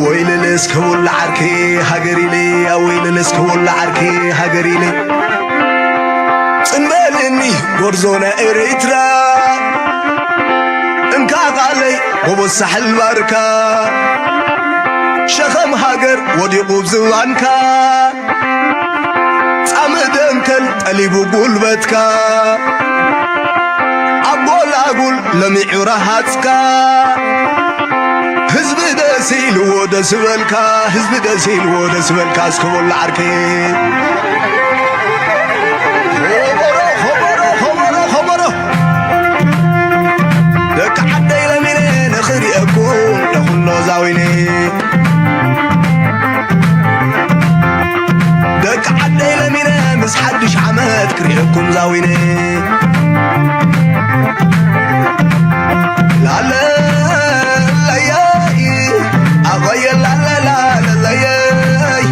ወይልልስ ክውላ ዓርኪ ሃገር ኢለ፣ ወይልልስ ክውላ ዓርኪ ሃገር ኢለ። ጽንበልኒ ጎርዞ ናይ ኤርትራ፣ እንካ ቃለይ ጎቦዝ ሳሕል ባርካ፣ ሸኸም ሃገር ወዲቑ ዝባንካ፣ ጻምእ ደንከል ጠሊቡ ጉልበትካ፣ ኣብ ጎላጉል ለሚዑ ረሃጽካ፣ ህዝቢ ደስ ኢልዎ ደስ በልካ፣ ህዝቢ ደስ ኢልዎ ደስ በልካ፣ እስከ በሉ ዓርከይ። ኾቦሮ፣ ኾቦሮ፣ ኾቦሮ፣ ኾቦሮ። ደቂ ዓደይ ለሚነ ንኽሪአኩም ደኹሎ ዛዊነ። ደቂ ዓደይ ለሚነ ምስ ሓድሽ ዓመት ክሪአኩም ዛዊነ። ላለለየይ፣ ኣቐየ ላለላለለየይ፣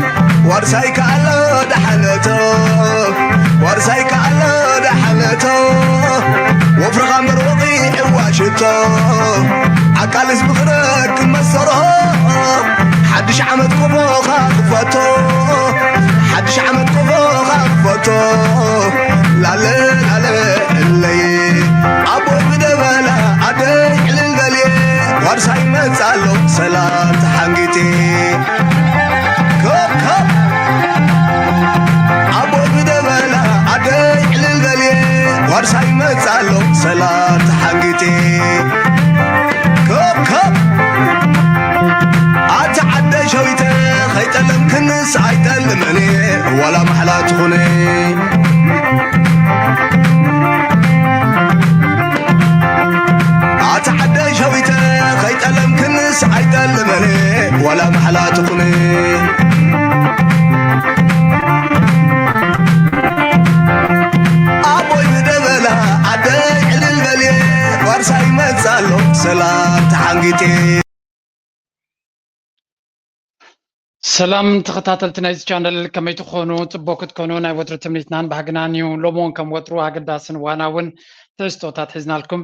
ዋርሳይ ከኣሎ ደሓለቶ፣ ዋርሳይ ከኣሎ ደሓለቶ፣ ወፍርኻ እምበር ወቒዕዋ ሽቶ፣ ዓቃልስ ብኽረክ መሰሮ፣ ሓድሽ ዓመት ቆፎኻ ክፈቶ፣ ሓድሽ ዓመት ቆፎኻ ክፈቶ፣ ላለ ላለ እለይ፣ ኣቦይ ብደበላ ኣደይ ዕልል በልየ፣ ዋርሳይ መጻሎ ሰላም ተሓንጊጢ። ኮብ ኮብ ኣቦይ ብደበላ ኣደይ ዕልል በልየ፣ ዋርሳይ መጻሎ ሰላም ተሓንጊጢ። ኮብ ኮብ ኣቲ ዓደይ ሸዊተ፣ ከይጠለምክንስ ኣይጠልመን እየ፣ ዋላ ማሕላ ትኹነ። ኣቲ ዓደይ ሸዊተ፣ ከይጠለምክንስ ኣይጠልመን እየ፣ ዋላ ማሕላ ትኹነ። ኣቦይ ብደበላ ኣደይ ዕልል በልየ፣ ዋርሳይ መጻሎ ሰላም ተሓንጊጤ። ሰላም ተኸታተልቲ ናይዚ ቻነል፣ ከመይ ትኾኑ? ጽቡቕ ክትኮኑ ናይ ወትሩ ትምኒትናን ባህግናን እዩ። ሎሚ እውን ከም ወትሩ ኣገዳስን እዋናውን ትሕዝቶታት ሒዝናልኩም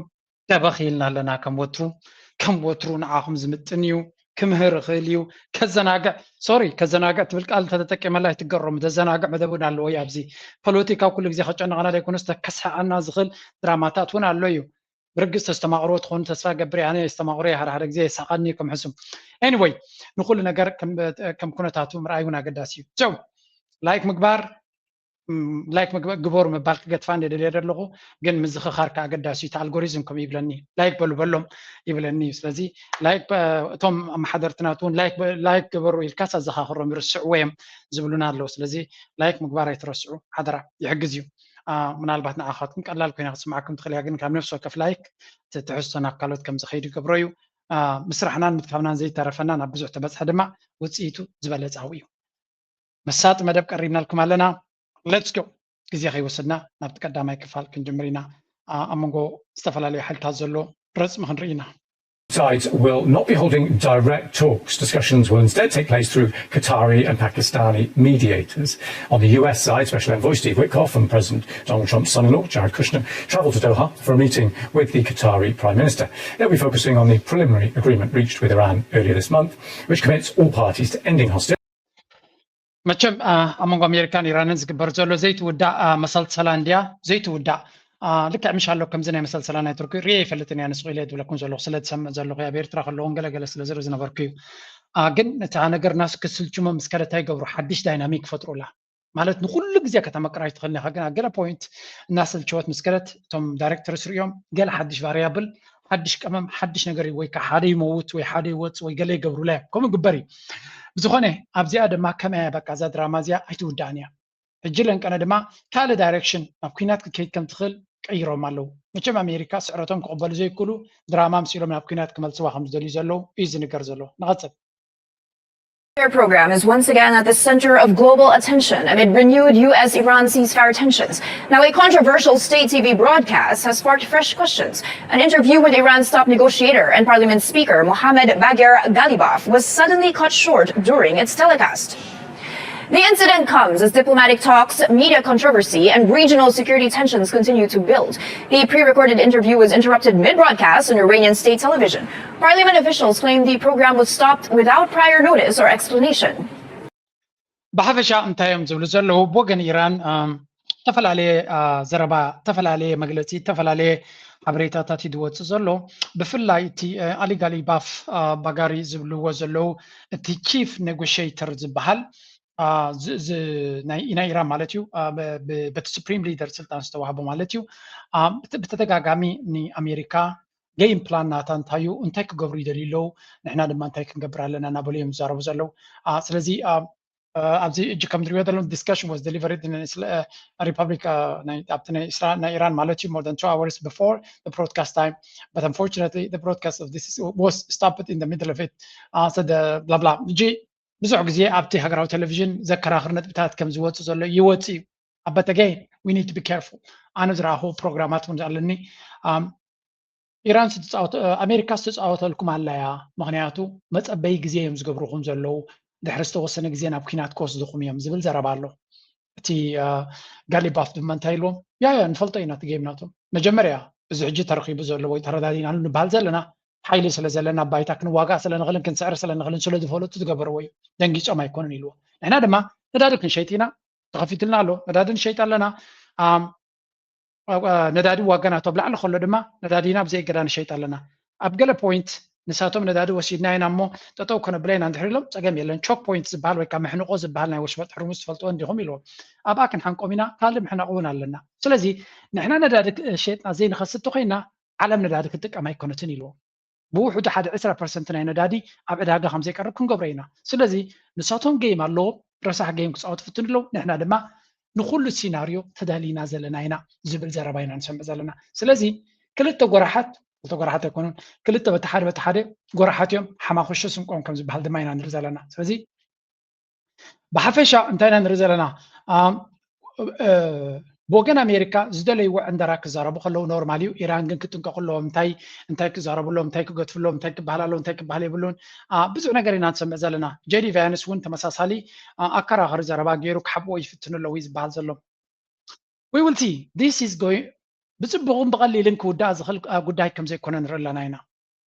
ደበኽ ኢልና ኣለና። ከም ወትሩ፣ ከም ወትሩ ንዓኹም ዝምጥን እዩ፣ ክምህር ይኽእል እዩ፣ ከዘናግዕ፣ ሶሪ፣ ከዘናግዕ ትብል ቃል እንተተጠቂመላ ኣይትገረሙ። ዘዘናግዕ መደብ እውን ኣለዎ እዩ። ኣብዚ ፖለቲካ ኩሉ ግዜ ከጨንቐና ዘይኮነስ፣ ከስሕቐና ዝኽእል ድራማታት እውን ኣሎ እዩ። ብርግጽ ተስተማቕርዎ ትኾኑ ተስፋ ገብር። ኣነ የስተማቕሮ እየ፣ ሓደ ሓደ ግዜ የሳቐኒ እዩ ከም ሕሱም። ኤኒወይ፣ ንኹሉ ነገር ከም፣ ከም ኩነታቱ ምርኣይ እውን ኣገዳሲ እዩ። ሶ፣ ላይክ ምግባር፣ ም፣ ላይክ ምግባ-፣ ግበሩ ምባል ክገድፋ እንደ ደልየ ዘለኹ፣ ግን ምዝኽኻር ከኣ ኣገዳሲ እዩ። እቲ ኣልጎሪዝም ከምኡ ይብለኒ፣ ላይክ በሉ በሎም ይብለኒ እዩ። ስለዚ ላይክ በ-፣ እቶም ኣመሓደርትና እውን ላይክ በ-፣ ላይክ ግበሩ ኢልካስ ኣዘኻኽሮም ይርስዕዎ እዮም ዝብሉና ኣለዉ። ስለዚ ላይክ ምግባር ኣይትረስዑ ሓደራ፣ ይሕግዝ እዩ። አ፣ ምናልባት ንዓኻትኩም ቀላል ኮይና ክትስምዓኩም ትኽእል እያ፣ ግን ካብ ነፍሲ ወከፍ ላይክ እቲ ትሕዝቶ ናብ ካልኦት ከም ዝኸይድ ይገብሮ እዩ። አ፣ ምስራሕናን ምድካምናን ዘይተረፈና ናብ ብዙሕ ተበጽሐ ድማ ውጽኢቱ ዝበለጸ ኣብኡ እዩ። መሳጢ መደብ ቀሪብናልኩም ኣለና። ሌትስ ጎ። ግዜ ከይወሰድና ናብቲ ቀዳማይ ክፋል ክንጅምር ኢና። አ፣ ኣብ መንጎ ዝተፈላለዩ ሓይልታት ዘሎ ረጽሚ ክንርኢ ኢና። Sides will not be holding direct talks. Discussions will instead take place through Qatari and Pakistani mediators. On the U S side, Special Envoy Steve Witkoff and President Donald Trump's son-in-law, Jared Kushner, travel to Doha for a meeting with the Qatari Prime Minister. They'll be focusing on the preliminary agreement reached with Iran earlier this month, which commits all parties to ending hostilities. መቸም፣ አ፣ ኣብ መንጎ ኣሜሪካን ኢራንን ዝግበር ዘሎ ዘይትውዳእ፣ አ፣ መሰልሰላ እንድያ፣ ዘይትውዳእ። አ፣ ልክዕ ምሽ ኣሎ ከምዚ ናይ መሰልሰላ ናይ ቱርኪ ርእየ ኣይፈልጥን እያ፣ ንስኹ ኢለ ዝብለኩም ዘለኹ ስለ ዝሰምዕ ዘለኹ እየ። ኣብ ኤርትራ ከለኹ እውን ገለገለ ስለ ዝርኢ ዝነበርኩ እዩ። አ፣ ግን እታ ነገር ናስ ክስልችሞ ምስ ከደት እንታይ ይገብሩ? ሓድሽ ዳይናሚክ ይፈጥሩላ። ማለት ንኹሉ ግዜ ከተመቅራ ኣይትኽእልን ኢኻ፣ ግን ኣብ ገለ ፖይንት እናሰልቸወት ምስ ከደት እቶም ዳይሬክተርስ ርእዮም ገለ ሓድሽ ቫሪያብል፣ ሓድሽ ቀመም፣ ሓድሽ ነገር ወይ ከዓ ሓደ ይመውት ወይ ሓደ ይወፅ ወይ ገለ ይገብሩላ እዮም። ከምኡ ይግበር እዩ። ብዝኾነ ኣብዚኣ ድማ ከመያ በቃ እዛ ድራማ እዚኣ ኣይትውዳእን እያ። ሕጂ ለንቀነ ድማ ካልእ ዳይሬክሽን ናብ ኲናት ክትከይድ ከም ትኽእል ቀይሮም ኣለዉ። መቸም ኣሜሪካ ስዕረቶም ክቕበሉ ዘይክእሉ ድራማ ምስ ኢሎም ናብ ኲናት ክመልስዋ ከም ዝደልዩ ዘለዉ እዩ ዝንገር ዘሎ። ንቐጽል። Their program is once again at the center of global attention amid renewed U S Iran ceasefire tensions. Now, a controversial state T V broadcast has sparked fresh questions. An interview with Iran's top negotiator and parliament speaker Mohammad Bagher Ghalibaf was suddenly cut short during its telecast. The incident comes as diplomatic talks, media controversy, and regional security tensions continue to build. The pre recorded interview was interrupted mid broadcast on Iranian state television. Parliament officials claim the program was stopped without prior notice or explanation. ብሓፈሻ እንታይ እዮም ዝብሉ ዘለዉ? ብወገን ኢራን ዝተፈላለየ ዘረባ፣ ዝተፈላለየ መግለፂ፣ ዝተፈላለየ ሓበሬታታት እዩ ዝወፅእ ዘሎ። ብፍላይ እቲ ኣሊ ጋሊባፍ ባጋሪ ዝብልዎ ዘለዉ፣ እቲ ቺፍ ኔጎሽተር ዝበሃል ናይ ኢራን ማለት እዩ፣ በቲ ሱፕሪም ሊደር ስልጣን ዝተዋህቦ ማለት እዩ። ብተደጋጋሚ ንኣሜሪካ ጌም ፕላን ናታ እንታይ እዩ፣ እንታይ ክገብሩ ይደልዩ ኣለዉ፣ ንሕና ድማ እንታይ ክንገብር ኣለና እናበሉ እዮም ዝዛረቡ ዘለዉ። ስለዚ ኣብዚ እጅ ከም ዝሪኦ ዘለዉ፣ discussion was delivered ሪፐብሊክ ኣብቲ ናይ ኢራን ማለት እዩ more than two hours before the broadcast time, but unfortunately the broadcast of this was stopped in the middle of it. ሰደ ብላብላ እጂ ብዙሕ ግዜ ኣብቲ ሃገራዊ ቴሌቪዥን ዘከራኽር ነጥብታት ከም ዝወፅእ ዘሎ ይወፅእ እዩ። ኣበተገ we need to be careful። ኣነ ዝረኣኹ ፕሮግራማት እውን ኣለኒ። ኢራን ኣሜሪካ ዝተፃወተልኩም ኣለያ፣ ምክንያቱ መፀበይ ግዜ እዮም ዝገብሩኹም ዘለዉ፣ ድሕሪ ዝተወሰነ ግዜ ናብ ኩናት ክወስድኹም እዮም ዝብል ዘረባ ኣሎ። እቲ ጋሊባፍ ድማ እንታይ ኢልዎም? ያ ያ ንፈልጦ ኢና እቲ ጌም ናቶም። መጀመርያ እዚ ሕጂ ተረኺቡ ዘሎ ወይ ተረዳዲናሉ ንበሃል ዘለና ሓይሊ ስለ ዘለና፣ ባይታ ክንዋጋእ ስለ ንኽእልን ክንስዕር ስለ ንኽእልን ስለ ዝፈለጡ ዝገበርዎ እዩ። ደንጊጾም ኣይኮኑን ኢልዎ። ንሕና ድማ ነዳዲ ክንሸይጥ ኢና፣ ተኸፊትልና ኣሎ፣ ነዳዲ ንሸይጥ ኣለና። ነዳዲ ዋጋ ናቶ ብላዕሊ ከሎ ድማ ነዳዲና ብዘይ እገዳ ንሸይጥ ኣለና። ኣብ ገለ ፖይንት ንሳቶም ነዳዲ ወሲድና ኢና እሞ ጠጠው ከነብለ ኢና እንድሕር ኢሎም፣ ጸገም የለን። ቾክ ፖይንት ዝበሃል ወይ ከዓ መሕንቆ ዝበሃል ናይ ወሽመጥ ሕርሙዝ ትፈልጥዎ እንዲኹም ኢልዎም። ኣብኣ ክንሓንቆም ኢና፣ ካልእ መሕነቂ እውን ኣለና። ስለዚ ንሕና ነዳዲ ሸጥና ዘይንኸስብ እንተኮይና ዓለም ነዳዲ ክትጥቀም ኣይኮነትን ኢልዎም። ብውሕዱ ሓደ ዕስራ ፐርሰንት ናይ ነዳዲ ኣብ ዕዳጋ ከም ዘይቀርብ ክንገብሮ ኢና። ስለዚ ንሳቶም ጌም ኣለዎም፣ ረሳሕ ጌም ክፃወቱ ፍትን ኣለዉ። ንሕና ድማ ንኩሉ ሲናርዮ ተዳሊና ዘለና ኢና ዝብል ዘረባ ኢና ንሰምዕ ዘለና። ስለዚ ክልተ ጎራሓት፣ ክልተ ጎራሓት ኣይኮኑን፣ ክልተ በቲ ሓደ በቲ ሓደ ጎራሓት እዮም፣ ሓማኹሸ ስንቆም ከም ዝበሃል ድማ ኢና ንርኢ ዘለና። ስለዚ ብሓፈሻ እንታይ ኢና ንርኢ ዘለና? ብወገን ኣሜሪካ ዝደለይዎ ዕንደራ ክዛረቡ ከለዉ ኖርማል እዩ። ኢራን ግን ክጥንቀቁ ኣለዎም። እንታይ እንታይ ክዛረቡ ኣለዎም፣ እንታይ ክገትፉ ኣለዎም፣ እንታይ ክበሃል ኣለዎ፣ እንታይ ክበሃል የብሉን። ብዙሕ ነገር ኢና ንሰምዕ ዘለና። ጄዲ ቫንስ እውን ተመሳሳሊ ኣከራኸሪ ዘረባ ገይሩ ክሓብኦ ይፍትኑ ኣለዉ እዩ ዝበሃል ዘሎ። We will see. This is going ብፅቡቕን ብቐሊልን ክውዳእ ዝኽእል ጉዳይ ከም ዘይኮነ ንርኢ ኣለና ኢና።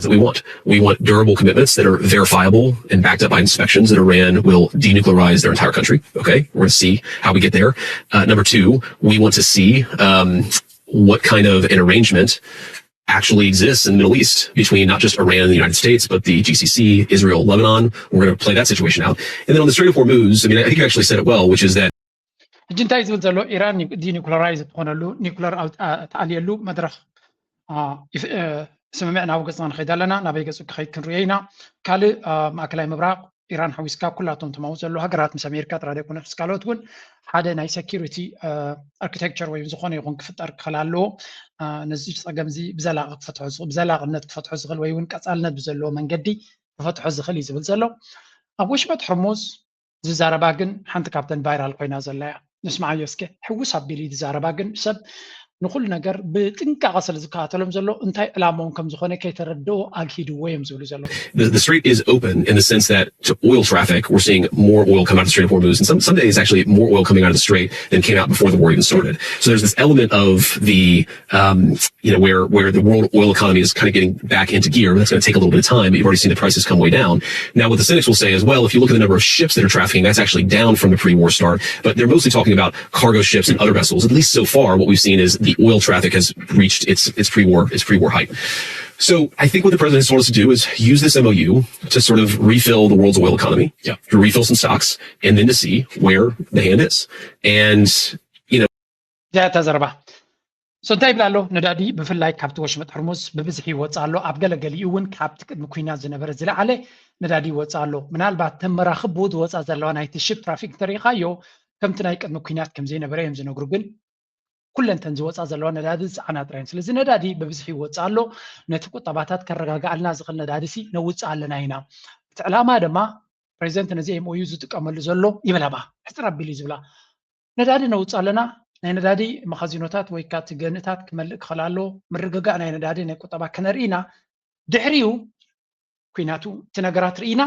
that we want. We want durable commitments that are verifiable and backed up by inspections that Iran will denuclearize their entire country. Okay, we're going to see how we get there. Uh, number two, we want to see um, what kind of an arrangement actually exists in the Middle East between not just Iran and the United States, but the G C C, Israel, Lebanon. We're going to play that situation out. And then on the Strait of Hormuz, I mean, I think you actually said it well, which is that ሕጂ እንታይ ዝብል ዘሎ? ኢራን ዲኒኩለራይዝ ትኾነሉ ኒኩለር ተኣልየሉ መድረኽ ስምምዕ ናብ ገፅና ንኸይድ ኣለና። ናበይ ገፁ ክኸይድ ክንሪኦ ኢና። ካልእ ማእከላይ ምብራቕ ኢራን ሓዊስካ ኩላቶም ተማው ዘሎ ሃገራት ምስ ኣሜሪካ ጥራይ ዘይኮነ ምስ ካልኦት እውን ሓደ ናይ ሴኪሪቲ ኣርኪቴክቸር ወይ ዝኾነ ይኹን ክፍጠር ክኽእል ኣለዎ። ነዚ ፀገም እዚ ብዘላቂ ክፈትሖ ብዘላቅነት ክፈትሖ ዝኽእል ወይ እውን ቀፃልነት ብዘለዎ መንገዲ ክፈትሖ ዝኽእል እዩ ዝብል ዘሎ። ኣብ ወሽመጥ ሕርሙዝ ዝዛረባ ግን ሓንቲ ካብተን ቫይራል ኮይና ዘላ እያ። ንስምዓዮ እስከ። ሕውስ ኣቢሉ እዩ ዝዛረባ፣ ግን ሰብ ንኹሉ ነገር ብጥንቃቐ ስለ ዝከታተሎም ዘሎ እንታይ ዕላምኦም ከም ዝኾነ ከይተረድኦ ኣግሂድዎ እዮም ዝብሉ ዘለዉ። The, the strait is open in the sense that to oil traffic, we're seeing more oil come out of the Strait of Hormuz, and some, some days actually more oil coming out of the strait than came out before the war even started. So there's this element of the um, you know, where where the world oil economy is kind of getting back into gear. That's going to take a little bit of time, but you've already seen the prices come way down. Now, what the cynics will say is, well, if you look at the number of ships that are trafficking, that's actually down from the pre-war start. But they're mostly talking about cargo ships and other vessels. At least so far, what we've seen is the oil traffic has reached its its pre-war its pre-war height. So I think what the president has told us to do is use this M O U to sort of refill the world's oil economy, yeah, to refill some stocks, and then to see where the hand is. And you know, እዚኣ እታ ዘረባ so እንታይ ይብል ኣሎ? ነዳዲ ብፍላይ ካብቲ ወሽመጥ ሕርሙዝ ብብዝሒ ይወፅእ ኣሎ። ኣብ ገለ ገሊኡ እውን ካብቲ ቅድሚ ኩናት ዝነበረ ዝለዓለ ነዳዲ ይወፅእ ኣሎ። ምናልባት ተን መራኽብ ብኡ ዝወፃ ዘለዋ ናይቲ ሽፕ ትራፊክ እንተሪኢኻዮ ከምቲ ናይ ቅድሚ ኩናት ከም ዘይነበረ እዮም ዝነግሩ። ግን ኩለን ተን ዝወፃ ዘለዋ ነዳዲ ዝፀዓና ጥራይ እየን። ስለዚ ነዳዲ ብብዝሒ ይወፅእ ኣሎ። ነቲ ቁጠባታት ከረጋግኣልና ዝኽእል ነዳዲ ሲ ነውፅእ ኣለና ኢና። እቲ ዕላማ ድማ ፕሬዚደንት ነዚ M O U ዝጥቀመሉ ዘሎ ይብል። ኣባ ሕፅር ኣቢሉ እዩ ዝብላ። ነዳዲ ነውፅእ ኣለና፣ ናይ ነዳዲ መኻዚኖታት ወይ ከዓ እቲ ገንእታት ክመልእ ክኽእል ኣለዎ፣ ምርግጋእ ናይ ነዳዲ ናይ ቁጠባ ከነርኢ ኢና። ድሕሪኡ ኩናቱ እቲ ነገራት ርኢና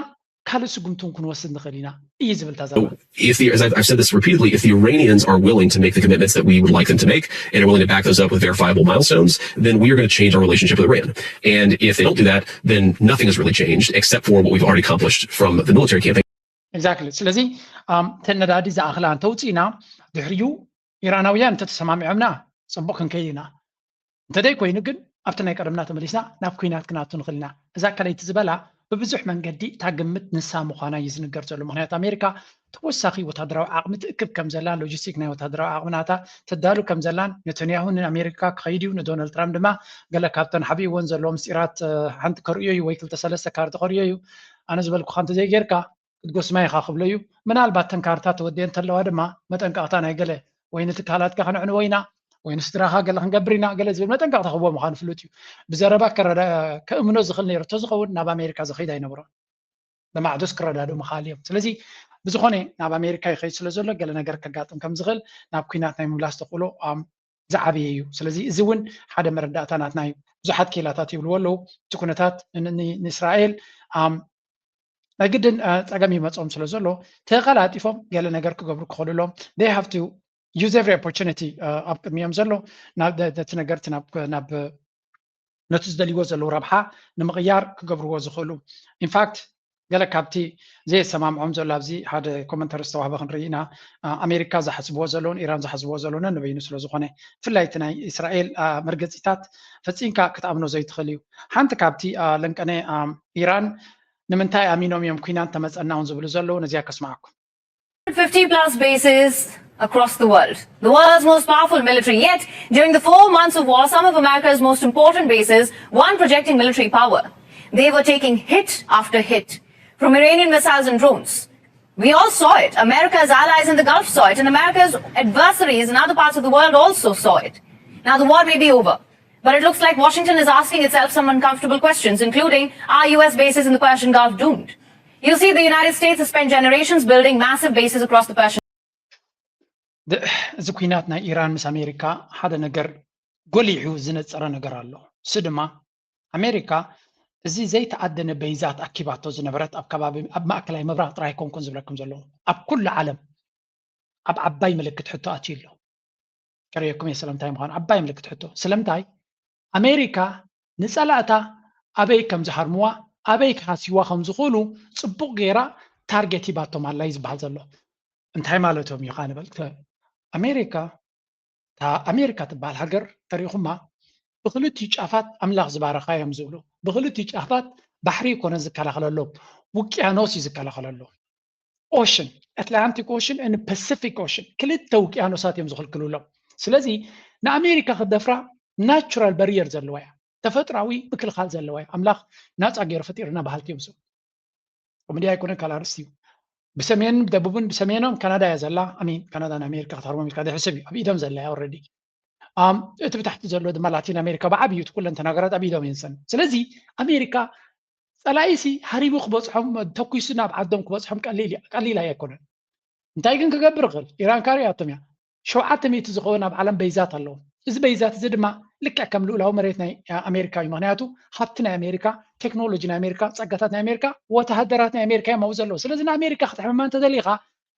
ካልእ ስጉምቲ እውን ክንወስድ ንኽእል ኢና እዩ ዝብል ተዛራቢ። If the, as I've, I've said this repeatedly, if the Iranians are willing to make the commitments that we would like them to make and are willing to back those up with verifiable milestones, then we are going to change our relationship with Iran. And if they don't do that, then nothing has really changed except for what we've already accomplished from the military campaign. Exactly. ስለዚ እተን ነዳዲ ዝኣኽላ እንተውፅእና ድሕሪኡ ኢራናውያን እንተተሰማሚዖምና ፅቡቕ ክንከይድ ኢና። እንተደይ ኮይኑ ግን ኣብቲ ናይ ቀደምና ተመሊስና ናብ ኩናት ክናቱ ንኽእል ኢና። እዛ ከለይቲ ዝበላ ብብዙሕ መንገዲ እታ ግምት ንሳ ምዃና እዩ ዝንገር ዘሎ። ምክንያቱ ኣሜሪካ ተወሳኺ ወታደራዊ ዓቕሚ ትእክብ ከም ዘላን ሎጂስቲክ ናይ ወታደራዊ ዓቕሚ ናታ ተዳሉ ከም ዘላን ነተንያሁ ንኣሜሪካ ክኸይድ እዩ፣ ንዶናልድ ትራምፕ ድማ ገለ ካብተን ሓቢእወን ዘለዎ ምስጢራት ሓንቲ ከርእዮ እዩ ወይ ክልተ ሰለስተ ካርድ ከርእዮ እዩ። ኣነ ዝበልኩኻ እንተዘይጌርካ ክትጎስማ ኢኻ ክብሎ እዩ። ምናልባት ተን ካርታ ተወዲአን እንተለዋ ድማ መጠንቀቕታ ናይ ገለ ወይ ንትካላትካ ከነዕንዎ ኢና ወይ ንስድራኻ ገለ ክንገብር ኢና ገለ ዝብል መጠንቀቕታ ክህቦ ምዃኑ ፍሉጥ እዩ። ብዘረባ ከእምኖ ዝኽእል ነይሩ እንተዝኸውን ናብ ኣሜሪካ ዝኸይድ ኣይነበሮን። ብማዕዶስ ክረዳድኡ ምኽኣል እዮም። ስለዚ ብዝኾነ ናብ ኣሜሪካ ይኸይድ ስለ ዘሎ ገለ ነገር ከጋጥም ከም ዝኽእል ናብ ኩናት ናይ ምምላስ ተኽእሎ ዝዓበየ እዩ። ስለዚ እዚ እውን ሓደ መረዳእታ ናትና እዩ። ብዙሓት ኬላታት ይብልዎ ኣለዉ። እቲ ኩነታት ንእስራኤል ናይ ግድን ፀገም ይመፆም ስለ ዘሎ ተቀላጢፎም ገለ ነገር ክገብሩ ክኽእሉ ኣለዎም። They have to use every opportunity ኣብ ቅድሚኦም ዘሎ ነቲ ነገር ናብ ነቲ ዝደልይዎ ዘለዉ ረብሓ ንምቕያር ክገብርዎ ዝኽእሉ። ኢንፋክት ገለ ካብቲ ዘየሰማምዖም ዘሎ ኣብዚ ሓደ ኮመንተሪ ዝተዋህበ ክንርኢ ኢና። ኣሜሪካ ዝሓስብዎ ዘለውን ኢራን ዝሓስብዎ ዘለውን ነንበይኑ ስለ ዝኾነ ብፍላይ እቲ ናይ እስራኤል መርገፂታት ፈፂምካ ክትኣምኖ ዘይትኽእል እዩ። ሓንቲ ካብቲ ለንቀነ ኢራን ንምንታይ ኣሚኖም እዮም ኩናት ተመፀና እውን ዝብሉ ዘለዉ ነዚኣ ከስምዓኩም። fifty plus bases across the world. The world's most powerful military. Yet, during the four months of war, some of America's most important bases weren't projecting military power. They were taking hit after hit from Iranian missiles and drones. We all saw it. America's allies in the Gulf saw it, and America's adversaries in other parts of the world also saw it. Now, the war may be over, but it looks like Washington is asking itself some uncomfortable questions, including, are U S bases in the Persian Gulf doomed? You see, the United States has spent generations building massive bases across the Persian. እዚ ኩናት ናይ ኢራን ምስ ኣሜሪካ ሓደ ነገር ጎሊሑ ዝነፀረ ነገር ኣሎ። እሱ ድማ ኣሜሪካ እዚ ዘይተኣደነ በይዛት ኣኪባቶ ዝነበረት ኣብ ከባቢ ኣብ ማእከላይ ምብራቕ ጥራይ ኣይኮንኩን ዝብለኩም ዘለኹ ኣብ ኩሉ ዓለም ኣብ ዓባይ ምልክት ሕቶ ኣትዩ ኣሎ። ከርእየኩም እየ ስለምንታይ ምዃኑ። ዓባይ ምልክት ሕቶ ስለምንታይ ኣሜሪካ ንፀላእታ ኣበይ ከም ዝሃርምዋ ኣበይ ክሃስይዋ ከም ዝኽእሉ ፅቡቕ ገይራ ታርጌት ሂባቶም ኣላ እዩ ዝበሃል ዘሎ። እንታይ ማለቶም እዩ ካ ንበል ኣሜሪካ እታ ኣሜሪካ ትበሃል ሃገር ተሪኹማ ብክልቲኡ ጫፋት ኣምላኽ ዝባረኻ እዮም ዝብሉ። ብክልቲኡ ጫፋት ባሕሪ ይኮነ ዝከላኸለሎም ውቅያኖስ እዩ ዝከላኸለሎም። ኦሽን ኣትላንቲክ ኦሽን ን ፓሲፊክ ኦሽን ክልተ ውቅያኖሳት እዮም ዝኽልክልሎም። ስለዚ ንኣሜሪካ ክደፍራ ናቹራል በሪየር ዘለዋ እያ፣ ተፈጥራዊ ምክልኻል ዘለዋ እያ። ኣምላኽ ናፃ ገይሩ ፈጢርና በሃልቲ እዮም። ሰብ ከምዲ ኣይኮነ ካልኣርስቲ እዩ። ብሰሜን ብደቡብን ብሰሜኖም ካናዳ እያ ዘላ። ኣሜን ካናዳ ንኣሜሪካ ክትሃርሞም ኢልካ ደሕስብ እዩ። ኣብ ኢዶም ዘላ እያ ኦልሬዲ። እቲ ብታሕቲ ዘሎ ድማ ላቲን ኣሜሪካ ብዓብዩ እቲ ኩለን ተናገራት ኣብ ኢዶም የንሰን። ስለዚ ኣሜሪካ ፀላኢሲ ሃሪሙ ክበፅሖም ተኩሱ ናብ ዓዶም ክበፅሖም ቀሊል ኣይኮነን። እንታይ ግን ክገብር ይኽእል? ኢራን ካሪኣቶም እያ። ሸውዓተ ሚእቲ ዝኸውን ኣብ ዓለም በይዛት ኣለዎም። እዚ በይዛት እዚ ድማ ልክዕ ከም ልኡላዊ መሬት ናይ ኣሜሪካ እዩ። ምክንያቱ ሃብቲ ናይ ኣሜሪካ፣ ቴክኖሎጂ ናይ ኣሜሪካ፣ ፀጋታት ናይ ኣሜሪካ፣ ወተሃደራት ናይ ኣሜሪካ እዮም ኣብኡ ዘለዉ። ስለዚ ንኣሜሪካ ክትሕመማ እንተደሊኻ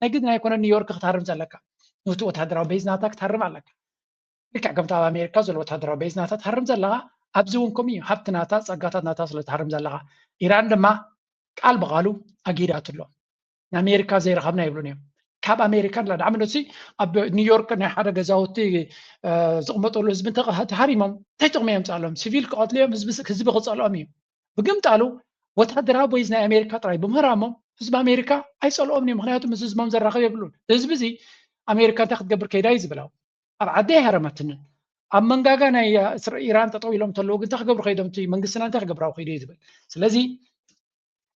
ናይ ግድን ኣይኮነን ኒውዮርክ ክትሃርም ዘለካ። ነቲ ወተሃደራዊ በይዝ ናታ ክትሃርም ኣለካ። ልክዕ ከምቲ ኣብ ኣሜሪካ ዘሎ ወተሃደራዊ በይዝ ናታ ትሃርም ዘለኻ ኣብዚ እውን ከምኡ እዩ። ሃብቲ ናታ፣ ፀጋታት ናታ ስለ ትሃርም ዘለኻ። ኢራን ድማ ቃል ብቓሉ ኣጊዳትሎም። ንኣሜሪካ ዘይረኸብና ይብሉን እዮም። ካብ ኣሜሪካ ንላዕሊ ንኣብነት ኣብ ኒውዮርክ ናይ ሓደ ገዛውቲ ዝቕመጠሉ ህዝቢ ተሃሪሞም እንታይ ጥቕሚ የምፅኣሎም? ሲቪል ክቐትሉ እዮም፣ ህዝቢ ክፀልኦም እዩ። ብግምጣሉ ወታደራዊ በይዝ ናይ ኣሜሪካ ጥራይ ብምህራሞም ህዝቢ ኣሜሪካ ኣይፀልኦምን እዩ። ምክንያቱ ምስ ህዝቦም ዘራኽብ የብሉን። ህዝቢ እዚ ኣሜሪካ እንታይ ክትገብር ከይዳ እዩ ዝብል ኣብ ዓዲ ኣይሃረመትንን። ኣብ መንጋጋ ናይ ኢራን ጠጠው ኢሎም እንተለዉ ግን እንታይ ክገብሩ ከይዶም እቲ መንግስትና እንታይ ክገብራዊ ከይዱ እዩ ዝብል። ስለዚ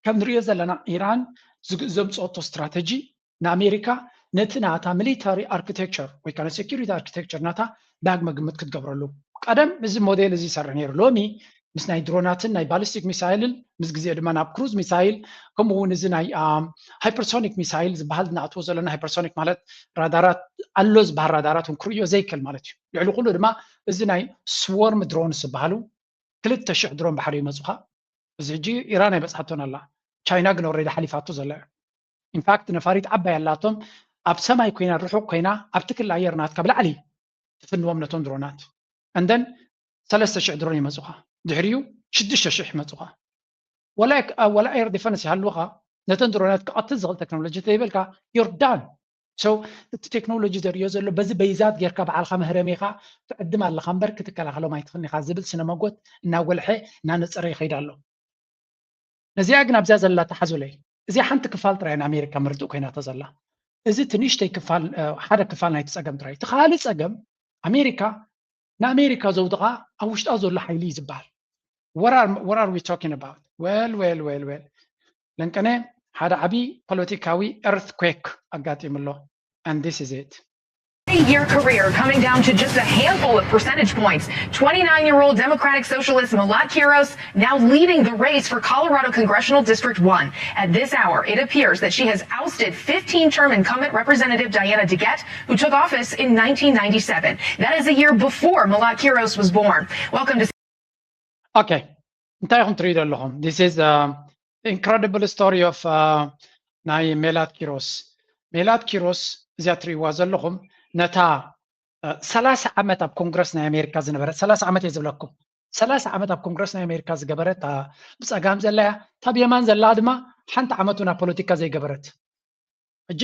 ከም ንሪኦ ዘለና ኢራን ዘምፀኦቶ ስትራተጂ ንኣሜሪካ ነቲ ናታ ሚሊታሪ ኣርክቴክቸር ወይ ከዓ ሴኪሪቲ ኣርክቴክቸር ናታ ዳግመ ግምት ክትገብረሉ። ቀደም እዚ ሞዴል እዚ ይሰርሕ ነይሩ። ሎሚ ምስ ናይ ድሮናትን ናይ ባሊስቲክ ሚሳይልን ምስ ግዜ ድማ ናብ ክሩዝ ሚሳይል ከምኡ እውን እዚ ናይ ሃይፐርሶኒክ ሚሳይል ዝበሃል እናእትዎ ዘለና ሃይፐርሶኒክ ማለት ራዳራት ኣሎ ዝበሃል ራዳራት እውን ክርእዮ ዘይክእል ማለት እዩ። ልዕሊ ኩሉ ድማ እዚ ናይ ስወርም ድሮንስ ዝበሃሉ ክልተ ሽሕ ድሮን ብሓደ ይመፁኻ። እዚ ሕጂ ኢራን ኣይበፅሓቶን ኣላ። ቻይና ግን ኦልሬዲ ሓሊፋቶ ዘላ እዩ። ኢንፋክት ነፋሪት ዓባይ ኣላቶም ኣብ ሰማይ ኮይና ርሑቕ ኮይና ኣብቲ ክሊ ኣየር ናትካ ብላዕሊ ትፍንዎም ነቶም ድሮናት። እንደን ሰለስተ ሽሕ ድሮን ይመፁኻ፣ ድሕሪኡ ሽዱሽተ ሽሕ ይመፁኻ። ወላ ወላ ኤር ዲፈንስ ይሃልወኻ፣ ነተን ድሮናት ክቐትል ዝኽእል ቴክኖሎጂ ተይበልካ you're done። So እቲ ቴክኖሎጂ ዘርእዮ ዘሎ በዚ በይዛት ጌርካ በዓልካ መህረሚኻ ትዕድም ኣለኻ እምበር ክትከላኸሎም ኣይትኽእልን ኢኻ ዝብል ስነ መጎት እናጎልሐ እናነፀረ ይኸይድ ኣሎ። ነዚኣ ግን ኣብዚኣ ዘላ ተሓዙለይ። እዚኣ ሓንቲ ክፋል ጥራይ ንኣሜሪካ ምርድእ ኮይናቶ ዘላ። እዚ እቲ ንእሽተይ ክፋል ሓደ ክፋል ናይቲ ፀገም ጥራይ። እቲ ካልእ ፀገም ኣሜሪካ ንኣሜሪካ ዘውድቓ ኣብ ውሽጣ ዘሎ ሓይሊ እዩ ዝበሃል። What are we talking about? Well, well, well, well. ለንቀነ ሓደ ዓብዪ ፖለቲካዊ earthquake ኣጋጢሙ ኣሎ። And this is it. Year career coming down to just a handful of percentage points. twenty-nine year old Democratic Socialist Malat Quiros now leading the race for Colorado Congressional District one. At this hour, it appears that she has ousted fifteen term incumbent Representative Diana DeGette, who took office in nineteen ninety-seven. That is a year before Malat Quiros was born. Welcome to Okay. እንታይ ኢኹም ትርእዩ ዘለኹም? This is incredible story of ናይ ሜላት ኪሮስ። ሜላት ኪሮስ እዚኣ ትርእይዋ ዘለኹም ነታ ሰላሳ ዓመት ኣብ ኮንግረስ ናይ ኣሜሪካ ዝነበረት፣ ሰላሳ ዓመት እየ ዝብለኩም፣ ሰላሳ ዓመት ኣብ ኮንግረስ ናይ ኣሜሪካ ዝገበረት ብፀጋም ዘላ እያ። እታ ብየማን ዘላ ድማ ሓንቲ ዓመት እውን ኣብ ፖለቲካ ዘይገበረት። ሕጂ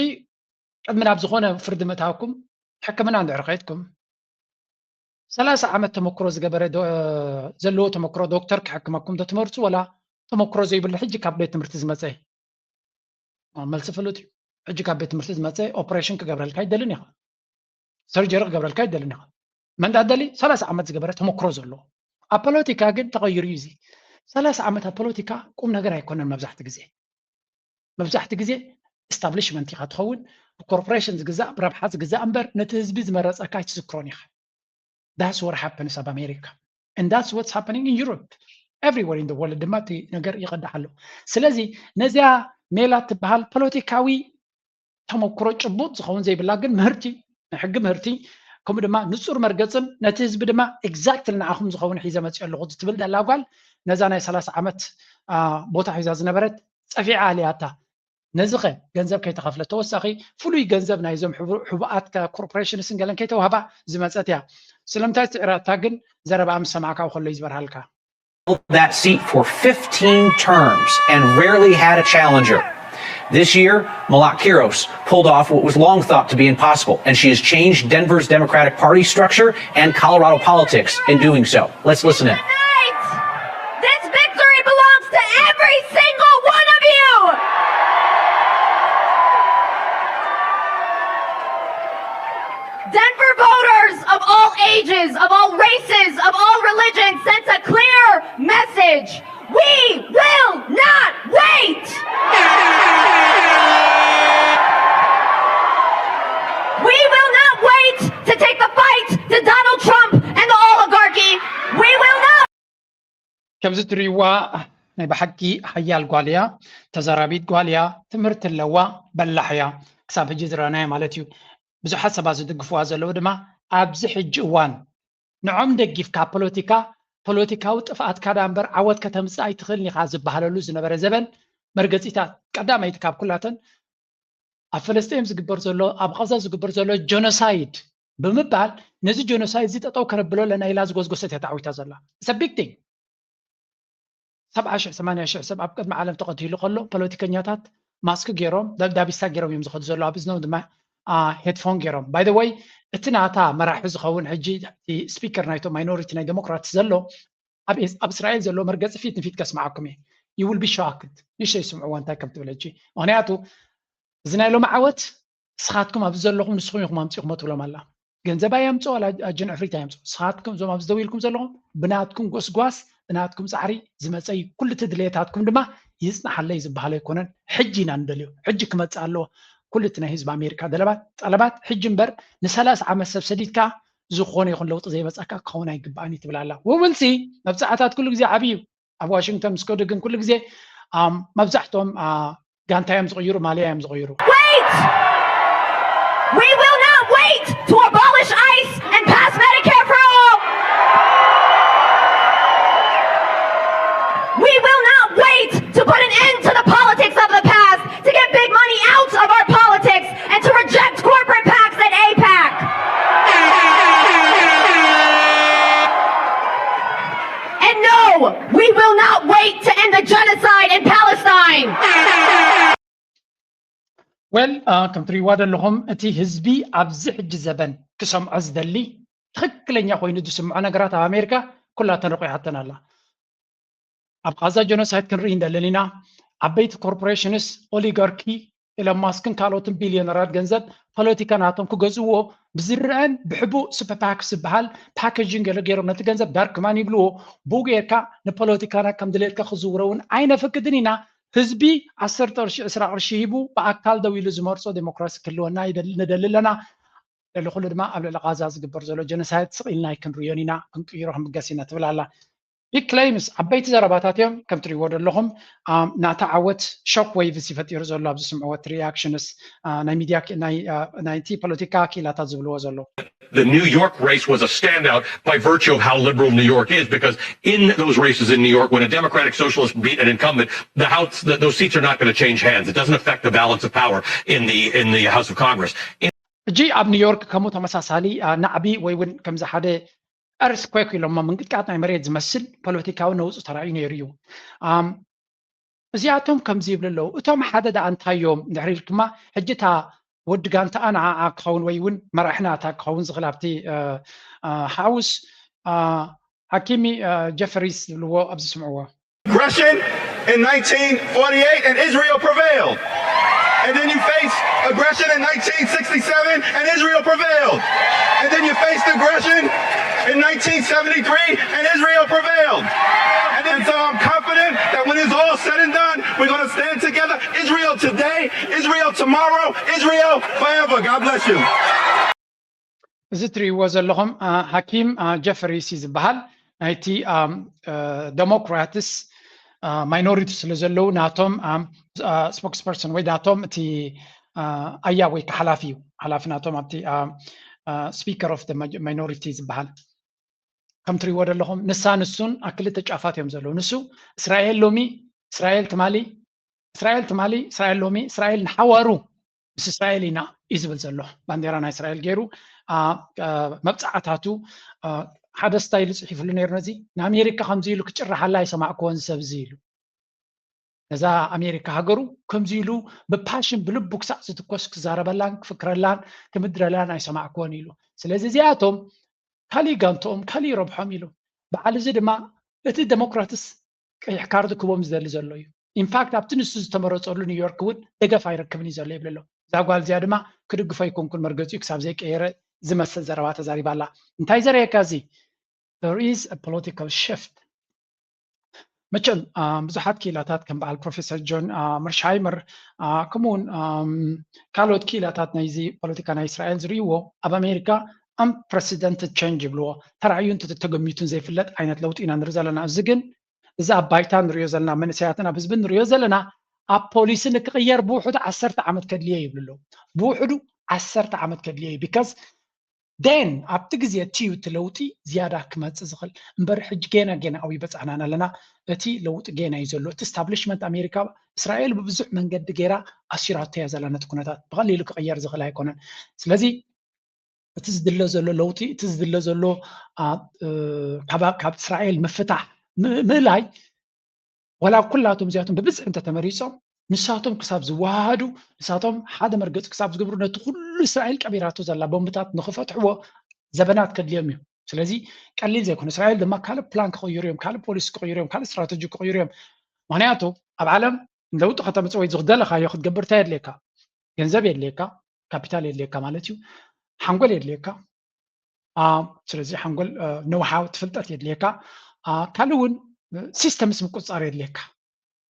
ቅድሚ ናብ ዝኾነ ፍርዲ ምእታውኩም ሕክምና እንድሕር ከይድኩም ሰላሳ ዓመት ተመክሮ ዝገበረ ዘለዎ ተመክሮ ዶክተር ክሕክመኩም ዶ ትመርፁ ወላ ተመክሮ ዘይብሉ ሕጂ ካብ ቤት ትምህርቲ ዝመፀ? መልሲ ፍሉጥ እዩ። ሕጂ ካብ ቤት ትምህርቲ ዝመፀ ኦፕሬሽን ክገብረልካ ይደልን ኢኻ፣ ሰርጀሪ ክገብረልካ ይደልን ኢኻ። መን ዳደሊ ሰላሳ ዓመት ዝገበረ ተመክሮ ዘለዎ። ኣብ ፖለቲካ ግን ተቐይሩ እዩ። እዚ ሰላሳ ዓመት ኣብ ፖለቲካ ቁም ነገር ኣይኮነን። መብዛሕቲ ግዜ መብዛሕቲ ግዜ ኤስታብሊሽመንት ኢኻ ትኸውን። ብኮርፖሬሽን ዝግዛእ ብረብሓ ዝግዛእ እምበር ነቲ ህዝቢ ዝመረፀካ ኣይትዝክሮን ኢኻ። That's what happens ኣብ ኣሜሪካ and that's what's happening in Europe, everywhere in the world ድማ እቲ ነገር ይቐዳሕ ኣሎ። ስለዚ ነዚኣ ሜላት ትበሃል ፖለቲካዊ ተመክሮ ጭቡጥ ዝኸውን ዘይብላ ግን ምህርቲ ናይ ሕጊ ምህርቲ ከምኡ ድማ ንፁር መርገፅን ነቲ ህዝቢ ድማ exactly ንዓኹም ዝኸውን ሒዘ መፅእ ኣለኹ ትብል ዘላ ጓል ነዛ ናይ ሰላሳ ዓመት ቦታ ሒዛ ዝነበረት ፀፊዓ ኣልያታ። ነዚ ኸ ገንዘብ ከይተኸፍለ ተወሳኺ ፍሉይ ገንዘብ ናይዞም ሕቡኣት ኮርፖሬሽንስን ገለን ከይተዋህባ ዝመፀት እያ። ስለምንታይ ስዒራታ ግን ዘረባኣ ምስ ሰማዕካ ከሎ እዩ ዝበርሃልካ። That seat for fifteen terms and rarely had a challenger. This year, Malak Quiros pulled off what was long thought to be impossible, and she has changed Denver's Democratic Party structure and Colorado politics in doing so. Let's listen in. This victory belongs to every single one of you. Denver voters of all ages, of all races, of all religions sent a clear message. We will not wait! We will not wait to take the fight to Donald Trump and the oligarchy. We will not! ከምዚ ትርእይዋ ናይ ብሓቂ ሓያል ጓል እያ፣ ተዛራቢት ጓል እያ፣ ትምህርቲ ኣለዋ፣ በላሕ እያ። ክሳብ ሕጂ ዝረኣናዮ ማለት እዩ። ብዙሓት ሰባት ዝድግፍዋ ዘለዉ ድማ ኣብዚ ሕጂ እዋን ንዖም ደጊፍካ ፖለቲካ ፖለቲካዊ ጥፍኣትካ ዳ እምበር ዓወት ከተምፅእ ኣይትኽእልን ኢኻ ዝበሃለሉ ዝነበረ ዘበን መርገፂታት ቀዳመይቲ ካብ ኩላተን ኣብ ፈለስጢን ዝግበር ዘሎ ኣብ ቃዛ ዝግበር ዘሎ ጀኖሳይድ ብምባል ነዚ ጀኖሳይድ እዚ ጠጠው ከነብሎ ኣለና ኢላ ዝጎዝጎሰት እያ ተዓዊታ ዘላ። It's a big thing። ሰብዓ ሽሕ ሰማንያ ሽሕ ሰብ ኣብ ቅድሚ ዓለም ተቐቲሉ ከሎ ፖለቲከኛታት ማስክ ገይሮም ደብዳቢሳ ገይሮም እዮም ዝኸዱ ዘሎ ኣብ እዝኖም ድማ ሄድፎን ገይሮም። By the way እቲ ናታ መራሒ ዝኸውን ሕጂ ስፒከር ናይቶም ማይኖሪቲ ናይ ዴሞክራት ዘሎ ኣብ እስራኤል ዘሎ መርገፂ ፊት ንፊት ከስምዓኩም እየ። You will be shocked። ንእሽተይ ስምዕዋ እንታይ ከም ትብል ሕጂ። ምክንያቱ እዚ ናይ ሎሚ ዓወት ንስኻትኩም ኣብዚ ዘለኹም ንስኹም ኢኹም ኣምፂኹሞ ትብሎም ኣላ። ገንዘብ ኣየምፅኡ ዋላ ኣጅን ዕፍሪት ኣየምፅኡ። ንስኻትኩም እዞም ኣብዚ ደው ኢልኩም ዘለኹም ብናትኩም ጎስጓስ ብናትኩም ፃዕሪ ዝመፀ እዩ። ኩሉ እቲ ድሌታትኩም ድማ ይፅናሓለይ ዝበሃል ኣይኮነን። ሕጂ ኢና ንደልዮ። ሕጂ ክመፅእ ኣለዎ። ኩሉ እቲ ናይ ህዝቢ ኣሜሪካ ደለባት ጠለባት ሕጂ እምበር ንሰላሳ ዓመት ሰብ ሰዲድካ ዝኾነ ይኹን ለውጢ ዘይመፃካ ክኸውን ኣይግባእን እዩ ትብል ኣላ። We will see። መብፃዕታት ኩሉ ግዜ ዓብዪ እዩ። ኣብ ዋሽንግተን ምስ ከዱ ግን ኩሉ ግዜ መብዛሕትኦም ጋንታ እዮም ዝቕይሩ፣ ማልያ እዮም ዝቕይሩ። Wait! We will not wait to abolish ICE and pass Medicare for all! We will not wait to put an end to the politics. ወል ከም ትሪእዋ ዘለኹም እቲ ህዝቢ ኣብዚ ሕጂ ዘበን ክሰምዖ ዝደሊ ትኽክለኛ ኮይኑ ዝስምዖ ነገራት ኣብ ኣሜሪካ ኩላተን ረቑሓተን ኣላ። ኣብ ቃዛ ጀኖሳይድ ክንርኢ እንደለን ኢና። ዓበይቲ ኮርፖሬሽንስ፣ ኦሊጋርኪ፣ ኢሎን ማስክን ካልኦትን ቢልዮነራት ገንዘብ ፖለቲካ ናቶም ክገዝእዎ ብዝረአን ብሕቡእ ሱፐር ፓክ ዝበሃል ፓኬጂንግ ገለ ገይሮም ነቲ ገንዘብ ዳርክ ማን ይብልዎ። ብኡ ጌርካ ንፖለቲካና ከም ድሌትካ ክዝውሮ እውን ኣይነፍቅድን ኢና። ህዝቢ ዓሰርተ ቅርሺ ዕስራ ቅርሺ ሂቡ ብኣካል ደው ኢሉ ዝመርጾ ዴሞክራሲ ክህልወና ይደል- ንደሊ ኣለና። ልዕሊ ኩሉ ድማ ኣብ ልዕሊ ቃዛ ዝግበር ዘሎ ጀኖሳይድ ስቕ ኢልና ኣይክንርእዮን ኢና፣ ክንቅይሮ ክንብገስ ኢና ትብል ኣላ። ቢግ ክለይምስ፣ ዓበይቲ ዘረባታት እዮም ከም ትሪእዎ ዘለኹም። ናታ ዓወት ሾክ ዌቭስ ይፈጢሩ ዘሎ ኣብዚ ስምዕዎ እቲ ሪኣክሽንስ ናይ ሚድያ ናይቲ ፖለቲካ ክኢላታት ዝብልዎ ዘለዉ። The New York race was a standout by virtue of how liberal New York is, because in those races in New York, when a Democratic Socialist beat an incumbent, the House, th- those seats are not going to change hands. It doesn't affect the balance of power in the in the House of Congress. ሕጂ ኣብ ኒውዮርክ ከምኡ ተመሳሳሊ ናዕቢ ወይ እውን ከምዚ ሓደ earthquake ኢሎሞ ምንቅጥቃጥ ናይ መሬት ዝመስል ፖለቲካዊ ነውፂ ተራእዩ ነይሩ እዩ። እዚኣቶም ከምዚ ይብሉ ኣለዉ፣ እቶም ሓደ ደኣ እንታይ እዮም ድሕሪ ኢልክማ፣ ሕጂ እታ ወዲ ጋንታኣ ንዓኣ ክኸውን ወይ እውን መራሒ ናታ ክኸውን ዝኽእል ኣብቲ ሃውስ፣ ሓኪሚ ጀፈሪስ ዝብልዎ ኣብዚ ስምዕዎ። Aggression in nineteen forty-eight and Israel prevailed. And then you face aggression in nineteen sixty-seven and Israel prevailed. And then you faced aggression in nineteen seventy-three and Israel prevailed. And then, so I'm confident that when it's all said and done, we're going to stand together. Israel today, Israel tomorrow, Israel forever. God bless you. እዚ ትርእይዎ ዘለኹም ሓኪም ጀፈሪስ እዩ ዝበሃል። ናይቲ ደሞክራትስ ማይኖሪቲ ስለ ዘለዉ ናቶም ስፖክስፐርሰን ወይ ናቶም እቲ ኣያ ወይ ሓላፊ እዩ፣ ሓላፊ ናቶም ኣብቲ ስፒከር ኦፍ ማይኖሪቲ ዝበሃል። ከም ትርእይዎ ዘለኹም ንሳ ንሱን ኣብ ክልተ ጫፋት እዮም ዘለዉ። ንሱ እስራኤል ሎሚ፣ እስራኤል ትማሊ፣ እስራኤል ትማሊ፣ እስራኤል ሎሚ፣ እስራኤል ንሓዋሩ ምስ እስራኤል ኢና እዩ ዝብል ዘሎ። ባንዴራ ናይ እስራኤል ገይሩ መብፃዕታቱ ሓደ ስታይል ፅሒፍሉ ነይሩ። ነዚ ንኣሜሪካ ከምዚ ኢሉ ክጭርሓላ ኣይሰማዕክዎን ሰብ እዚ ኢሉ ነዛ ኣሜሪካ ሃገሩ ከምዚ ኢሉ ብፓሽን ብልቡ ክሳዕ ዝትኮስ ክዛረበላን ክፍክረላን ክምድረላን ኣይሰማዕክዎን ኢሉ። ስለዚ እዚኣቶም ካሊእ ጋንትኦም ካሊእ ረብሖም ኢሉ። በዓል እዚ ድማ እቲ ደሞክራትስ ቀይሕ ካርድ ክቦም ዝደሊ ዘሎ እዩ። ኢንፋክት ኣብቲ ንሱ ዝተመረፀሉ ኒውዮርክ እውን ደገፍ ኣይረክብን እዩ ዘሎ ይብል ኣሎ። እዛ ጓል እዚኣ ድማ ክድግፎ ኣይኮንኩን መርገፂኡ ክሳብ ዘይቀየረ ዝመስል ዘረባ ተዛሪባ ኣላ። እንታይ ዘርእየካ እዚ? There is a political shift። መቸም ብዙሓት ክኢላታት ከም በዓል ፕሮፌሰር ጆን መርሻይመር ከምኡውን ካልኦት ክኢላታት ናይዚ ፖለቲካ ናይ እስራኤል ዝርእይዎ ኣብ ኣሜሪካ unprecedented change ይብልዎ። ተራእዩን ተገሚቱን ዘይፍለጥ ዓይነት ለውጢ ኢና ንርኢ ዘለና። እዚ ግን እዚ ኣብ ባይታ ንሪኦ ዘለና መንእሰያትን ኣብ ህዝቢ ንሪኦ ዘለና ኣብ ፖሊሲ ንክቕየር ብውሕዱ ዓሰርተ ዓመት ከድልዮ ይብሉ ኣለዉ። ብውሕዱ ዓሰርተ ዓመት ከድልዮ እዩ። ቢካዝ ደን ኣብቲ ግዜ እቲ እዩ እቲ ለውጢ ዝያዳ ክመፅእ ዝኽእል እምበር ሕጂ ጌና ጌና ኣብዩ በፃሕናን ኣለና። እቲ ለውጢ ጌና እዩ ዘሎ። እቲ ስታብሊሽመንት ኣሜሪካ እስራኤል ብብዙሕ መንገዲ ገይራ ኣሲራቶ እያ ዘላ ነቲ ኩነታት ብቐሊሉ ክቕየር ዝኽእል ኣይኮነን። ስለዚ እቲ ዝድለ ዘሎ ለውጢ እቲ ዝድለ ዘሎ ካብ እስራኤል ምፍታሕ ምእላይ ዋላ ኩላቶም እዚኣቶም ብብዝሒ እንተተመሪፆም ንሳቶም ክሳብ ዝወሃሃዱ ንሳቶም ሓደ መርገፂ ክሳብ ዝገብሩ ነቲ ኩሉ እስራኤል ቀቢራቶ ዘላ ቦምብታት ንክፈትሕዎ ዘበናት ከድልዮም እዩ። ስለዚ ቀሊል ዘይኮነ እስራኤል ድማ ካልእ ፕላን ክቕይሩ እዮም፣ ካልእ ፖሊሲ ክቕይሩ እዮም፣ ካልእ ስትራተጂ ክቕይሩ እዮም። ምክንያቱ ኣብ ዓለም ለውጢ ከተምፅእ ወይ ዝደለካዮ ክትገብር እንታይ የድልየካ? ገንዘብ የድልየካ፣ ካፒታል የድልየካ ማለት እዩ። ሓንጎል የድልየካ። ስለዚ ሓንጎል ነውሓው ትፍልጠት የድልየካ። ካልእ እውን ሲስተምስ ምቁፅፃር የድልየካ።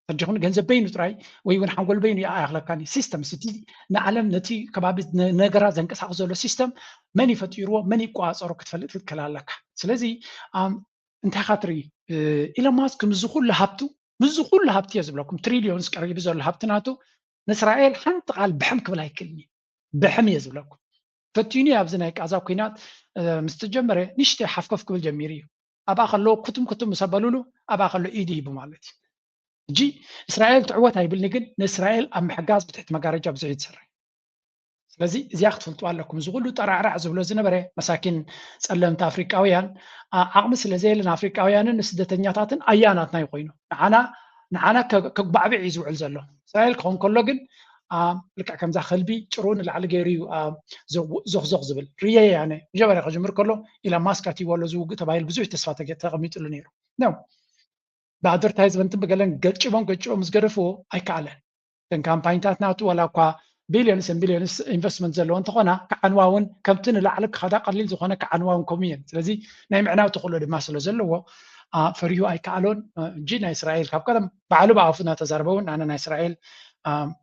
ተዲኹን ገንዘብ በይኑ ጥራይ ወይ እውን ሓንጎል በይኑ ይኣያኽለካኒ። ሲስተምስ እቲ ንዓለም ነቲ ከባቢ ነገራት ዘንቀሳቕስ ዘሎ ሲስተም መን ይፈጢርዎ መን ይቆፃፀሮ ክትፈልጥ ክትክእል ኣለካ። ስለዚ እንታይ ኢኻ ትርኢ? ኢሎን ማስክ ምስዚ ኩሉ ሃብቱ ምስዚ ኩሉ ሃብቲ እየ ዝብለኩም ትሪሊዮንስ ቀሪቡ ዘሎ ሃብቲ ናቱ ንእስራኤል ሓንቲ ቃል ብሕም ክብል ኣይክእልን እዩ። ብሕም እየ ዝብለኩም። ፈቲኑ እዩ ኣብዚ ናይ ቃዛ ኩናት ምስ ተጀመረ ንሽተይ ሓፍከፍ ክብል ጀሚሩ እዩ። ኣብኣ ከለዉ ኩትም ኩትም ምስ ኣበሉሉ ኣብኣ ከሎ ኢዱ ሂቡ ማለት እዩ። ሕጂ እስራኤል ትዕወት ኣይብልኒ፣ ግን ንእስራኤል ኣብ ምሕጋዝ ብትሕቲ መጋረጃ ብዙሕ እዩ ዝሰርሕ። ስለዚ እዚኣ ክትፈልጡ ኣለኩም። እዚ ኩሉ ጠራዕራዕ ዝብሎ ዝነበረ መሳኪን ጸለምቲ ኣፍሪቃውያን ዓቕሚ ስለ ዘየለን ኣፍሪቃውያንን ንስደተኛታትን ኣያናትና እዩ ኮይኑ ንዓና ንዓና ከጉባዕብዕ እዩ ዝውዕል ዘሎ። እስራኤል ክኸውን ከሎ ግን ልክዕ ከምዛ ከልቢ ጭሩ ንላዕሊ ገይሩ እዩ ዞኽዞኽ ዝብል ርየየ ኣነ። መጀመርያ ክጅምር ከሎ ኢላ ማስክ ኣትይዎ ኣሎ ዝውግእ ተባሂሉ ብዙሕ ተስፋ ተቐሚጥሉ ነይሩ። ብኣድቨርታይዝመንትን ብገለን ገጭቦም ገጭቦም ምስ ገደፍዎ ኣይከኣለን። እተን ካምፓይንታት ናቱ ዋላ እኳ ቢልዮንስ ን ቢልዮንስ ኢንቨስትመንት ዘለዎ እንተኾና ክዓንዋ እውን ከምቲ ንላዕሊ ክኸዳ ቀሊል ዝኾነ ክዓንዋ እውን ከምኡ እየን። ስለዚ ናይ ምዕናው ተኽእሎ ድማ ስለ ዘለዎ ፈሪሁ ኣይከኣሎን። እንጂ ናይ እስራኤል ካብ ቀደም ባዕሉ ብኣፉ እናተዛረበ እውን ኣነ ናይ እስራኤል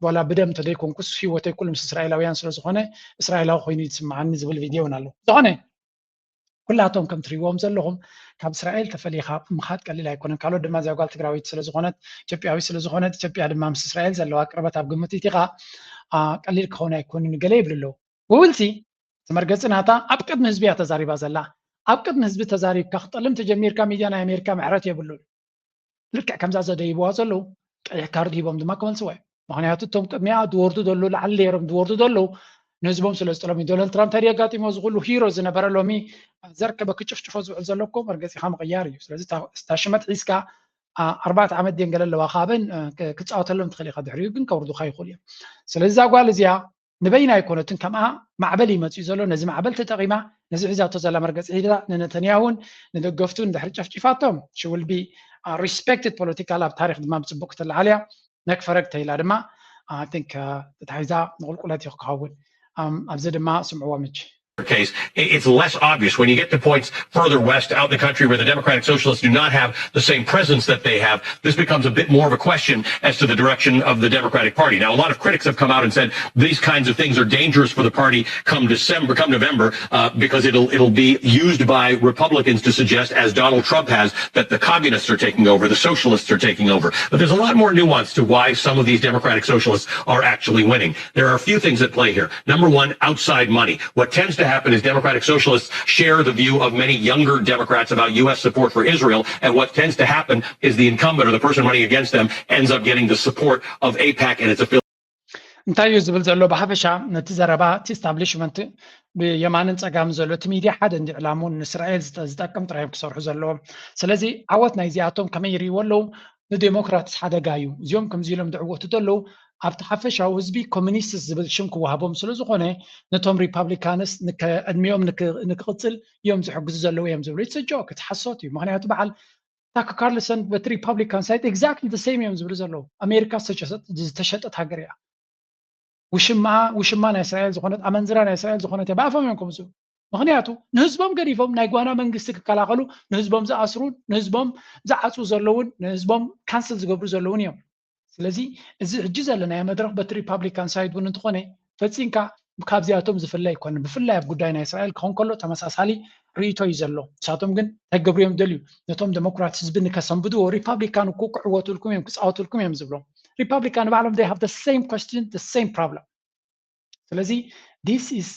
ዋላ ብደም እንተደይኮንኩስ ህይወተይ ኩሉ ምስ እስራኤላውያን ስለዝኾነ እስራኤላዊ ኮይኑ ይስምዓኒ ዝብል ቪድዮ እውን ኣሎ። ዝኾነ ኩላቶም ከም ትሪእዎም ዘለኹም ካብ እስራኤል ተፈሊኻ ምኻድ ቀሊል ኣይኮነን። ካልኦት ድማ እዚኣ ጓል ትግራዊት ስለዝኾነት ኢትዮጵያዊት ስለዝኾነት ኢትዮጵያ ድማ ምስ እስራኤል ዘለዋ ቅርበት ኣብ ግምት ኢቲኻ ቀሊል ክኸውን ኣይኮንን ገለ ይብሉ ኣለዉ። ውብልቲ እቲ መርገፂ ናታ ኣብ ቅድሚ ህዝቢ እያ ተዛሪባ ዘላ። ኣብ ቅድሚ ህዝቢ ተዛሪብካ ክጠልም ተጀሚርካ ሚድያ ናይ ኣሜሪካ ምሕረት የብሉን። ልክዕ ከምዛ ዘደይብዋ ዘለዉ ቀይሕ ካርድ ሂቦም ድማ ክመልስዋ እዩ። ምክንያቱ እቶም ቅድሚኣ ዝወርዱ ዘለዉ ላዕሊ ነይሮም ዝወርዱ ዘለዉ ንህዝቦም ስለ ዝጠለሙ እዩ። ዶናልድ ትራምፕ እንታይ ኣጋጢሞ እዚ ኩሉ ሂሮ ዝነበረ ሎሚ ዘርከበ ክጭፍጭፎ ዝውዕል ዘሎ እኮ መርገፂኻ ምቕያር እዩ። ስለዚ እታ ሽመት ሒዝካ ኣርባዕተ ዓመት ድየን ገለ ኣለዋ ካብን ክፃወተሎም ትኽእል ኢኻ። ድሕሪኡ ግን ከውርዱኻ ይኽእሉ እዮም። ስለዚ እዛ ጓል እዚኣ ንበይና ኣይኮነትን ከምኣ ማዕበል ይመፅኡ ዘሎ። ነዚ ማዕበል ተጠቒማ ነዚ ሒዛቶ ዘላ መርገፂ ሒዛ ንነተንያሁን ንደገፍቱን ድሕሪ ጨፍጭፋቶም ሽውልቢ ሪስፔክትድ ፖለቲካል ኣብ ታሪክ ድማ ብፅቡቅ ክትለዓል እያ። ነክ ፈረግ ተይላ ድማ ቲንክ ተታሒዛ ንቁልቁለት እዩ ክኸውን። ኣብዚ ድማ ስምዕዎ ምች case, it's less obvious when you get to points further west out in the country where the Democratic Socialists do not have the same presence that they have. This becomes a bit more of a question as to the direction of the Democratic Party. Now, a lot of critics have come out and said these kinds of things are dangerous for the party come December, come November, uh, because it'll it'll be used by Republicans to suggest, as Donald Trump has, that the communists are taking over, the socialists are taking over. But there's a lot more nuance to why some of these Democratic Socialists are actually winning. There are a few things at play here. Number one, outside money. What tends to happen is Democratic Socialists share the view of many younger Democrats about U S support for Israel, and what tends to happen is the incumbent or the person running against them ends up getting the support of AIPAC and its affiliates. እንታይ እዩ ዝብል ዘሎ ብሓፈሻ ነቲ ዘረባ እቲ ስታብሊሽመንት ብየማንን ጸጋም ዘሎ እቲ ሚድያ ሓደ እንዲ ዕላሙ ንእስራኤል ዝጠቅም ጥራዮም ክሰርሑ ዘለዎም። ስለዚ ዓወት ናይዚኣቶም ከመይ ይርእይዎ ኣለዉ? ንዴሞክራትስ ሓደጋ እዩ። እዚኦም ከምዚ ኢሎም ዝዕወቱ ዘለዉ ኣብቲ ሓፈሻዊ ህዝቢ ኮሚኒስትስ ዝብል ሽም ክወሃቦም ስለ ዝኾነ ነቶም ሪፓብሊካንስ ዕድሚኦም ንክቕፅል እዮም ዝሕግዙ ዘለዉ እዮም ዝብሉ። ኢትስ ጆክ፣ እቲ ሓሶት እዩ። ምክንያቱ በዓል ታክ ካርልሰን በቲ ሪፓብሊካን ሳይድ ኤግዛክትሊ ደ ሴም እዮም ዝብሉ ዘለዉ። ኣሜሪካ ዝተሸጠት ሃገር እያ። ውሽማ ውሽማ ናይ እስራኤል ዝኾነት ኣመንዝራ ናይ እስራኤል ዝኾነት እያ ብኣፎም እዮም ከምዝብሉ። ምክንያቱ ንህዝቦም ገዲፎም ናይ ጓና መንግስቲ ክከላኸሉ ንህዝቦም ዝኣስሩን ንህዝቦም ዝዓፅዉ ዘለውን ንህዝቦም ካንስል ዝገብሩ ዘለውን እዮም። ስለዚ እዚ ሕጂ ዘለናዮ መድረኽ በቲ ሪፓብሊካን ሳይድ እውን እንተኾነ ፈፂምካ ካብዚኣቶም ዝፍለ ኣይኮነን። ብፍላይ ኣብ ጉዳይ ናይ እስራኤል ክኾን ከሎ ተመሳሳሊ ርእይቶ እዩ ዘሎ። ንሳቶም ግን እንታይ ክገብሩ እዮም ዝደልዩ? ነቶም ዴሞክራት ህዝቢ ንከሰንብድዎ ሪፓብሊካን እኮ ክዕወቱልኩም እዮም ክፃወቱልኩም እዮም ዝብሎም። ሪፓብሊካን ንባዕሎም they have the same question, the same problem። ስለዚ this is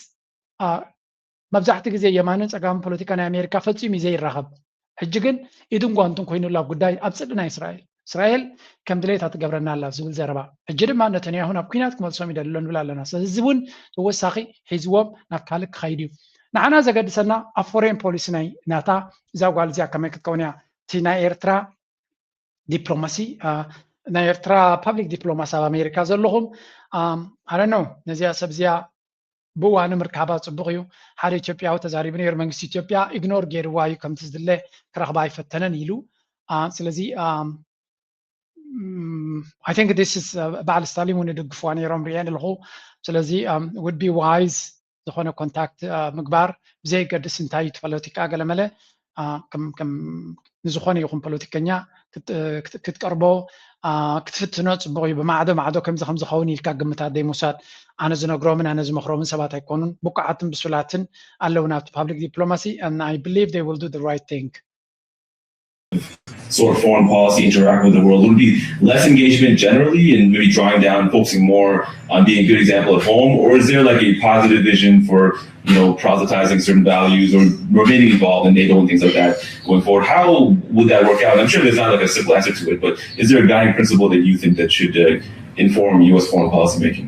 መብዛሕትኡ ግዜ የማንን ፀጋምን ፖለቲካ ናይ ኣሜሪካ ፈፂሙ እዩ ዘይራኸብ። ሕጂ ግን ኢድን ጓንትን ኮይኑላ ጉዳይ ኣብ ፅልኢ ናይ እስራኤል። እስራኤል ከም ድሌታ ትገብረና ኣላ ዝብል ዘረባ። ሕጂ ድማ ነተንያሁ ናብ ኲናት ክመልሶም ይደሊ ኣሎ ንብል ኣለና። ስለዚ እዚ እውን ተወሳኺ ሒዝዎም ናብ ካልእ ክኸይድ እዩ። ንዓና ዘገድሰና ኣብ ፎሬን ፖሊሲ ናይ ናታ እዛ ጓል እዚኣ ከመይ ክትከውን እያ? እቲ ናይ ኤርትራ ዲፕሎማሲ ናይ ኤርትራ ፓብሊክ ዲፕሎማሲ ኣብ ኣሜሪካ ዘለኹም ኣረኖ ነዚኣ ሰብ እዚኣ ብእዋኑ ምርካባ ፅቡቕ እዩ። ሓደ ኢትዮጵያዊ ተዛሪቡ ነይሩ። መንግስቲ ኢትዮጵያ ኢግኖር ገይርዋ እዩ ከምቲ ዝድለ ክረኽባ ኣይፈተነን ኢሉ። ስለዚ I think this is በዓል ስታሊን እውን ይድግፍዋ ነይሮም ሪአ ኣለኹ። ስለዚ would be wise ዝኾነ ኮንታክት ምግባር ብዘይገድስ እንታይ እዩ ፖለቲካ ገለመለ ንዝኾነ ይኹን ፖለቲከኛ ክትቀርቦ ክትፍትኖ ፅቡቅ እዩ። ብማዕዶ ማዕዶ ከምዚ ከም ዝኸውን ኢልካ ግምታት ደይ ምውሳድ። ኣነ ዝነግሮምን ኣነ ዝመኽሮምን ሰባት ኣይኮኑን፣ ብቁዓትን ብሱላትን ኣለዉ ናብቲ ፓብሊክ ዲፕሎማሲ። I believe they will do the right thing. Sort of foreign policy interact with the world would be less engagement generally and maybe drawing down and focusing more on being a good example at home? Or is there like a positive vision for you know, proselytizing certain values or remaining involved in NATO and things like that going forward? How would that work out? I'm sure there's not like a simple answer to it, but is there a guiding principle that you think that should uh, inform U S foreign policy making?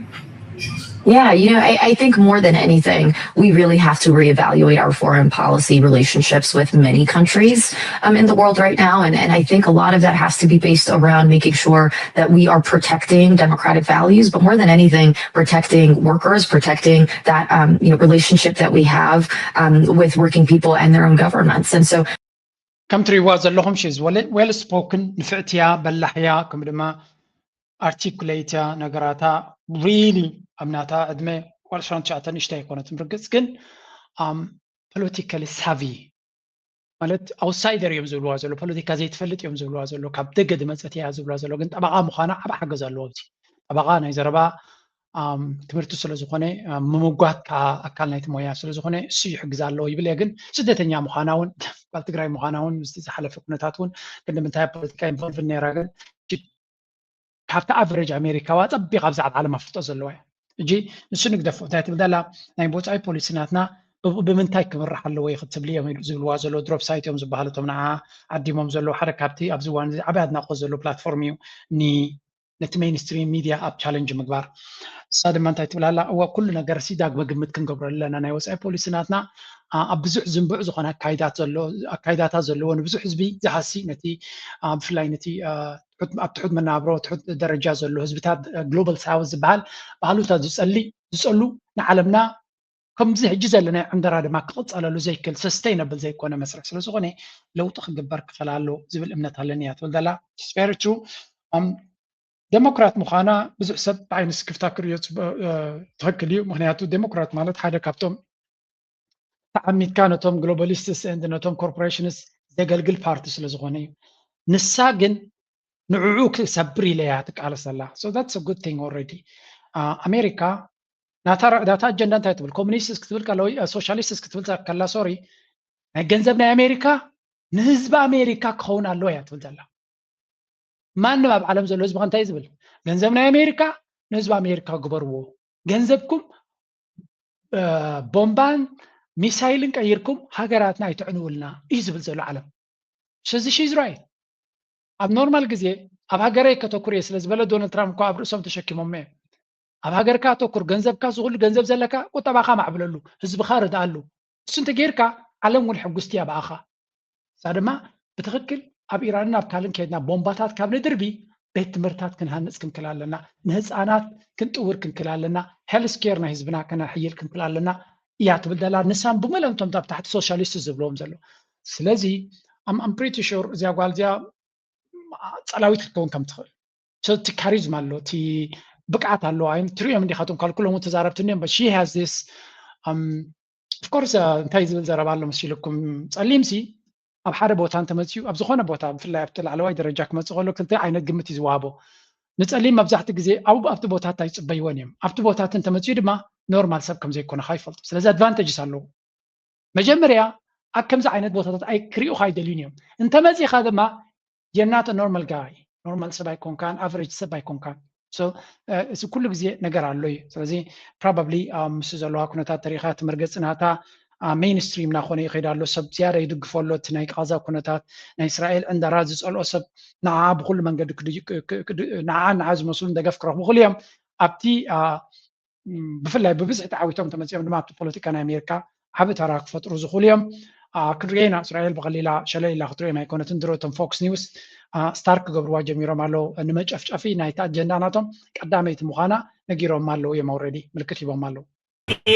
Yeah, you know, I, I think more than anything, we really have to reevaluate our foreign policy relationships with many countries um, in the world right now. And, and I think a lot of that has to be based around making sure that we are protecting democratic values, but more than anything, protecting workers, protecting that um, you know, relationship that we have um, with working people and their own governments. And so ከም ትሪእዋ ዘለኹም she's well spoken፣ ንፍዕትያ፣ በላሕያ፣ ከም ድማ ኣርቲኩሌትያ ነገራታ። ሪሊ ኣብ ናታ ዕድመ ዋላ ዕስራን ትሽዓተን ንእሽተይ ኣይኮነትን። ብርግፅ ግን ፖለቲካሊ ሳቪ ማለት ኣውትሳይደር እዮም ዝብልዋ ዘሎ፣ ፖለቲካ ዘይትፈልጥ እዮም ዝብልዋ ዘሎ፣ ካብ ደገ ዝመፀት እያ ዝብልዋ ዘሎ። ግን ጠበቓ ምዃና ዓብ ሓገዝ ኣለዎ። ኣብዚ ጠበቓ ናይ ዘረባ ትምህርቲ ስለዝኾነ፣ ምምጓት ከዓ ኣካል ናይቲ ሞያ ስለዝኾነ እሱ ይሕግዝ ኣለዎ ይብል እየ። ግን ስደተኛ ምዃና እውን፣ ጓል ትግራይ ምዃና እውን ምስቲ ዝሓለፈ ኩነታት እውን ክንዲ ምንታይ ኣብ ፖለቲካ ኢንቮልቭ ነይራ። ግን ካብቲ ኣቨሬጅ ኣሜሪካዊ ኣፀቢቓ ኣብዚ ዓለም ኣፍልጦ ዘለዋ እያ። ሕጂ ንሱ ንግደፎ፣ እንታይ ትብል ዘላ? ናይ ወፃኢ ፖሊሲ ናትና ብምንታይ ክምራሕ ኣለዎ እዩ ክትብሊ እዮም ዝብልዋ ዘለዉ። ድሮፕ ሳይት እዮም ዝበሃሉ እቶም ንዓ ዓዲሞም ዘለዉ። ሓደ ካብቲ ኣብዚ እዋን እዚ ዓብዪ ኣድናቆት ዘሎ ፕላትፎርም እዩ፣ ነቲ ሜይንስትሪም ሚድያ ኣብ ቻለንጅ ምግባር። እሳ ድማ እንታይ ትብል ኣላ? እዋ ኩሉ ነገር ሲ ዳግመ ግምት ክንገብሮ ኣለና። ናይ ወፃኢ ፖሊሲ ናትና ኣብ ብዙሕ ዝንቡዕ ዝኾነ ኣካይዳታት ዘለዎ፣ ንብዙሕ ህዝቢ ዝሃሲ፣ ነቲ ብፍላይ ነቲ ኣብ ትሑት መናብሮ፣ ትሑት ደረጃ ዘሎ ህዝብታት፣ ግሎባል ሳውዝ ዝበሃል ባህሉታት ዝፀሉ ንዓለምና ከምዚ ሕጂ ዘለናዮ ዕንደራ ድማ ክቕፀለሉ ዘይክእል ሰስተይነብል ዘይኮነ መስርሕ ስለዝኾነ ለውጢ ክግበር ክኽእል ኣሎ ዝብል እምነት ኣለኒ እያ ትብል ዘላ። ስፔሪቱ ዴሞክራት ምዃና ብዙሕ ሰብ ብዓይኒ ስክፍታ ክርእዮ ትኽክል እዩ። ምክንያቱ ዴሞክራት ማለት ሓደ ካብቶም ተዓሚትካ ነቶም ግሎባሊስትስ ንድ ነቶም ኮርፖሬሽንስ ዘገልግል ፓርቲ ስለዝኾነ እዩ። ንሳ ግን ንዕኡ ክሰብር ኢለ እያ ትቃለስ ዘላ። So that's a good thing already። ኣሜሪካ ናታ ኣጀንዳ እንታይ ትብል? ኮሚኒስትስ ክትብል ከላ ወይ ሶሻሊስትስ ክትብል ከላ፣ ሶሪ፣ ናይ ገንዘብ ናይ ኣሜሪካ ንህዝቢ ኣሜሪካ ክኸውን ኣለዎ እያ ትብል ዘላ። ማንም ኣብ ዓለም ዘሎ ህዝቢ እንታይ ዝብል? ገንዘብ ናይ ኣሜሪካ ንህዝቢ ኣሜሪካ ግበርዎ፣ ገንዘብኩም ቦምባን ሚሳይልን ቀይርኩም ሃገራትና ኣይትዕንውልና እዩ ዝብል ዘሎ ዓለም። ስለዚ she's right። ኣብ ኖርማል ግዜ ኣብ ሃገረይ ከተኩር እየ ስለ ዝበለ ዶናልድ ትራምፕ እኳ ኣብ ርእሶም ተሸኪሞም እዮም። ኣብ ሃገርካ ኣተኩር፣ ገንዘብካ ዝኹሉ ገንዘብ ዘለካ ቁጠባኻ ማዕብለሉ፣ ህዝብኻ ርድኣሉ። እሱ እንተጌርካ ዓለም እውን ሕጉስቲ እያ ብኣኻ። እሳ ድማ ብትኽክል ኣብ ኢራንን ኣብ ካልእን ከይድና ቦምባታት ካብ ንድርቢ ቤት ትምህርትታት ክንሃንፅ ክንክል ኣለና፣ ንህፃናት ክንጥውር ክንክል ኣለና፣ ሄልስ ኬር ናይ ህዝብና ከነሕይል ክንክል ኣለና እያ ትብል ዘላ። ንሳን ብምልኦም እቶም ኣብ ታሕቲ ሶሻሊስት ዝብልዎም ዘሎ። ስለዚ ኣም ፕሪቲ ሹር እዚኣ ጓል እዚኣ ፀላዊት ክትከውን ከም ትኽእል እቲ ካሪዝማ ኣሎ፣ እቲ ብቅዓት ኣለዋ። እዮም ትሪኦም እንዲኻቶም ካልኩሎም ተዛረብቲ እኒኦም። But she has this ኦፍኮርስ እንታይ ዝብል ዘረባ ኣሎ መሲልኩም? ፀሊምሲ ኣብ ሓደ ቦታ እንተመፅኡ፣ ኣብ ዝኾነ ቦታ ብፍላይ ኣብቲ ላዕለዋይ ደረጃ ክመፅእ ከሎ ክልተ ዓይነት ግምት እዩ ዝወሃቦ። ንፀሊም መብዛሕትኡ ግዜ ኣብ ኣብቲ ቦታት ኣይፅበይዎን እዮም። ኣብቲ ቦታት እንተመፅኡ ድማ ኖርማል ሰብ ከም ዘይኮነኻ ይፈልጡ። ስለዚ ኣድቫንቴጅስ ኣለዎ። መጀመርያ ኣብ ከምዚ ዓይነት ቦታታት ኣይ ክሪኡኻ ኣይደልዩን እዮም። እንተመፂኻ ድማ you're not a normal guy፣ ኖርማል ሰብ ኣይኮንካን፣ ኣቨሬጅ ሰብ ኣይኮንካን። So እዚ ኩሉ ግዜ ነገር ኣሎ እዩ። ስለዚ ፕሮባብሊ ምስ ዘለዋ ኩነታት ተሪኻ እቲ መርገፂ ናታ ሜይንስትሪም እናኾነ ይኸይድ ኣሎ። ሰብ ዝያዳ ይድግፎ ኣሎ። እቲ ናይ ቃዛ ኩነታት፣ ናይ እስራኤል ዕንደራ ዝፀልኦ ሰብ ንዓ ብኩሉ መንገዲ ንዓ ንዓ ዝመስሉ ደገፍ ክረኽቡ ክኽእሉ እዮም። ኣብቲ ብፍላይ ብብዝሒ ተዓዊቶም ተመፂኦም ድማ ኣብቲ ፖለቲካ ናይ ኣሜሪካ ዓቢ ተራ ክፈጥሩ ዝኽእሉ እዮም። ክንሪኦ ኢና። እስራኤል ብቐሊላ ሸለል ኢላ ክትሪኦም ኣይኮነትን። ድሮ እቶም ፎክስ ኒውስ ስታርት ክገብርዋ ጀሚሮም ኣለዉ። ንመጨፍጨፊ ናይቲ ኣጀንዳ ናቶም ቀዳመይቲ ምዃና ነጊሮም ኣለዉ እዮም። ኣውረዲ ምልክት ሂቦም ኣለዉ።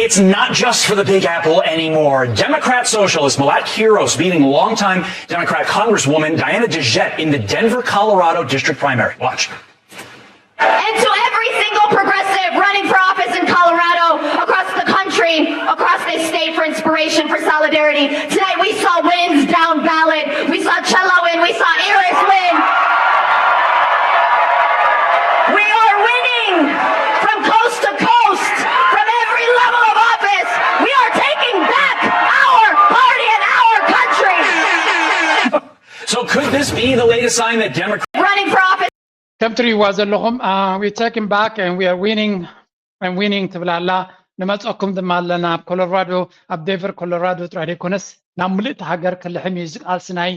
It's not just for the Big Apple anymore. Democrat socialist Malat Quiros beating longtime Democrat Congresswoman Diana DeGette in the Denver, Colorado district primary. Watch. And to every single progressive running for office in Colorado, across the country, across this state for inspiration, for solidarity. Tonight we saw wins down ballot. We saw Cello win. We saw Iris win. We are winning from coast to coast, from every level of office. We are taking back our party and our country. So could this be the latest sign that Democrats running for office? ከም ትሪእዋ ዘለኹም we taking back and we are winning and winning ትብል ኣላ። ንመፀኩም ድማ ኣለና ኣብ ኮሎራዶ፣ ኣብ ዴንቨር ኮሎራዶ ጥራይ ዘይኮነስ ናብ ምልእቲ ሃገር ክልሕም እዩ እዚ ቃልሲ ናይ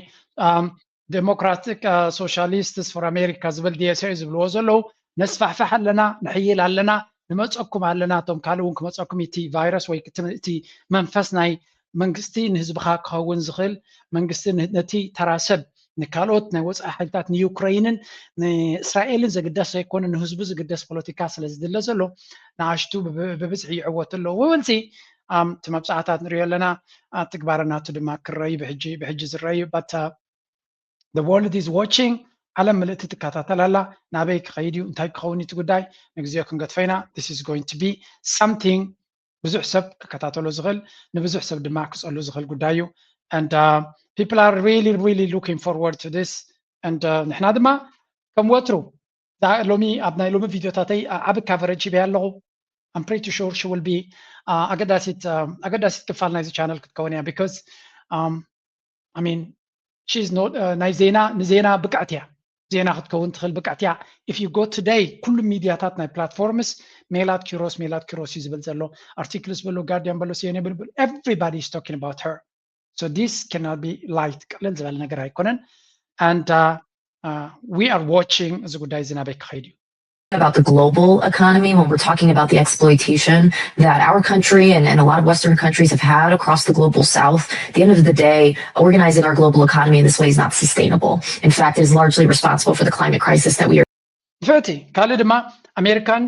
ዴሞክራቲክ ሶሻሊስትስ ፎር ኣሜሪካ ዝብል ዲኤስኤ ዝብልዎ ዘለዉ። ነስፋሕፍሕ ኣለና፣ ንሕይል ኣለና። ንመፀኩም ኣለና፣ እቶም ካልእ እውን ክመፀኩም፣ እቲ ቫይረስ ወይ እቲ መንፈስ ናይ መንግስቲ ንህዝብኻ ክኸውን ዝኽእል፣ መንግስቲ ነቲ ተራ ሰብ፣ ንካልኦት ናይ ወፃኢ ሓይልታት፣ ንዩክረይንን ንእስራኤልን ዘግደስ ዘይኮነ ንህዝቡ ዝግደስ ፖለቲካ ስለ ዝድለ ዘሎ ንኣሽቱ ብብዝሒ ይዕወቱ ኣለዉ። ወልፂ እቲ መብፃዕታት ንሪኦ ኣለና። ትግባረ ናቱ ድማ ክረዩ ብሕጂ ብሕጂ ዝረዩ but the world is watching። ዓለም ምልእቲ ትከታተል ኣላ። ናበይ ክኸይድ እዩ፣ እንታይ ክኸውን እቲ ጉዳይ ንግዜኡ ክንገድፎ ኢና። This is going to be something ብዙሕ ሰብ ክከታተሎ ዝኽእል፣ ንብዙሕ ሰብ ድማ ክፀሉ ዝኽእል ጉዳይ እዩ። And uh, people are really really looking forward to this and uh, ንሕና ድማ ከም ወትሩ ሎሚ ኣብ ናይ ሎሚ ቪዲዮታተይ ዓቢ coverage ሂበያ ኣለኹ። I'm pretty sure she will be ኣገዳሲት ኣገዳሲት ክፋል ናይዚ ቻነል ክትከውን እያ because I mean she's not ናይ ዜና ንዜና ብቅዕቲ እያ። ዜና ክትከውን ትኽእል ብቅዕቲ እያ። If you go today ኩሉ ሚድያታት ናይ platforms ሜላት ኪሮስ ሜላት ኪሮስ እዩ ዝብል ዘሎ። Articles በሉ፣ ጋርዲያን በሉ፣ ሲኤንኤን በሉ፣ everybody is talking about her. So this cannot be light፣ ቅልል ዝበለ ነገር ኣይኮነን። And uh, uh, we are watching እዚ ጉዳይ እዚ ናበይ ክኸይድ እዩ። about the global economy when we're talking about the exploitation that our country and, and a lot of Western countries have had across the global South. At the end of the day, organizing our global economy in this way is not sustainable. In fact, it is largely responsible for the climate crisis that we are. ንፍዕቲ ካልእ ድማ ኣሜሪካን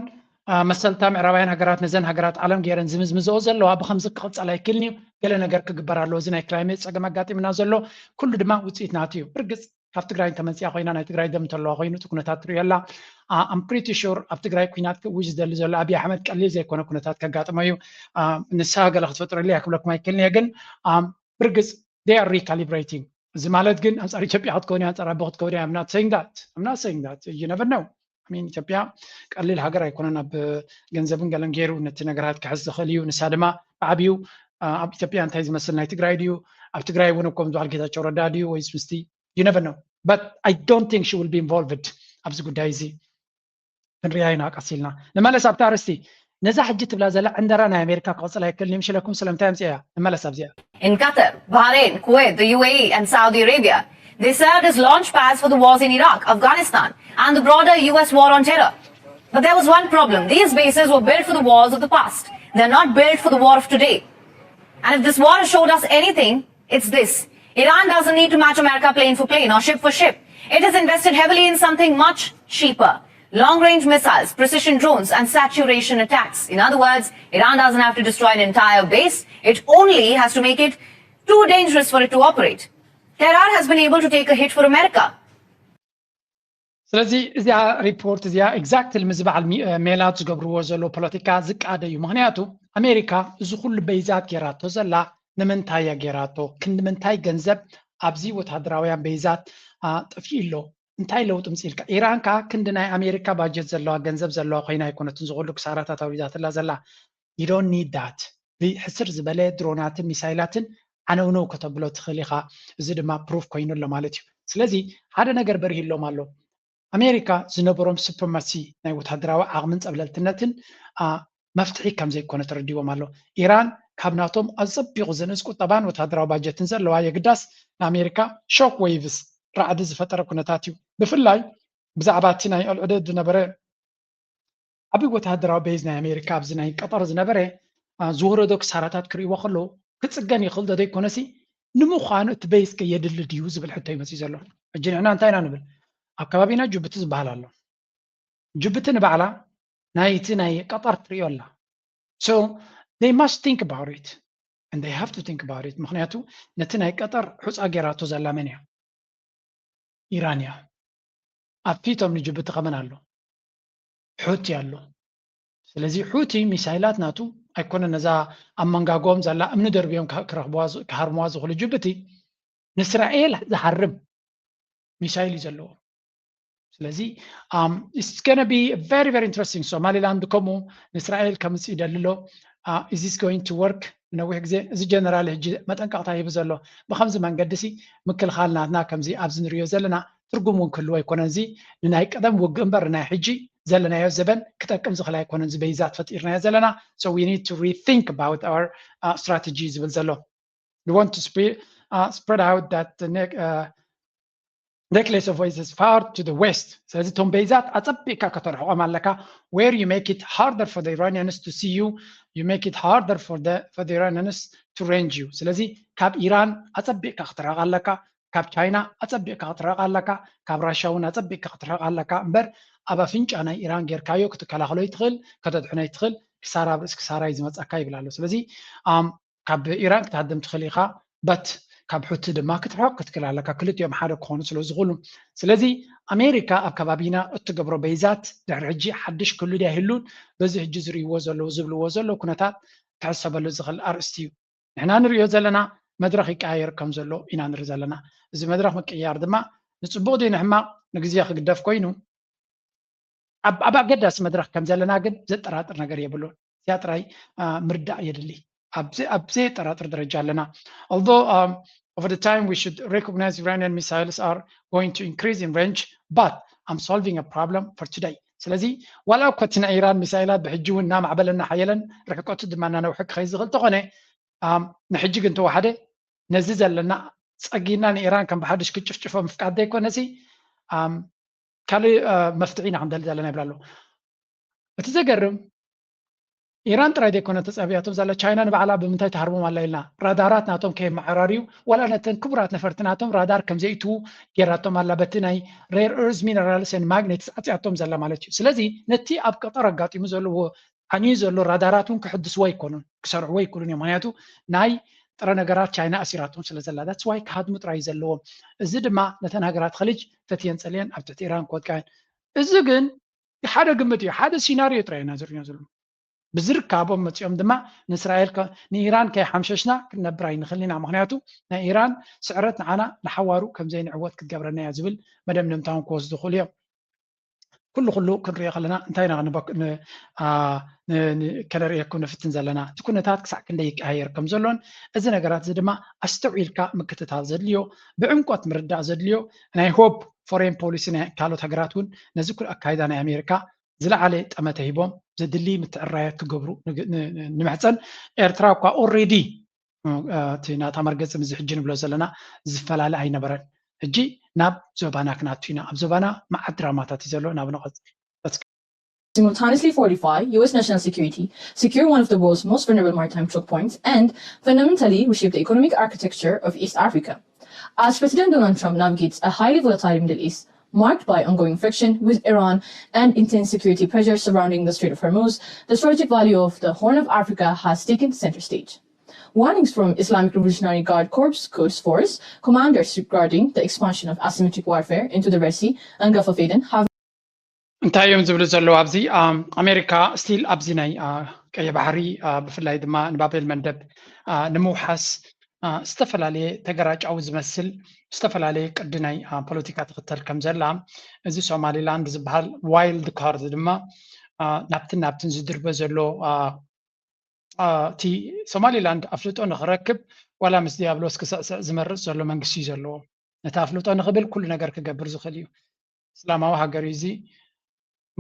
መሰልታ ምዕራባውያን ሃገራት ነዘን ሃገራት ዓለም ገይረን ዝምዝምዝኦ ዘለዋ ብከምዚ ክቕፀል ኣይክእልን እዩ። ገለ ነገር ክግበር ኣለዎ። እዚ ናይ ክላይሜት ፀገም ኣጋጢምና ዘሎ ኩሉ ድማ ውፅኢት ናቱ እዩ። ብርግፅ ካብ ትግራይ እንተመፅኣ ኮይና ናይ ትግራይ ደም እንተለዋ ኮይኑ እቲ ኩነታት ትሪኦ ኣላ። I'm pretty sure ኣብ ትግራይ ኩናት ክእውጅ ዝደሊ ዘሎ ኣብይ ኣሕመድ ቀሊል ዘይኮነ ኩነታት ከጋጥሞ እዩ። ንስኻ ገለ ክትፈጥረሉ እያ ክብለኩም ኣይክእልን እየ ግን ብርግፅ they are recalibrating። እዚ ማለት ግን ኣንፃር ኢትዮጵያ ክትከውን እያ ኣንፃር ኣቦ ክትከውን እያ I'm not saying that I'm not saying that you never know። ኢትዮጵያ ቀሊል ሃገር ኣይኮነን። ኣብ ገንዘብን ገለን ገይሩ ነቲ ነገራት ክሕዝ ዝኽእል እዩ። ንሳ ድማ ብዓብዩ ኣብ ኢትዮጵያ እንታይ ዝመስል ናይ ትግራይ ድዩ ኣብ ትግራይ እውን እኮም ዝበሃል ጌታቸው ረዳ ድዩ ወይስ ምስቲ you never know but I don't think she will be involved ኣብዚ ጉዳይ እዚ ክንሪኣ ኢና ቀስ ኢልና ንመለስ ኣብቲ ኣርስቲ ነዛ ሕጂ ትብላ ዘላ ዕንደራ ናይ ኣሜሪካ ክቐፅል ኣይክእልን ይምሽለኩም ስለምንታይ ኣምፅያ እያ ንመለስ ኣብዚኣ In Qatar, Bahrain, Kuwait, the U A E, and Saudi Arabia, they served as launch pads for the wars in Iraq, Afghanistan, and the broader U S war on terror. But there was one problem. These bases were built for the wars of the past. They're not built for the war of today. And if this war has showed us anything, it's this. Iran doesn't need to match America plane for plane or ship for ship. It has invested heavily in something much cheaper. Long-range missiles, precision drones, and saturation attacks. In other words, Iran doesn't have to destroy an entire base. It only has to make it too dangerous for it to operate. Tehran has been able to take a hit for America. ስለዚ እዚኣ ሪፖርት እዚኣ exactly ምስ በዓል ሜላት ዝገብርዎ ዘሎ ፖለቲካ ዝቃደ እዩ። ምክንያቱ ኣሜሪካ እዚ ኩሉ በይዛት ጌራቶ ዘላ ንምንታይ እያ ጌራቶ? ክንዲ ምንታይ ገንዘብ ኣብዚ ወታደራውያን በይዛት ጠፊኡ ኣሎ? እንታይ ለውጢ ምፅኢልካ? ኢራን ከዓ ክንዲ ናይ ኣሜሪካ ባጀት ዘለዋ ገንዘብ ዘለዋ ኮይና ኣይኮነትን ዝኩሉ ክሳራታት ኣውሪዳትላ ዘላ። You don't need that። ብሕስር ዝበለ ድሮናትን ሚሳይላትን ዓነውነው ከተብሎ ትኽእል ኢኻ። እዚ ድማ ፕሩፍ ኮይኑ ኣሎ ማለት እዩ። ስለዚ ሓደ ነገር በሪህሎም ኣሎ። ኣሜሪካ ዝነበሮም ሱፕርማሲ ናይ ወታደራዊ ዓቕምን ፀብለልትነትን መፍትሒ ከም ዘይኮነ ተረዲዎም ኣሎ። ኢራን ካብ ናቶም ኣፀቢቑ ዝንእስ ቁጠባን ወታደራዊ ባጀትን ዘለዋ የግዳስ ንኣሜሪካ ሾክ ዌይቭስ ራዕዲ ዝፈጠረ ኩነታት እዩ። ብፍላይ ብዛዕባ እቲ ናይ ኣልዑደድ ዝነበረ ዓብዪ ወተሃደራዊ ቤዝ ናይ ኣሜሪካ ኣብዚ ናይ ቀጠር ዝነበረ ዝወረዶ ክሳራታት ክርእይዎ ከለዉ ክፅገን ይኽእል ዶ ዘይኮነሲ ንምዃኑ እቲ ቤዝ ከ የድሊ ድዩ ዝብል ሕቶ እዩ መፅዩ ዘሎ። ሕጂ ንሕና እንታይ ኢና ንብል? ኣብ ከባቢና ጅቡቲ ዝበሃል ኣሎ። ጅቡቲ ንባዕላ ናይቲ ናይ ቀጠር ትርእዮ ኣላ። So they must think about it and they have to think about it። ምክንያቱ ነቲ ናይ ቀጠር ሑፃ ጌራቶ ዘላ መን እያ? ኢራን እያ። ኣብ ፊቶም ንጅቡቲ ከመን ኣሎ? ሑቲ ኣሎ። ስለዚ ሑቲ ሚሳይላት ናቱ ኣይኮነ ነዛ ኣብ መንጋጎም ዘላ እምኒ ደርብዮም ክሃርምዋ ዝኽእሉ ጅቡቲ ንእስራኤል ዝሃርም ሚሳይል እዩ ዘለዎ። ስለዚ it's gonna be very very interesting። ሶማሊላንድ ከምኡ ንእስራኤል ከምፅእ ይደሊ ኣሎ። Is this going to work? ነዊሕ ግዜ እዚ ጀነራል ሕጂ መጠንቀቕታ ሂቡ ዘሎ ብከምዚ መንገዲ ሲ ምክልኻል ናትና ከምዚ ኣብዚ ንሪኦ ዘለና ትርጉም እውን ክህልዎ ኣይኮነን። እዚ ንናይ ቀደም ውግእ እምበር ንናይ ሕጂ ዘለናዮ ዘበን ክጠቅም ዝኽእል ኣይኮነን። እዚ በይዛት ፈጢርናዮ ዘለና so we need to rethink about our strategy ዝብል ዘሎ we want to spread, uh, spread out that the next uh, Necklace of Ways is far to the west. ስለዚ እቶም በይዛት ኣጸቢቕካ ከተርሕቖም ኣለካ። Where you make it harder for the Iranians to see you, you make it harder for the, for the Iranians to range you. ስለዚ ካብ ኢራን ኣጸቢቕካ ክትርሕቕ ኣለካ፣ ካብ ቻይና ኣጸቢቕካ ክትርሕቕ ኣለካ፣ ካብ ራሻ እውን ኣጸቢቕካ ክትርሕቕ ኣለካ እምበር ኣብ ኣፍንጫ ናይ ኢራን ጌርካዮ ክትከላኸሎ ይትኽእል፣ ከተድሕኖ ይትኽእል፣ ክሳራ ኣብ ርእሲ ክሳራ እዩ ዝመጸካ ይብል ኣሎ። ስለዚ ካብ ኢራን ክትሃድም ትኽእል ኢኻ፣ በት ካብ ሑቲ ድማ ክትርሕቕ ክትክእል ኣለካ። ክልቲኦም ሓደ ክኾኑ ስለ ዝኽእሉ። ስለዚ ኣሜሪካ ኣብ ከባቢና እትገብሮ በይዛት ድሕሪ ሕጂ ሓድሽ ክህሉ ድያ ይህሉን በዚ ሕጂ ዝርእይዎ ዘለዉ ዝብልዎ ዘለዉ ኩነታት ክሕሰበሉ ዝኽእል ኣርእስቲ እዩ። ንሕና ንርእዮ ዘለና መድረኽ ይቀያየር ከም ዘሎ ኢና ንርኢ ዘለና። እዚ መድረኽ ምቅያር ድማ ንጽቡቕ ድዩ ንሕማቕ ንግዜ ክግደፍ ኮይኑ ኣብ ኣብ ኣገዳሲ መድረኽ ከም ዘለና ግን ዘጠራጥር ነገር የብሉን። እዚኣ ጥራይ ምርዳእ የድሊ። ኣብ ዘየጠራጥር ደረጃ ኣለና። Although um, over the time we should recognize Iranian missiles are going to increase in range, but I'm solving a problem for today. ስለዚ ዋላ እኮ እቲ ናይ ኢራን ሚሳይላት ብሕጂ እውን እናማዕበለ እናሓየለን ርሕቀቱ ድማ እናነውሐ ክኸይድ ዝኽእል ተኾነ ንሕጂ ግን ተዋሓደ ነዚ ዘለና ጸጊና ንኢራን ከም ብሓድሽ ክጭፍጭፎ ምፍቃድ ዘይኮነሲ ካልእ መፍትሒ ኢና ክንደሊ ዘለና ይብላ ኣለዉ። እቲ ዘገርም ኢራን ጥራይ ዘይኮነ ተጻብያቶም ዘላ ቻይና ንባዕላ ብምንታይ ትሃርቦም ኣላ ኢልና ራዳራት ናቶም ከየመዓራርዩ ዋላ ነተን ክቡራት ነፈርቲ ናቶም ራዳር ከም ዘይእትዉ ጌራቶም ኣላ በቲ ናይ rare earth minerals and magnets ኣጽያቶም ዘላ ማለት እዩ። ስለዚ ነቲ ኣብ ቀጠር ኣጋጢሙ ዘለዎ ዓንዩ ዘሎ ራዳራት እውን ክሕድስዎ ኣይኮኑን ክሰርሕዎ ኣይክእሉን እዮም። ምክንያቱ ናይ ጥረ ነገራት ቻይና ኣሲራቶም ስለ ዘላ that's why ክሃድሙ ጥራይ ዘለዎም። እዚ ድማ ነተን ሃገራት ኸሊጅ ፈትየን ጸልየን ኣብ ትሕቲ ኢራን ክወድቃ እየን። እዚ ግን ሓደ ግምት እዩ፣ ሓደ ሲናሪዮ ጥራይ ኢና ዝርእዮ ዘሎ። ብዝርካቦም መጺኦም ድማ ንእስራኤል ንኢራን ከይሓምሸሽና ክንነብር ኣይንኽእል ኢና። ምክንያቱ ናይ ኢራን ስዕረት ንዓና ንሓዋሩ ከም ዘይንዕወት ክትገብረና እያ ዝብል መደምደምታውን ክወስዱ ይኽእሉ እዮም። ኩሉ ኩሉ ክንሪኦ ከለና እንታይ ኢና ከነርእየኩም ንፍትን ዘለና እቲ ኩነታት ክሳዕ ክንደይ ይቀያየር ከም ዘሎን እዚ ነገራት እዚ ድማ ኣስተውዒልካ ምክትታል ዘድልዮ ብዕምቆት ምርዳእ ዘድልዮ ናይ ሆፕ ፎሬን ፖሊሲ ናይ ካልኦት ሃገራት እውን ነዚ ኩሉ ኣካይዳ ናይ ኣሜሪካ ዝለዓለ ጠመተ ሂቦም ዘድሊ ምትዕራያት ክገብሩ ንምሕፀን። ኤርትራ እኳ ኦሬዲ እቲ ናታ መርገፂ ምዚ ሕጂ ንብሎ ዘለና ዝፈላለ ኣይነበረን። ሕጂ ናብ ዞባና ክናቱ ኢና። ኣብ ዞባና መዓት ድራማታት እዩ ዘሎ። ናብ ንቐፅል። Simultaneously fortify U S national security, secure one of the world's most vulnerable maritime choke points, and fundamentally reshape the economic architecture of East Africa. As President Donald Trump navigates a highly volatile Middle East marked by ongoing friction with Iran and intense security pressures surrounding the Strait of Hormuz, the strategic value of the Horn of Africa has taken center stage. Warnings from Islamic Revolutionary Guard Corps, Quds Force, commanders regarding the expansion of asymmetric warfare into the Red Sea and Gulf of Aden have እንታይ እዮም ዝብሉ ዘለዉ ኣብዚ ኣሜሪካ ስቲል ኣብዚ ናይ ቀይሕ ባሕሪ ብፍላይ ድማ ንባቤል መንደብ ንምውሓስ ዝተፈላለየ ተገራጫዊ ዝመስል ዝተፈላለየ ቅዲ ናይ ፖለቲካ ትኽተል ከም ዘላ እዚ ሶማሊላንድ ዝበሃል ዋይልድ ካርድ ድማ ናብትን ናብትን ዝድርበ ዘሎ እቲ ሶማሊላንድ ኣፍልጦ ንኽረክብ ዋላ ምስ ዲያብሎስ ክስዕስዕ ዝመርፅ ዘሎ መንግስቲ እዩ ዘለዎ። ነቲ ኣፍልጦ ንኽብል ኩሉ ነገር ክገብር ዝኽእል እዩ። እስላማዊ ሃገር እዩ እዚ።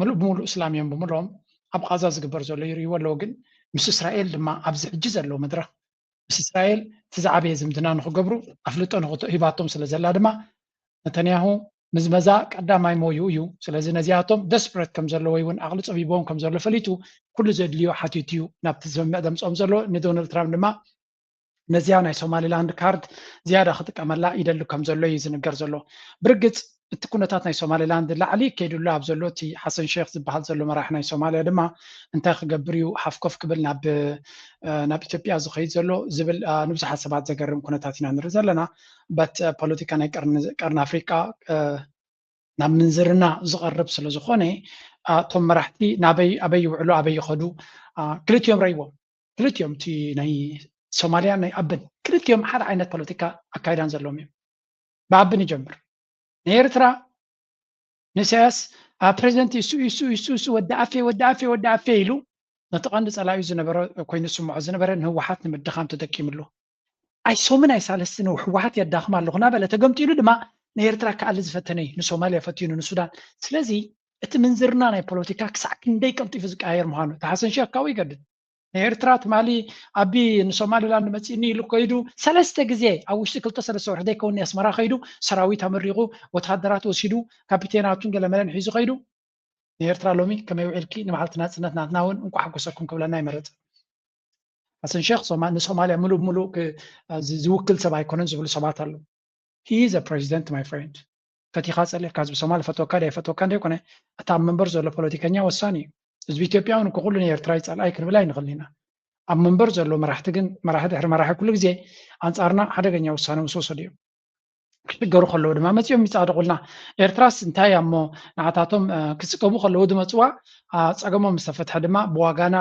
ምሉእ ብምሉእ እስላም እዮም ብምልኦም ኣብ ቓዛ ዝግበር ዘሎ ይርእይዎ ኣለዉ። ግን ምስ እስራኤል ድማ ኣብዚ ሕጂ ዘለዉ መድረኽ ምስ እስራኤል እቲ ዝዓበየ ዝምድና ንኽገብሩ ኣፍልጦ ሂባቶም ስለ ዘላ ድማ ነተንያሁ ምዝመዛ ቀዳማይ ሞይኡ እዩ። ስለዚ ነዚኣቶም ደስፕረት ከም ዘሎ ወይ እውን ዓቕሊ ጸቢብዎም ከም ዘሎ ፈሊጡ ኩሉ ዘድልዮ ሓቲቱ እዩ ናብቲ ስምምዕ ዘምፅኦም ዘሎ። ንዶናልድ ትራምፕ ድማ ነዚኣ ናይ ሶማሊላንድ ካርድ ዝያዳ ክጥቀመላ ይደሊ ከም ዘሎ እዩ ዝንገር ዘሎ። ብርግፅ እቲ ኩነታት ናይ ሶማሊላንድ ላዕሊ ከይድሉ ኣብ ዘሎ እቲ ሓሰን ሼክ ዝበሃል ዘሎ መራሒ ናይ ሶማሊያ ድማ እንታይ ክገብር እዩ ሓፍኮፍ ክብል ናብ ናብ ኢትዮጵያ ዝኸይድ ዘሎ ዝብል ንብዙሓት ሰባት ዘገርም ኩነታት ኢና ንርኢ ዘለና። በት ፖለቲካ ናይ ቀርኒ ኣፍሪቃ ናብ ምንዝርና ዝቐርብ ስለ ዝኾነ እቶም መራሕቲ ናበይ ኣበይ ይውዕሉ ኣበይ ይኸዱ ክልቲኦም ረይዎም ክልቲኦም እቲ ናይ ሶማልያን ናይ ኣቢን ክልቲኦም ሓደ ዓይነት ፖለቲካ ኣካይዳን ዘለዎም እዮም። ብኣቢ ንጀምር። ንኤርትራ ንኢሳያስ ፕረዚደንት እሱ እሱ እሱ እሱ ወዲ ኣፌ ወዲ ኣፌ ወዲ ኣፌ ኢሉ ነቲ ቀንዲ ጸላኢኡ ዝነበረ ኮይኑ ዝስምዖ ዝነበረ ንህወሓት ንምድኻም ተጠቂምሉ። ኣይሶምን ኣይሳለስትን ህወሓት የዳኽማ ኣለኹ እናበለ ተገምጢሉ ድማ ንኤርትራ ክኣሊ ዝፈተነ እዩ። ንሶማልያ ፈትኑ ንሱዳን። ስለዚ እቲ ምንዝርና ናይ ፖለቲካ ክሳዕ ክንደይ ቀልጢፉ ዝቀያየር ምዃኑ እቲ ሓሰን ሼክ ካብኡ ይገድድ። ንኤርትራ ትማሊ ኣቢ ንሶማሊላንድ መፂእኒ ኢሉ ከይዱ ሰለስተ ግዜ ኣብ ውሽጢ ክልተ ሰለስተ ወርሒ ዘይከውን ኣስመራ ከይዱ ሰራዊት ኣመሪቑ ወታደራት ወሲዱ ካፒቴናቱን ገለመለን ሒዙ ከይዱ ንኤርትራ ሎሚ ከመይ ውዒልኪ ንበዓልቲ ናፅነት ናትና እውን እንኳ ሓጎሰኩም ክብለና ይመረፅ። ሓሰን ሼክ ንሶማልያ ምሉእ ብምሉእ ዝውክል ሰብ ኣይኮነን ዝብሉ ሰባት ኣለዉ። He is a president, my friend. ፈቲኻ ጸሊእካ ህዝቢ ሶማል ፈትወካ ዶ ኣይፈትወካ ዘይኮነ እቲ ኣብ መንበር ዘሎ ፖለቲከኛ ወሳኒ እዩ። ህዝቢ ኢትዮጵያ እውን እኮ ኩሉ ንኤርትራ ይጸልኣይ ክንብል ኣይንኽእልን ኢና። ኣብ መንበር ዘሎ መራሕቲ ግን መራሒ ድሕሪ መራሒ ኩሉ ግዜ ኣንጻርና ሓደገኛ ውሳነ ምስ ወሰዱ እዮም። ክሽገሩ ከለዉ ድማ መጺኦም ይጻድቑልና። ኤርትራስ እንታይ እያ እሞ ንዓታቶም ክስቀቡ ከለዉ ዝመጽዋ ጸገሞም ዝተፈትሐ ድማ ብዋጋና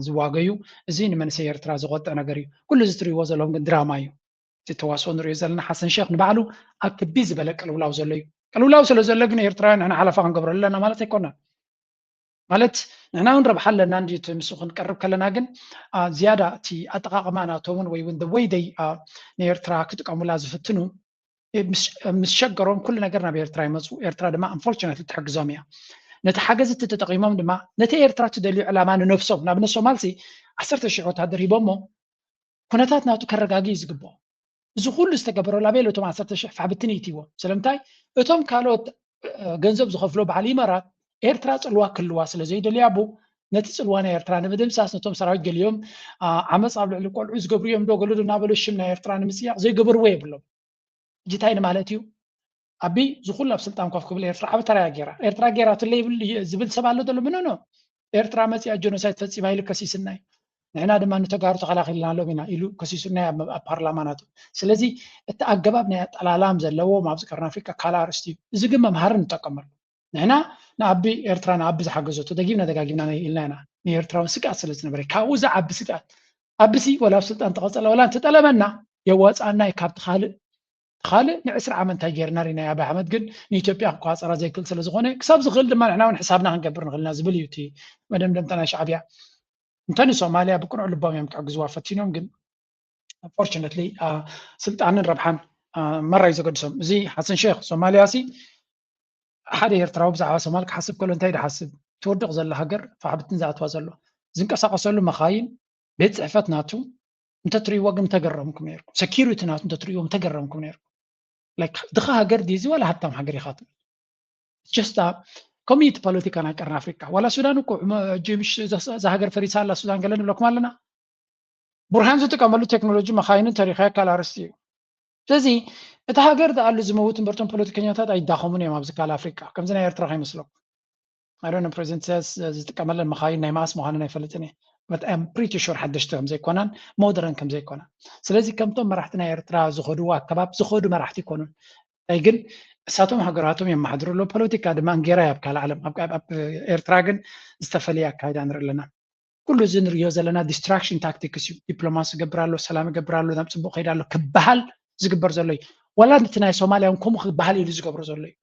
ዝዋገዩ። እዚ ንመንሰይ ኤርትራ ዝቆጥዕ ነገር እዩ። ኩሉ እዚ ትርእይዎ ዘለኹም ግን ድራማ እዩ። እቲ ተዋስኦ ንሪኦ ዘለና ሓሰን ሼክ ንባዕሉ ኣብ ክቢ ዝበለ ቅልውላው ዘሎ እዩ። ቅልውላው ስለ ዘሎ ግን ኤርትራውያን ንሕና ሓለፋ ክንገብረሉ ኣለና ማለት ኣይኮነን። ማለት ንሕና እውን ረብሓ ኣለና እንዲ እቲ ምስኡ ክንቀርብ ከለና ግን ዝያዳ እቲ ኣጠቃቅማ ናቶምን ወይ እውን ወይ ደይ ንኤርትራ ክጥቀሙላ ዝፍትኑ ምስ ሸገሮም ኩሉ ነገር ናብ ኤርትራ ይመፁ። ኤርትራ ድማ ኣንፎርቹነትሊ ትሕግዞም እያ። ነቲ ሓገዝ እቲ ተጠቂሞም ድማ ነቲ ኤርትራ ትደልዩ ዕላማ ንነብሶም ናብ ነሶማልሲ ዓሰርተ ሽሕ ወታደር ሂቦሞ ኩነታት ናቱ ከረጋጊ እዩ ዝግብኦ። እዚ ኩሉ ዝተገበረሉ ኣበይ እቶም ዓሰርተ ሽሕ ፋሕብትን ይእትይዎም? ስለምንታይ እቶም ካልኦት ገንዘብ ዝኸፍሎ በዓል ኢማራት ኤርትራ ፅልዋ ክልዋ ስለ ዘይደልያ ቡ ነቲ ፅልዋ ናይ ኤርትራ ንምድምሳስ ነቶም ሰራዊት ገሊኦም ዓመፅ ኣብ ልዕሊ ቆልዑ ዝገብሩ እዮም ዶ ገሉ እናበሉ ሽም ናይ ኤርትራ ንምፅያቕ ዘይገበርዎ የብሎም። ሕጂ እንታይ ንማለት እዩ? ኣቢ ዝኩሉ ኣብ ስልጣን ኮፍ ክብል ኤርትራ ዓቢ ተራ እያ ገይራ። ኤርትራ ገይራትለ ይብል ዝብል ሰብ ኣሎ ዘሎ ምንኖ ኤርትራ መፂኣ ጀኖሳይድ ፈፂማ ኢሉ ከሲስና እዩ። ንሕና ድማ ንተጋሩ ተኸላኺልናሎም ኢና ኢሉ ከሲሱና ኣብ ፓርላማ ናቱ። ስለዚ እቲ ኣገባብ ናይ ኣጠላላም ዘለዎም ኣብዚ ቀርኒ ኣፍሪቃ ካልእ ኣርእስቲ እዩ። እዚ ግን መምሃሪ ንጠቀመሉ። ንሕና ንኣቢ ኤርትራ ንኣቢ ዝሓገዘቶ ደጊምና ደጋጊምና ኢልና ኢና። ንኤርትራውን ስግኣት ስለ ዝነበረ ካብኡ ዝዓቢ ስግኣት ኣብሲ ወላ ኣብ ስልጣን ተቐጸለ ወላ እንተጠለመና የዋፅኣና እዩ ካብቲ ካልእ ካልእ ንዕስራ ዓመት እንታይ ጌርና ሪና ኣብ ኣሕመድ ግን ንኢትዮጵያ ክቋፀራ ዘይክእል ስለ ዝኾነ ክሳብ ዝኽእል ድማ ንሕና እውን ሕሳብና ክንገብር ንኽእልና ዝብል እዩ እቲ መደምደምታ ናይ ሻዕብያ። እንተ ንሶማልያ ብቅኑዕ ልቦም እዮም ክሕግዝዋ ፈቲኖም ግን ፎርችነትሊ ስልጣንን ረብሓን መራይ ዘገድሶም። እዚ ሓሰን ሼክ ሶማልያ ሲ ሓደ ኤርትራዊ ብዛዕባ ሶማል ክሓስብ ከሎ እንታይ ድሓስብ ትወድቕ ዘላ ሃገር ፋሕብትን ዝኣትዋ ዘሎ ዝንቀሳቀሰሉ መኻይን ቤት ፅሕፈት ናቱ እንተትርእይዎ ግን ምተገረምኩም ነርኩም። ሰኪሪቲ ናቱ እንተትርእይዎ ምተገረምኩም ነርኩም። ድኻ ሃገር ድዚ ዋላ ሃብታም ሃገር ኢኻ ትብል ጀስታ ከምኡ እቲ ፖለቲካ ናይ ቀርኒ ኣፍሪካ ዋላ ሱዳን እኮ ጅምሽ እዛ ሃገር ፈሪሳ ኣላ ሱዳን ገለ ንብለኩም ኣለና። ቡርሃን ዝጥቀመሉ ቴክኖሎጂ መኻይንን ተሪኻዮ ካልእ ኣርእስቲ እዩ። ስለዚ እቲ ሃገር ዝኣሉ ዝመውት እምበርቶም ፖለቲከኛታት ኣይዳኸሙን እዮም ኣብዚ ካልእ ኣፍሪካ ከምዚ ናይ ኤርትራ ከይመስለኩም። ኣዶነ ፕሬዚደንት ኢሳያስ ዝጥቀመለን መኻይን ናይ መኣስ ምዃነን ኣይፈልጥን እየ። ም ፕሪቲ ሹር ሓደሽቲ ከምዘይኮናን ሞደረን ከምዘይኮና። ስለዚ ከምቶም መራሕቲ ናይ ኤርትራ ዝኸድዎ ኣከባብ ዝኸዱ መራሕቲ ይኮኑን። እንታይ ግን እሳቶም ሃገራቶም የመሓድሩ ኣለዉ። ፖለቲካ ድማ እንጌራ እያ ኣብ ካልእ ዓለም። ኣብ ኤርትራ ግን ዝተፈለየ ኣካይዳ ንርኢ ኣለና። ኩሉ እዚ ንሪኦ ዘለና ዲስትራክሽን ታክቲክስ እዩ። ዲፕሎማሲ ይገብር ኣሎ፣ ሰላም ይገብር ኣሎ፣ ናብ ፅቡቅ ከይዳ ኣሎ ክበሃል ዝግበር ዘሎ እዩ። ዋላ እቲ ናይ ሶማልያ እውን ከምኡ ክበሃል ኢሉ ዝገብሮ ዘሎ እዩ።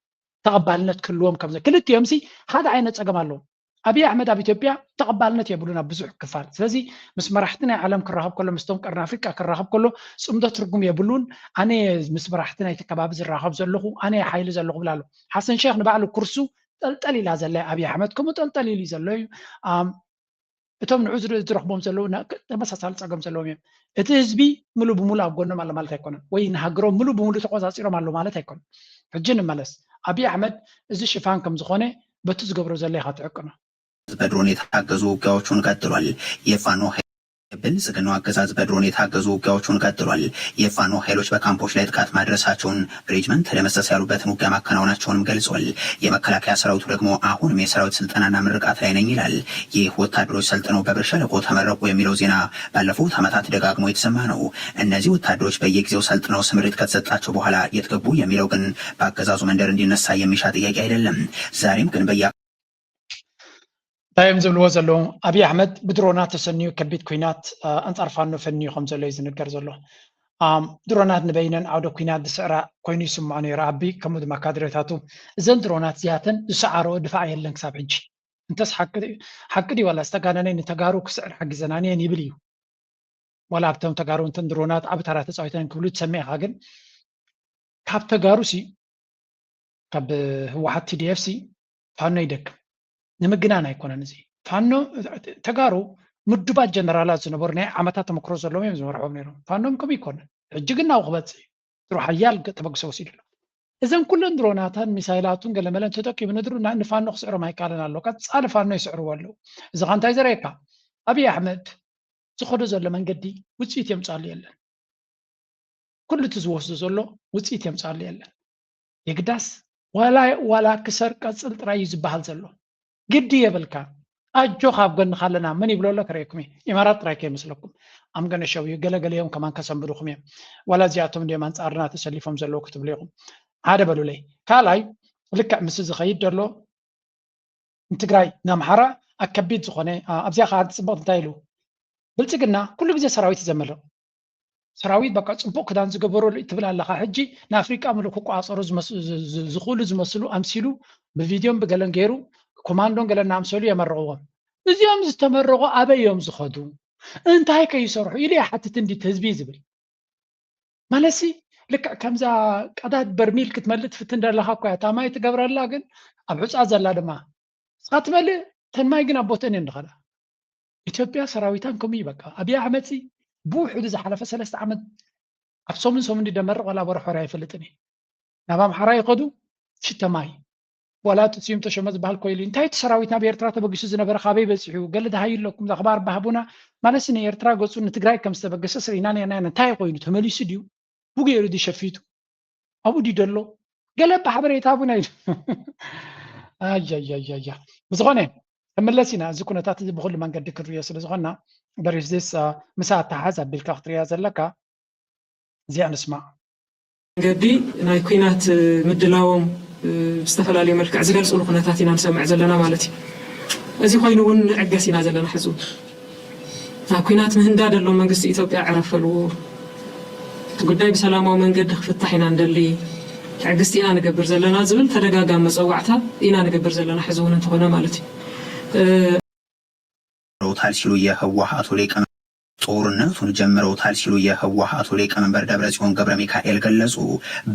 ተቐባልነት ክህልዎም ከም ክልቲኦም ሲ ሓደ ዓይነት ፀገም ኣለዎም። ኣብይ ኣሕመድ ኣብ ኢትዮጵያ ተቐባልነት የብሉን ኣብ ብዙሕ ክፋል። ስለዚ ምስ መራሕቲ ናይ ዓለም ክራኸብ ከሎ ምስቶም ቀርኒ ኣፍሪቃ ክራኸብ ከሎ ፅምዶ ትርጉም የብሉን። ኣነ ምስ መራሕቲ ናይቲ ከባቢ ዝራኸብ ዘለኹ ኣነ ሓይሊ ዘለኹ ብላ ኣሎ። ሓሰን ሼክ ንባዕሉ ኩርሱ ጠልጠል ኢላ ዘላ ኣብይ ኣሕመድ ከምኡ ጠልጠል ኢሉ ዘሎ እዩ። እቶም ንዑ ዝረኽቦም ዘለዉ ተመሳሳሊ ፀገም ዘለዎም እዮም። እቲ ህዝቢ ምሉ ብምሉ ኣብ ጎኖም ኣሎ ማለት ኣይኮነን፣ ወይ ንሃገሮም ምሉ ብምሉ ተቆፃፂሮም ኣሎ ማለት ኣይኮነን። ሕጂ ንመለስ። ኣብይ ኣሕመድ እዚ ሽፋን ከም ዝኾነ በቲ ዝገብሮ ዘሎ ኢኻ ትዕቅኖ። በድሮን የታገዙ ውጊያዎቹን ቀጥሏል። የፋኖ ብልጽግናው አገዛዝ በድሮን የታገዙ ውጊያዎቹን ቀጥሏል። የፋኖ ኃይሎች በካምፖች ላይ ጥቃት ማድረሳቸውን፣ ሬጅመንት ተደመሰሰ ያሉበትን ውጊያ ማከናወናቸውንም ገልጿል። የመከላከያ ሰራዊቱ ደግሞ አሁንም የሰራዊት ስልጠናና ምርቃት ላይ ነኝ ይላል። ይህ ወታደሮች ሰልጥነው በብር ሸለቆ ተመረቁ የሚለው ዜና ባለፉት ዓመታት ደጋግሞ የተሰማ ነው። እነዚህ ወታደሮች በየጊዜው ሰልጥነው ስምሪት ከተሰጣቸው በኋላ የት ገቡ የሚለው ግን በአገዛዙ መንደር እንዲነሳ የሚሻ ጥያቄ አይደለም። ዛሬም ግን በየ እንታይ እዮም ዝብልዎ ዘለዉ? ኣብይ ኣሕመድ ብድሮናት ተሰንዩ ከቢድ ኲናት ኣንጻር ፋኖ ፈንዩ ከም ዘሎ እዩ ዝንገር ዘሎ። ድሮናት ንበይነን ዓውደ ኲናት ዝስዕራ ኮይኑ ይስምዖ ነይሩ ኣቢ፣ ከምኡ ድማ ካድሬታቱ። እዘን ድሮናት እዚኣተን ዝሰዓረኦ ድፋዕ የለን ክሳብ ሕጂ። እንተስ ሓቂ ድዩ ዋላ ዝተጋነነ ንተጋሩ ክስዕር ሓጊዘናን እየን ይብል እዩ። ዋላ ኣብቶም ተጋሩ እንተን ድሮናት ዓቢ ተራ ተጻዊተን ክብሉ ትሰምዕ ኢኻ፣ ግን ካብ ተጋሩ ሲ ካብ ህወሓት ቲ ዲ ኤፍ ሲ ፋኖ ይደክም ንምግናን ኣይኮነን። እዚ ፋኖ ተጋሩ ምዱባት ጀነራላት ዝነበሩ ናይ ዓመታት ተመክሮ ዘለዎም እዮም ዝመርሕዎም ነይሮም። ፋኖም ከምኡ ይኮነን። ሕጂ ግን ናብኡ ክበፅእ እዩ። ድሮ ሓያል ገ- ተበግሶ ወሲዱ ኣሎ። እዘን ኩለን ድሮናታን ሚሳይላቱን ገለመለን ተጠቂሙ ንድሮ ና- ንፋኖ ክስዕሮም ኣይከኣለን ኣሎ። ቀፃሊ ፋኖ ይስዕርዎ ኣለዉ። እዚ ኸ እንታይ ዘርእየካ? ኣብይ ኣሕመድ ዝኸዶ ዘሎ መንገዲ ውፅኢት የምፃሉ የለን። ኩሉ እቲ ዝወስዶ ዘሎ ውፅኢት የምፃሉ የለን። የግዳስ ዋላ ዋላ ክሰር ቀፅል ጥራይ እዩ ዝበሃል ዘሎ። ግዲ የብልካ። ኣጆ ካብ ጎንኻ ኣለና። መን ይብሎ ኣሎ ከርእየኩም እየ። ኢማራት ጥራይ ከይመስለኩም። ኣምገነሸው እዩ። ገለገለዮም ከማን ከሰንብዱኹም እዮም። ዋላ እዚኣቶም እንዲዮም ኣንፃርና ተሰሊፎም ዘለዉ ክትብሉ ኢኹም። ሓደ በሉለይ። ካልኣይ ልክዕ ምስ ዝኸይድ ዘሎ ንትግራይ ንኣምሓራ ኣብ ከቢድ ዝኾነ ኣብዚኣ ከዓ ፅብቕቲ እንታይ ኢሉ? ብልፅግና ኩሉ ግዜ ሰራዊት ዘመርቕ ሰራዊት በቃ ፅቡቅ ክዳን ዝገበሩ ትብል ኣለካ። ሕጂ ንኣፍሪቃ ምሉእ ክቆፃፀሩ ዝኽእሉ ዝመስሉ ኣምሲሉ ብቪድዮን ብገለን ገይሩ ኮማንዶን ገለን እናኣምሰሉ የመርቕዎም። እዚኦም ዝተመረቑ ኣበይ እዮም ዝኸዱ? እንታይ ከይሰርሑ ኢሉ ይሓትት እንዲ ህዝቢ ዝብል ማለትሲ ልክዕ ከምዛ ቀዳድ በርሚል ክትመልእ ትፍትን ደለካ እኳ እያ። እታ ማይ ትገብረላ ግን ኣብ ሑፃ ዘላ ድማ ንስኻ ትመልእ ተን ማይ ግን ኣብ ቦተን እየን ዝኸዳ። ኢትዮጵያ ሰራዊታን ከምኡ እዩ በቃ። ኣብይ ኣሕመድ ሲ ብውሕዱ ዝሓለፈ ሰለስተ ዓመት ኣብ ሰሙን ሰሙን ድደመርቕ ዋላ ወርሒ ወርሒ ኣይፈልጥን እየ። ናብ ኣምሓራ ይኸዱ ሽተ ማይ ዋላ እቲ ስዩም ተሾመ ዝበሃል ኮይሉ እንታይ እቲ ሰራዊት ናብ ኤርትራ ተበጊሱ ዝነበረ ካበይ በፂሑ ገለ ደሃዩ ኣለኩም ዛኽባር ባህቡና ማለት ንኤርትራ ገፁ ንትግራይ ከም ዝተበገሰ ስርኢና ነርና ኢና። እንታይ ኮይኑ ተመሊሱ ድዩ ብገይሩ ድዩ ሸፊቱ ኣብኡ ድዩ ደሎ ገለ ብሓበሬታ እውን ኣይዱ ኣያያያያ ብዝኾነ ክምለስ ኢና። እዚ ኩነታት እዚ ብኩሉ መንገዲ ክንሪኦ ስለ ዝኾንና በሪስ ዚስ ምሳ ኣተሓዝ ኣቢልካ ክትሪያ ዘለካ እዚኣ ንስማዕ። መንገዲ ናይ ኲናት ምድላዎም ብዝተፈላለዩ መልክዕ ዝገልፅሉ ኩነታት ኢና ንሰምዕ ዘለና ማለት እዩ። እዚ ኮይኑ እውን ንዕገስ ኢና ዘለና ሕዚ እውን። ኣብ ኲናት ምህንዳድ ኣሎ መንግስቲ ኢትዮጵያ ዕረፍ በልዎ። እቲ ጉዳይ ብሰላማዊ መንገዲ ክፍታሕ ኢና ንደሊ። ትዕግስቲ ኢና ንገብር ዘለና ዝብል ተደጋጋሚ መፀዋዕታ ኢና ንገብር ዘለና ሕዚ እውን እንተኾነ ማለት እዩ። ጀምረውታል ሲሉ የህወሓቱ ሊቀመንበር ጦርነቱን ጀምረውታል ሲሉ የህወሓቱ ሊቀመንበር ደብረጽዮን ገብረ ሚካኤል ገለጹ።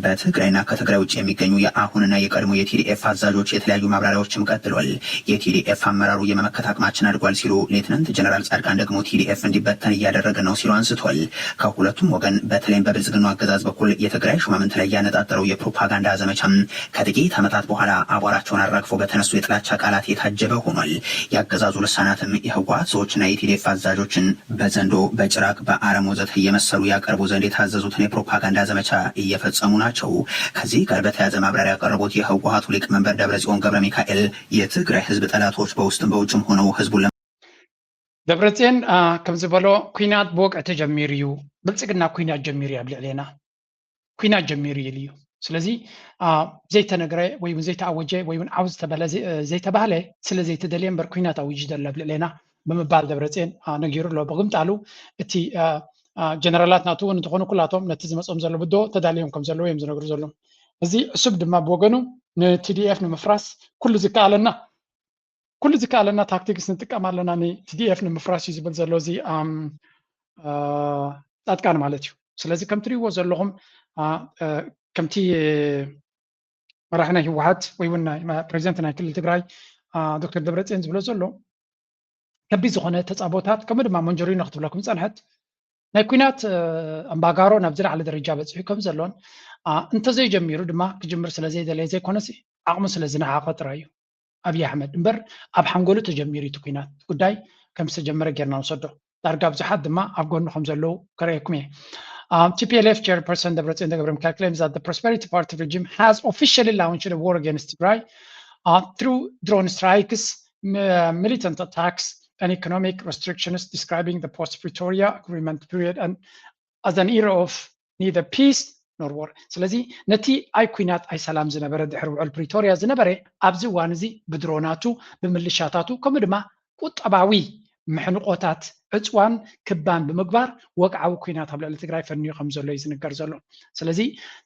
በትግራይና ከትግራይ ውጭ የሚገኙ የአሁንና የቀድሞ የ ቲ ዲ ኤፍ አዛዦች የተለያዩ ማብራሪያዎችም ቀጥሏል። የ ቲ ዲ ኤፍ አመራሩ የመመከት አቅማችን አድጓል ሲሉ ሌትናንት ጀነራል ጻድቃን ደግሞ ቲ ዲ ኤፍ እንዲበተን እያደረግን ነው ሲሉ አንስቷል። ከሁለቱም ወገን በተለይም በብልጽግናው አገዛዝ በኩል የትግራይ ሹማምንት ላይ ያነጣጠረው የፕሮፓጋንዳ ዘመቻም ከጥቂት ዓመታት በኋላ አቧራቸውን አራግፈው በተነሱ የጥላቻ ቃላት የታጀበ ሆኗል። የአገዛዙ ልሳናትም የህወሓት ሰዎችና የ ቲ ዲ ኤፍ አዛዦችን በዘንዶ፣ በጭራቅ፣ በአረም ወዘተ እየመሰሉ ያቀርቡ ዘንድ የታዘዙትን የፕሮፓጋንዳ ዘመቻ እየፈጸሙ ናቸው። ከዚህ ጋር በተያያዘ ማብራሪያ ያቀረቡት የህወሓቱ ሊቀመንበር ደብረጽዮን ገብረ ሚካኤል የትግራይ ህዝብ ጠላቶች በውስጥም በውጭም ሆነው ህዝቡን ደብረጽዮን ከም ዝበሎ ኲናት ብወግዒ ተጀሚሩ እዩ። ብልጽግና ኲናት ጀሚሩ እዩ ኣብ ልዕሌና። ኲናት ጀሚሩ ኢሉ እዩ። ስለዚ ዘይተነግረ ወይ እውን ዘይተኣወጀ ወይ እውን ዓው ዝተበለ ዘይተባህለ ስለ ዘይተደልየ እምበር ኲናት ኣዊጁ ዘሎ ኣብ ልዕሌና ብምባል ደብረፅዮን ነጊሩ ኣሎ። ብቕምጣሉ እቲ ጀነራላት ናቱ እውን እንተኾኑ ኩላቶም ነቲ ዝመፅኦም ዘሎ ብድሆ ተዳልዮም ከም ዘለዉ እዮም ዝነግሩ ዘለዉ። እዚ ዕሱብ ድማ ብወገኑ ን ቲ ዲ ኤፍ ንምፍራስ ኩሉ ዝከኣለና ኩሉ ዝከኣለና ታክቲክስ ንጥቀም ኣለና ን ቲ ዲ ኤፍ ንምፍራስ እዩ ዝብል ዘሎ እዚ ፃድቃን ማለት እዩ። ስለዚ ከም ትሪእዎ ዘለኹም ከምቲ መራሒ ናይ ህወሓት ወይ እውን ፕሬዚደንት ናይ ክልል ትግራይ ዶክተር ደብረፅዮን ዝብሎ ዘሎ ከቢድ ዝኾነ ተፃቦታት ከምኡ ድማ መንጀሪኖ ክትብለኩም ዝፀንሐት ናይ ኲናት ኣምባጋሮ ናብ ዝለዓለ ደረጃ በፂሑ ከም ዘሎን እንተዘይጀሚሩ ድማ ክጅምር ስለዘይደለየ ዘይኮነስ ዓቕሙ ስለዝነዓቐ ጥራይ እዩ ኣብይ ኣሕመድ እምበር ኣብ ሓንጎሉ ተጀሚሩ እቲ ኲናት ጉዳይ ከም ዝተጀመረ ጌርና ንወሰዶ። ዳርጋ ብዙሓት ድማ ኣብ ጎኑ ከም ዘለዉ ከርእየኩም እየ። T P L F chairperson Debretsion ገብረሚካኤል claims that the Prosperity Party regime has officially launched a war against Tigray uh, through drone strikes, militant attacks, and economic restrictions, describing the post-Pretoria agreement period and as an era of neither peace nor war። ስለዚ ነቲ ኣይ ኲናት ኣይ ሰላም ዝነበረ ድሕሪ ውዕል ፕሪቶርያ ዝነበረ ኣብዚ እዋን እዚ ብድሮናቱ ብምልሻታቱ ከምኡ ድማ ቁጠባዊ ምሕንቆታት ዕፅዋን ክባን ብምግባር ወግዓዊ ኲናት ኣብ ልዕሊ ትግራይ ፈንዩ ከም ዘሎ እዩ ዝንገር ዘሎ። ስለዚ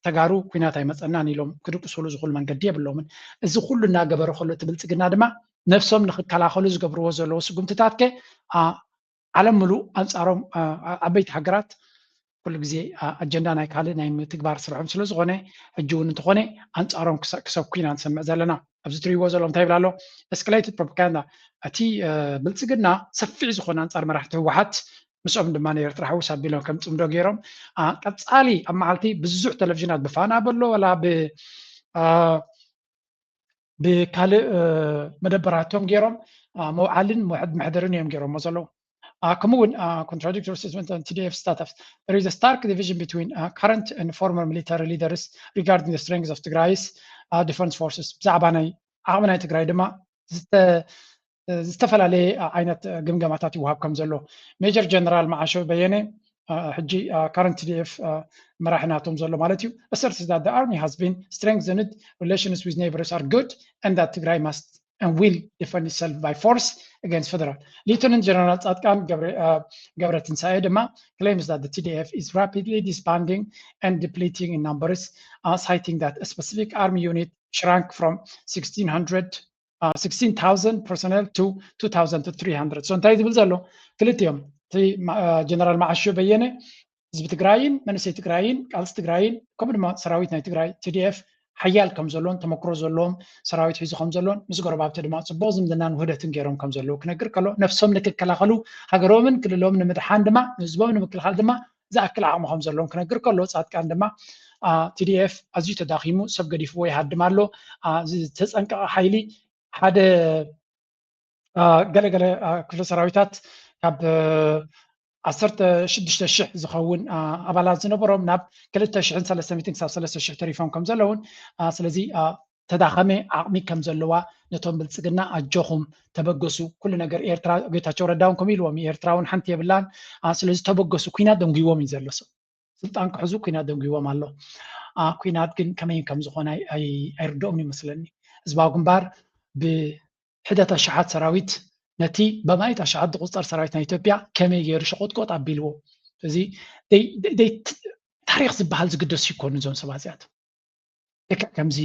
ተጋሩ ኲናት ኣይመፀናን ኢሎም ክድቅስሉ ዝኽእሉ መንገዲ የብሎምን። እዚ ኩሉ እናገበረ ከሎ እቲ ብልፅግና ድማ ነብሶም ንክከላኸሉ ዝገብርዎ ዘለዉ ስጉምትታት ከ ዓለም ምሉእ ኣንፃሮም ዓበይቲ ሃገራት ኩሉ ግዜ ኣጀንዳ ናይ ካልእ ናይ ምትግባር ስርሖም ስለ ዝኾነ፣ ሕጂ እውን እንተኾነ ኣንፃሮም ክሰብኩ ኢና ንሰምዕ ዘለና። ኣብዚ ትሪእዎ ዘለኹም እንታይ ይብል ኣሎ? Escalated propaganda። እቲ ብልፅግና ሰፊሕ ዝኾነ ኣንፃር መራሕቲ ህወሓት ምስኦም ድማ ንኤርትራ ሕውስ ኣቢሎም ከም ፅምዶ ገይሮም ቀፃሊ ኣብ መዓልቲ ብዙሕ ቴሌቪዥናት ብፋና በሎ ወላ ብካልእ መደበራቶም ገይሮም መውዓልን መሕደርን እዮም ገይሮሞ ዘለዉ። ከምኡ እውን contradictory statement on T D F status. There is a stark division between current and former military leaders regarding the strength of Tigray's defense forces. ብዛዕባ ናይ ዓቕሚ ናይ ትግራይ ድማ ዝተፈላለየ ዓይነት ግምገማታት ይወሃብ ከም ዘሎ ሜጀር ጀነራል መዓሾ በየነ ሕጂ current T D F መራሒ ናቶም ዘሎ ማለት እዩ asserts that the army has been strengthened, relations with neighbors are good and that Tigray must and will defend itself by force against federal. Lieutenant General ፃድቃን ገብረትንሳኤ ድማ claims that the T D F is rapidly disbanding and depleting in numbers, citing that a specific army unit shrank from sixteen hundred sixteen thousand personnel to two thousand three hundred. So እንታይ ዝብል ዘሎ ክልቲኦም እቲ ጀነራል መዓሾ በየነ ህዝቢ ትግራይን መንእሰይ ትግራይን ቃልሲ ትግራይን ከምኡ ድማ ሰራዊት ናይ ትግራይ T D F ሓያል ከም ዘለዎን ተመክሮ ዘለዎም ሰራዊት ሒዙ ከም ዘለዎን ምስ ጎረባብቲ ድማ ፅቡቅ ዝምድናን ውህደትን ገይሮም ከም ዘለዉ ክነግር ከሎ ነብሶም ንክከላኸሉ ሃገሮምን ክልሎምን ንምድሓን ድማ ንህዝቦም ንምክልኻል ድማ ዝኣክል ዓቕሚ ከም ዘለዎም ክነግር ከሎ ፃድቃን ድማ T D F ኣዝዩ ተዳኺሙ ሰብ ገዲፍዎ ይሃድም ኣሎ ዝተፀንቀቐ ሓይሊ ሓደ ገለገለ ክፍለ ሰራዊታት ካብ ዓሰርተ ሽዱሽተ ሽሕ ዝኸውን ኣባላት ዝነበሮም ናብ ክልተ ሽሕን ሰለስተ ሚእትን ክሳብ ሰለስተ ሽሕ ተሪፎም ከም ዘለውን ስለዚ ተዳኸመ ዓቕሚ ከም ዘለዋ ነቶም ብልፅግና ኣጆኹም ተበገሱ ኩሉ ነገር ኤርትራ ጌታቸው ረዳ እውን ከምኡ ኢልዎም ኤርትራ እውን ሓንቲ የብላን ስለዚ ተበገሱ ኩናት ደንጉይዎም እዩ ዘሎ ሰብ ስልጣን ክሕዙ ኩናት ደንጉይዎም ኣሎ ኩናት ግን ከመይ ከም ዝኾነ ኣይርድኦም ይመስለኒ ህዝባዊ ግንባር ብሕደት ኣሽሓት ሰራዊት ነቲ በማይት ኣሽሓት ዝቁፀር ሰራዊት ናይ ኢትዮጵያ ከመይ ገይሩ ሸቆጥቆጥ ኣቢልዎ እዚ ታሪክ ዝበሃል ዝግደሱ ይኮኑ እዞም ሰባት እዚኣት ልክዕ ከምዚ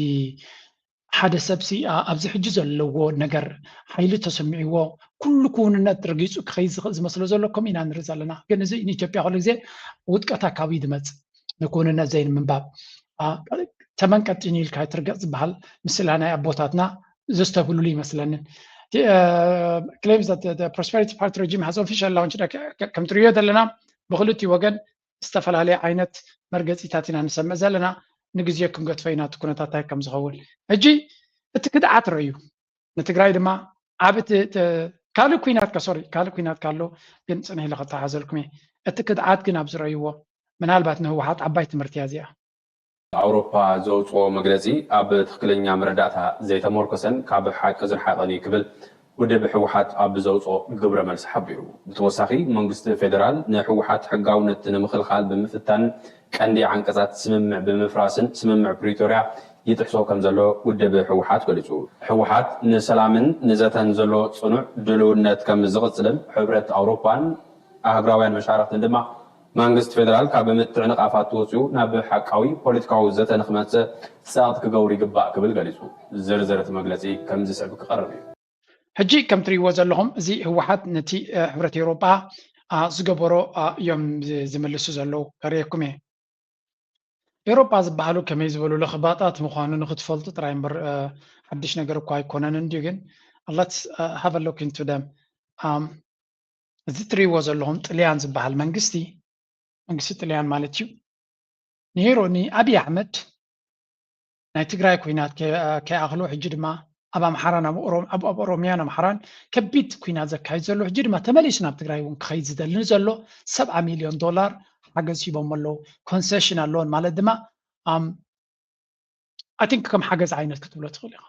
ሓደ ሰብሲ ኣብዚ ሕጂ ዘለዎ ነገር ሓይሊ ተሰሚዕዎ ኩሉ ክውንነት ረጊፁ ክኸይድ ዝኽእል ዝመስሎ ዘሎ ከም ኢና ንርኢ ዘለና ግን እዚ ንኢትዮጵያ ኩሉ ግዜ ውድቀታ ካብዩ ዝመፅእ ንክውንነት ዘይንምንባብ ተመን ቀጢን ኢልካ ትርገፅ ዝበሃል ምስላ ናይ ኣቦታትና ዘስተብህሉሉ ይመስለንን claims that the prosperity party regime has officially launched ከም ትሪዮ ዘለና ብክልቲኡ ወገን ዝተፈላለየ ዓይነት መርገፂታት ኢና ንሰምዕ ዘለና ንግዜ ክንገድፎ ኢና እቲ ኩነታት እንታይ ከም ዝኸውን ሕጂ እቲ ክድዓት ረዩ ንትግራይ ድማ ኣብ ካልእ ኩናት ሶሪ ካልእ ኩናት ካሎ ግን ፅንሕ ኢለ ከተሓዘልኩም እየ እቲ ክድዓት ግን ኣብ ዝረእይዎ ምናልባት ንህወሓት ዓባይ ትምህርቲ እያ እዚኣ ኣውሮፓ ዘውፅኦ መግለፂ ኣብ ትክክለኛ መረዳእታ ዘይተመርኮሰን ካብ ሓቂ ዝረሓቀን እዩ ክብል ውድብ ህወሓት ኣብ ዘውፅኦ ግብረ መልሲ ሓቢሩ። ብተወሳኺ መንግስቲ ፌደራል ንህወሓት ሕጋውነት ንምኽልኻል ብምፍታን ቀንዲ ዓንቀፃት ስምምዕ ብምፍራስን ስምምዕ ፕሪቶርያ ይጥሕሶ ከም ዘሎ ውድብ ህወሓት ገሊፁ። ህወሓት ንሰላምን ንዘተን ዘሎ ፅኑዕ ድልውነት ከም ዝቕፅልን ሕብረት ኣውሮፓን ኣህጉራውያን መሻርኽትን ድማ መንግስቲ ፌደራል ካብ ምትዕንቓፋት ወፂኡ ናብ ሓቃዊ ፖለቲካዊ ዘተ ንክመፅእ ፃቕቲ ክገብሩ ይግባእ ክብል ገሊፁ። ዝርዝር እቲ መግለፂ ከም ዝስዕብ ክቐርብ እዩ። ሕጂ ከም ትሪእዎ ዘለኹም እዚ ህወሓት ነቲ ሕብረት ኤውሮጳ ዝገበሮ እዮም ዝምልሱ ዘለዉ ከርእየኩም እየ። ኤውሮጳ ዝበሃሉ ከመይ ዝበሉ ለኽባጣት ምዃኑ ንክትፈልጡ ጥራይ እምበር ሓድሽ ነገር እኳ ኣይኮነን እንድዩ ግን let's have a look into them እዚ ትሪእዎ ዘለኹም ጥልያን ዝበሃል መንግስቲ መንግስቲ ጥልያን ማለት እዩ ነይሩ ንኣብይ ኣሕመድ ናይ ትግራይ ኩናት ከይኣኽሎ ሕጂ ድማ ኣብ ኣምሓራን ኣብ ኦሮምያን ኣምሓራን ከቢድ ኩናት ዘካይድ ዘሎ ሕጂ ድማ ተመሊሱ ናብ ትግራይ እውን ክኸይድ ዝደልን ዘሎ ሰብዓ ሚልዮን ዶላር ሓገዝ ሂቦም ኣለዉ ኮንሴሽን ኣለዎን ማለት ድማ I think ከም ሓገዝ ዓይነት ክትብሎ ትኽእል ኢኻ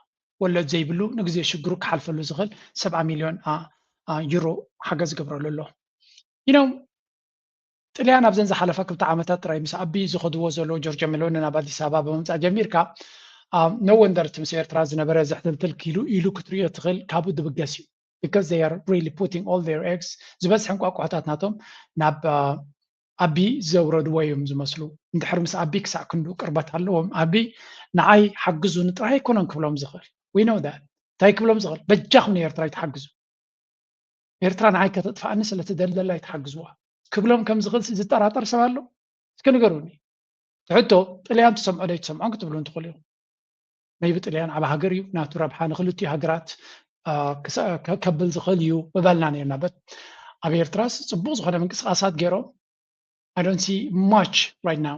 ወለድ ዘይብሉ ንግዜ ሽግሩ ክሓልፈሉ ዝኽእል ሰብዓ ሚልዮን ዩሮ ሓገዝ ይገብረሉ ኣሎ you know ጥልያን ኣብዘን ዝሓለፋ ክልተ ዓመታት ጥራይ ምስ ኣቢ ዝኸድዎ ዘለዉ ጆርጆ ሜሎኒ ናብ ኣዲስ ኣበባ ብምምፃእ ጀሚርካ no wonder እቲ ምስ ኤርትራ ዝነበረ ዘሕተልትል ክኢሉ ኢሉ ክትርእዮ ትኽእል ካብኡ ዝብገስ እዩ because they are really putting all their eggs ዝበዝሐ እንቋቑሖታት ናቶም ናብ ኣቢ ዘውረድዎ እዮም ዝመስሉ እንድሕር ምስ ኣቢ ክሳዕ ክንዱ ቅርበት ኣለዎም ኣቢ ንዓይ ሓግዙኒ ጥራይ ኣይኮነን ክብሎም ዝኽእል we know that እንታይ ክብሎም ዝኽእል በጃኹም ንኤርትራ ይትሓግዙ ኤርትራ ንዓይ ከተጥፍኣኒ ስለትደልደላ ይትሓግዝዋ ክብሎም ከም ዝኽእል ዝጠራጠር ሰብ ኣሎ እስኪ ንገሩኒ። ትሕቶ ጥልያን ትሰምዖ ዶ ኣይትሰምዖን ክትብሉ እንትኽእሉ ኢኹም። maybe ጥልያን ዓብ ሃገር እዩ፣ ናቱ ረብሓ ንክልቲኡ ሃገራት ከብል ዝኽእል እዩ ምበልና ነርና። በት ኣብ ኤርትራስ ፅቡቅ ዝኾነ ምንቅስቃሳት ገይሮም። I don't see much right now.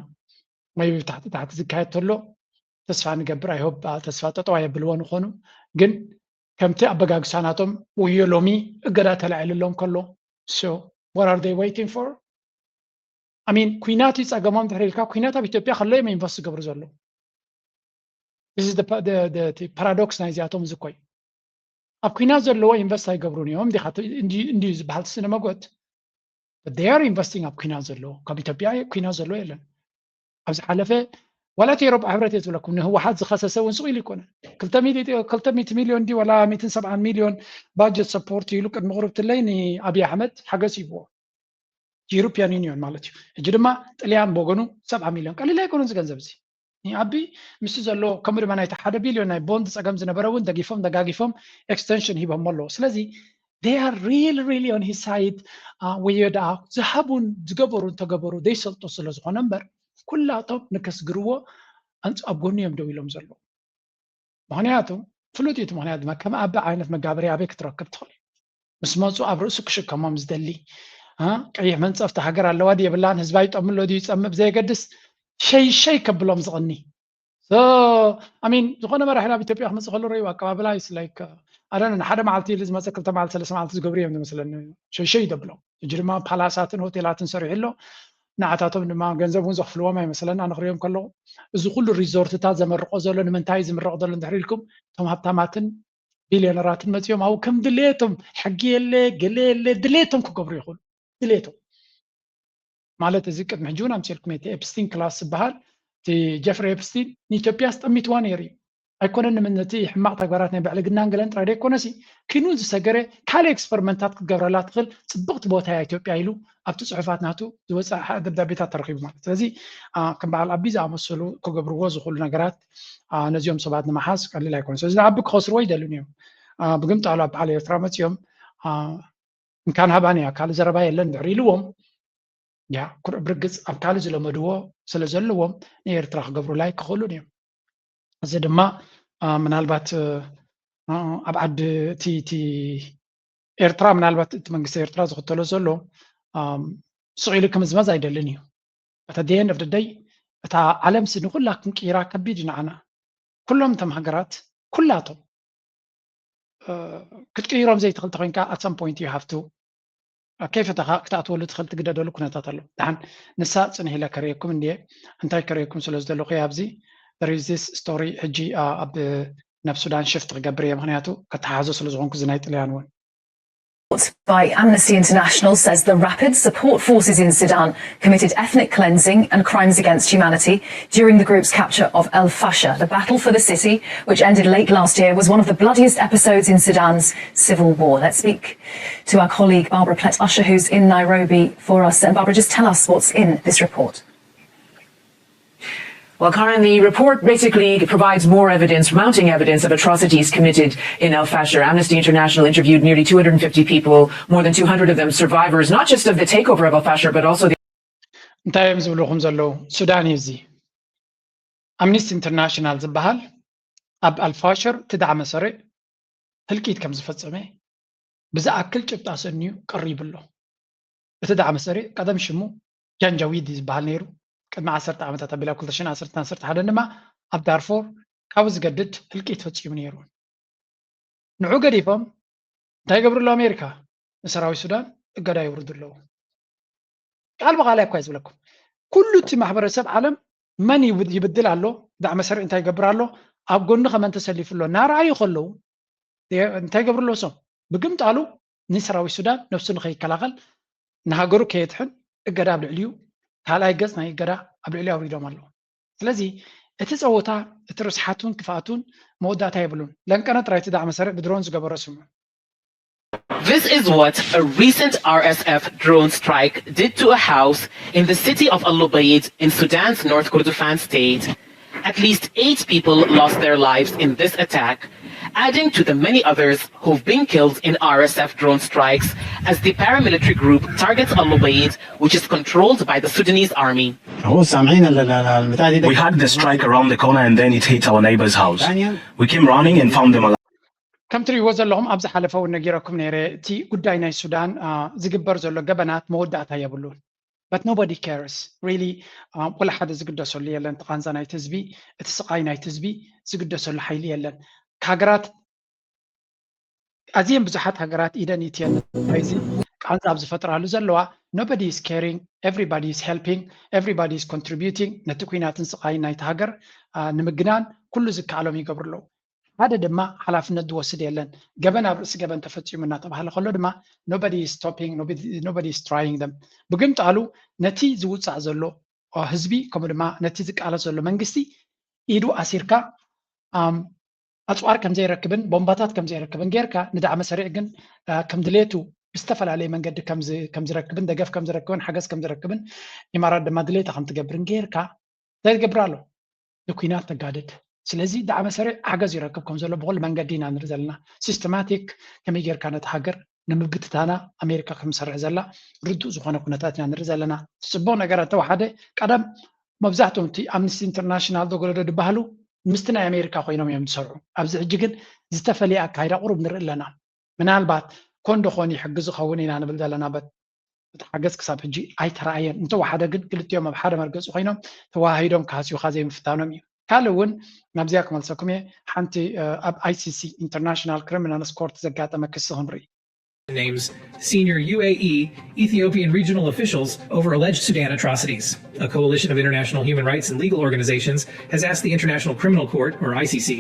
maybe ታሕቲ ታሕቲ ዝካየድ ተሎ ተስፋ ንገብር። I hope ተስፋ ጠጠው ኣየብልዎ ንኾኑ። ግን ከምቲ ኣበጋግሳ ናቶም ውዮ ሎሚ እገዳ ተላዒልሎም ከሎ so what are they waiting for? I mean ኩናት እዩ ጸገሞም። ድሕሪ ኢልካ ኩናት ኣብ ኢትዮጵያ ከሎ እዮም ኢንቨስት ዝገብሩ ዘለዉ። This is the paradox ናይዚኣቶም እዚ እኮ እዩ። ኣብ ኩናት ዘለዎ ኢንቨስት ኣይገብሩን እዮም እንዲዩ ዝበሃል ስነ መጎት። They are investing ኣብ ኩናት ዘለዎ። ካብ ኢትዮጵያ ኩናት ዘለዎ የለን። ኣብ ዝሓለፈ ዋላ እቲ ኤሮጳ ሕብረት እየ ዝብለኩም ንህወሓት ዝኸሰሰ እውን ስቕ ኢሉ ይኮነ። ክልተ ሚእቲ ሚሊዮን ዲ ዋላ ሚእትን ሰብዓን ሚሊዮን ባጀት ሰፖርት ኢሉ ቅድሚ ቅርብትለይ ንኣብይ ኣሕመድ ሓገዝ ሂብዎ። European Union ማለት እዩ። ሕጂ ድማ ጥልያን ብወገኑ ሰብዓ ሚሊዮን ቀሊል ኣይኮነን እዚ ገንዘብ እዚ። ንኣቢ ምስቲ ዘሎ ከምኡ ድማ ናይቲ ሓደ ቢልዮን ናይ ቦንድ ጸገም ዝነበረ እውን ደጊፎም ደጋጊፎም ኤክስተንሽን ሂቦሞ ኣለዎ። ስለዚ they are really really on his side። ወዮ ደኣ ዝሃቡን ዝገበሩ እንተገበሩ ዘይሰልጡ ስለ ዝኾነ እምበር ኩላቶም ንከስግርዎ ኣብ ጎኑ እዮም ደው ኢሎም ዘለዉ። ምክንያቱ ፍሉጥ እዩ እቲ ምክንያት ድማ ከም ኣቢ ዓይነት መጋበርያ ኣበይ ክትረክብ ትኽእል? ምስ መፁ ኣብ ርእሱ ክሽከሞም ዝደሊ ቀይሕ መንፀፍቲ ሃገር ኣለዋ ድዩ የብላን ህዝባ ይጠም ኣሎ ድዩ ይፀምእ ብዘየገድስ ሸይሸይ ከብሎም ዝቕኒ። ሚን ዝኾነ መራሒ ናብ ኢትዮጵያ ክመፅእ ከሎ ረዩ ኣቀባብላ ይስላይክ ኣደነ ሓደ መዓልቲ ኢሉ ዝመፀ ክልተ መዓልቲ ሰለስተ መዓልቲ ዝገብሩ እዮም ዝመስለኒ። ሸይሸይ ይደብሎም። ሕጂ ድማ ፓላሳትን ሆቴላትን ሰሪሑ ኣሎ። ንዓታቶም ድማ ገንዘብ እውን ዘኽፍልዎም ኣይመስለና ንክሪኦም ከለኹ። እዚ ኩሉ ሪዞርትታት ዘመርቆ ዘሎ ንምንታይ ዝምረቕ ዘሎ እንድሕር ኢልኩም እቶም ሃብታማትን ቢልዮነራትን መፂኦም ኣብኡ ከም ድሌቶም ሕጊ የለ ገለ የለ ድሌቶም ክገብሩ ይኽእሉ። ድሌቶም ማለት እዚ ቅድሚ ሕጂ እውን ኣምፅልኩም እቲ ኤፕስቲን ክላስ ዝበሃል እቲ ጀፍሪ ኤፕስቲን ንኢትዮጵያ ስጠሚትዋ ነይሩ እዩ። ኣይኮነን ምን ነቲ ሕማቕ ተግባራት ናይ ብዕልግናን ገለን ጥራይ ደይኮነሲ ኪኑ ዝሰገረ ካልእ ኤክስፐሪመንታት ክትገብረላ ትኽእል ፅብቕቲ ቦታ እያ ኢትዮጵያ ኢሉ ኣብቲ ፅሑፋት ናቱ ዝወፅእ ደብዳቤታት ተረኺቡ ማለት። ስለዚ ከም በዓል ኣቢ ዝኣመሰሉ ክገብርዎ ዝኽእሉ ነገራት ነዚኦም ሰባት ንምሓዝ ቀሊል ኣይኮነ። ስለዚ ንኣቢ ክኸስርዎ ይደልን እዮም። ብግምጣሉ ኣብ በዓል ኤርትራ መፅኦም እንካን ሃባን እያ ካልእ ዘረባ የለን ድሕሪ ኢልዎም ያ ኩርዕ ብርግፅ ኣብ ካልእ ዝለመድዎ ስለ ዘለዎም ንኤርትራ ክገብሩላ ኣይክኽእሉን እዮም። እዚ ድማ ምናልባት ኣብ ዓዲ እቲ ኤርትራ ምናልባት እቲ መንግስቲ ኤርትራ ዝኽተሎ ዘሎ ስቕ ኢሉ ክምዝመዝ ኣይደልን እዩ። እታ ደየን ኦፍ ደይ እታ ዓለምሲ ንኩላ ክንቅይራ ከቢድ እዩ ንዓና። ኩሎም እቶም ሃገራት ኩላቶም ክትቅይሮም ዘይትኽእል ተኮይንካ at some point you have to ከይፈተኻ ክትኣትወሉ ትኽእል ትግደደሉ ኩነታት ኣሎ። ደሓን ንሳ ፅንሕ ኢለ ከርእየኩም እንድየ እንታይ ከርእየኩም ስለ ዝደለኹ ኣብዚ there is this story ሕጂ ኣብ ናብ ሱዳን ሽፍት ክገብር እየ ምክንያቱ ከተሓዞ ስለ ዝኾንኩ እዚ ናይ ጥልያን እውን by Amnesty International says the Rapid Support Forces in Sudan committed ethnic cleansing and crimes against humanity during the group's capture of El Fasher, the battle for the city, which ended late last year, was one of the bloodiest episodes in Sudan's civil war. Let's speak to our colleague Barbara Plett Usher, who's in Nairobi for us. And Barbara, just tell us what's in this report. Well, Karen, the report basically provides more evidence, mounting evidence of atrocities committed in El Fasher. Amnesty International interviewed nearly two hundred fifty people, more than two hundred of them survivors, not just of the takeover of El Fasher, but also the እንታይ እዮም ዝብልኹም ዘለዉ? ሱዳን እዩ እዚ። ኣምኒስቲ ኢንተርናሽናል ዝበሃል ኣብ ኣልፋሽር እቲ ዳዕመ ሰሪዕ ህልቂት ከም ዝፈጸመ ብዝኣክል ጭብጣ ሰንዩ ቀሪቡ ኣሎ። እቲ ዳዕመ ሰሪዕ ቀደም ሽሙ ጃንጃዊድ ዝበሃል ነይሩ። ቅድሚ ዓሰርተ ዓመታት ኣቢል ኣብ ክልተ ሽሕን ዓሰርተ ዓሰርተ ሓደን ድማ ኣብ ዳርፎር ካብኡ ዝገድድ ህልቂት ፈጺሙ ነይሩ። ንዑ ገዲፎም እንታይ ይገብሩ ኣለዉ ኣሜሪካ? ንሰራዊት ሱዳን እገዳ የውርዱ ኣለዉ። ቃል ብቓል እኳ ዝብለኩም ኩሉ እቲ ማሕበረሰብ ዓለም መን ይብድል ኣሎ፣ ዳዕመ ሰሪዕ እንታይ ይገብር ኣሎ፣ ኣብ ጎኒ ከመን ተሰሊፉ ኣሎ እናረኣዩ ከለዉ እንታይ ይገብሩ ኣለዉ? እሶም ብግምጣሉ ንሰራዊት ሱዳን ነብሱ ንኸይከላኸል ንሃገሩ ከየድሕን እገዳ ኣብ ልዕሊኡ ካልኣይ ገፅ ናይ እገዳ ኣብ ልዕሊኡ ኣውሪዶም ኣለዉ። ስለዚ እቲ ፀወታ እቲ ርስሓቱን ክፍኣቱን መወዳእታ የብሉን። ለንቀነ ጥራይ እቲ ዳዕመ ሰሪዕ ብድሮን ዝገበሮ ስምዑ። This is what a recent R S F drone strike did to a house in the city of Al Ubaid in Sudan's North Kordofan state. At least eight people lost their lives in this attack, adding to the many others who've been killed in R S F drone strikes as the paramilitary group targets Al Ubaid, which is controlled by the Sudanese army. هو سامعين ال- ال- ال- البتاع دي We had the strike around the corner and then it hit our neighbor's house. We came running and found them alive. ከም ትሪእዎ ዘለኹም ኣብ ዝሓለፈ እውን ነጊረኩም ነይረ። እቲ ጉዳይ ናይ ሱዳን ዝግበር ዘሎ ገበናት መወዳእታ የብሉን። But nobody cares really። ወላ ሓደ ዝግደሰሉ የለን። እቲ ቃንዛ ናይቲ ህዝቢ፣ እቲ ስቓይ ናይቲ ህዝቢ ዝግደሰሉ ሓይሊ የለን። ሃገራት ኣዝየን ብዙሓት ሃገራት ኢደን ይትየን እዚ ቃንዛ ኣብ ዝፈጥራሉ ዘለዋ nobody is caring, everybody is helping, everybody is contributing ነቲ ኩናትን ስቓይን ናይቲ ሃገር ንምግናን ኩሉ ዝከኣሎም ይገብሩ ኣለዉ። ሓደ ድማ ሓላፍነት ዝወስድ የለን። ገበን ኣብ ርእሲ ገበን ተፈፂሙ እናተባሃለ ከሎ ድማ nobody is stopping, nobody is trying them። ብግምጣሉ ነቲ ዝውፃእ ዘሎ ህዝቢ ከምኡ ድማ ነቲ ዝቃለስ ዘሎ መንግስቲ ኢዱ ኣሲርካ ኣፅዋር ከም ዘይረክብን ቦምባታት ከም ዘይረክብን ጌርካ ንዳዕመ ሰሪዕ ግን ከም ድሌቱ ብዝተፈላለየ መንገዲ ከም ዝረክብን ደገፍ ከም ዝረክብን ሓገዝ ከም ዝረክብን ኢማራት ድማ ድሌታ ከም ትገብርን ጌርካ እንታይ ትገብር ኣሎ? ንኩናት ተጋድድ። ስለዚ ዳዕመ ሰሪዕ ሓገዝ ይረክብ ከም ዘሎ ብኩሉ መንገዲ ኢና ንርኢ ዘለና። ሲስተማቲክ ከመይ ጌርካ ነቲ ሃገር ንምብትታና ኣሜሪካ ከም ትሰርሕ ዘላ ርዱእ ዝኾነ ኩነታት ኢና ንርኢ ዘለና። እቲ ፅቡቕ ነገር እንተወሓደ ቀደም መብዛሕትኦም እቲ ኣምነስቲ ኢንተርናሽናል ዶ ገለ ዶ ዝበሃሉ ምስቲ ናይ ኣሜሪካ ኮይኖም እዮም ዝሰርሑ። ኣብዚ ሕጂ ግን ዝተፈለየ ኣካይዳ ቁሩብ ንርኢ ኣለና። ምናልባት ኮን ዶ ኾን ይሕግዝ ይኸውን ኢና ንብል ዘለና በት እቲ ሓገዝ ክሳብ ሕጂ ኣይተረኣየን። እንተወሓደ ግን ክልቲኦም ኣብ ሓደ መርገፂ ኮይኖም ተዋሃሂዶም ክሃስዩኻ ዘይምፍታኖም እዩ። ካልእ እውን ናብዚኣ ክመልሰኩም እየ። ሓንቲ ኣብ I C C International Criminals Court ዘጋጠመ ክሲ ክንርኢ። names senior U A E Ethiopian regional officials over alleged Sudan atrocities. A coalition of international human rights and legal organizations has asked the International Criminal Court, or I C C,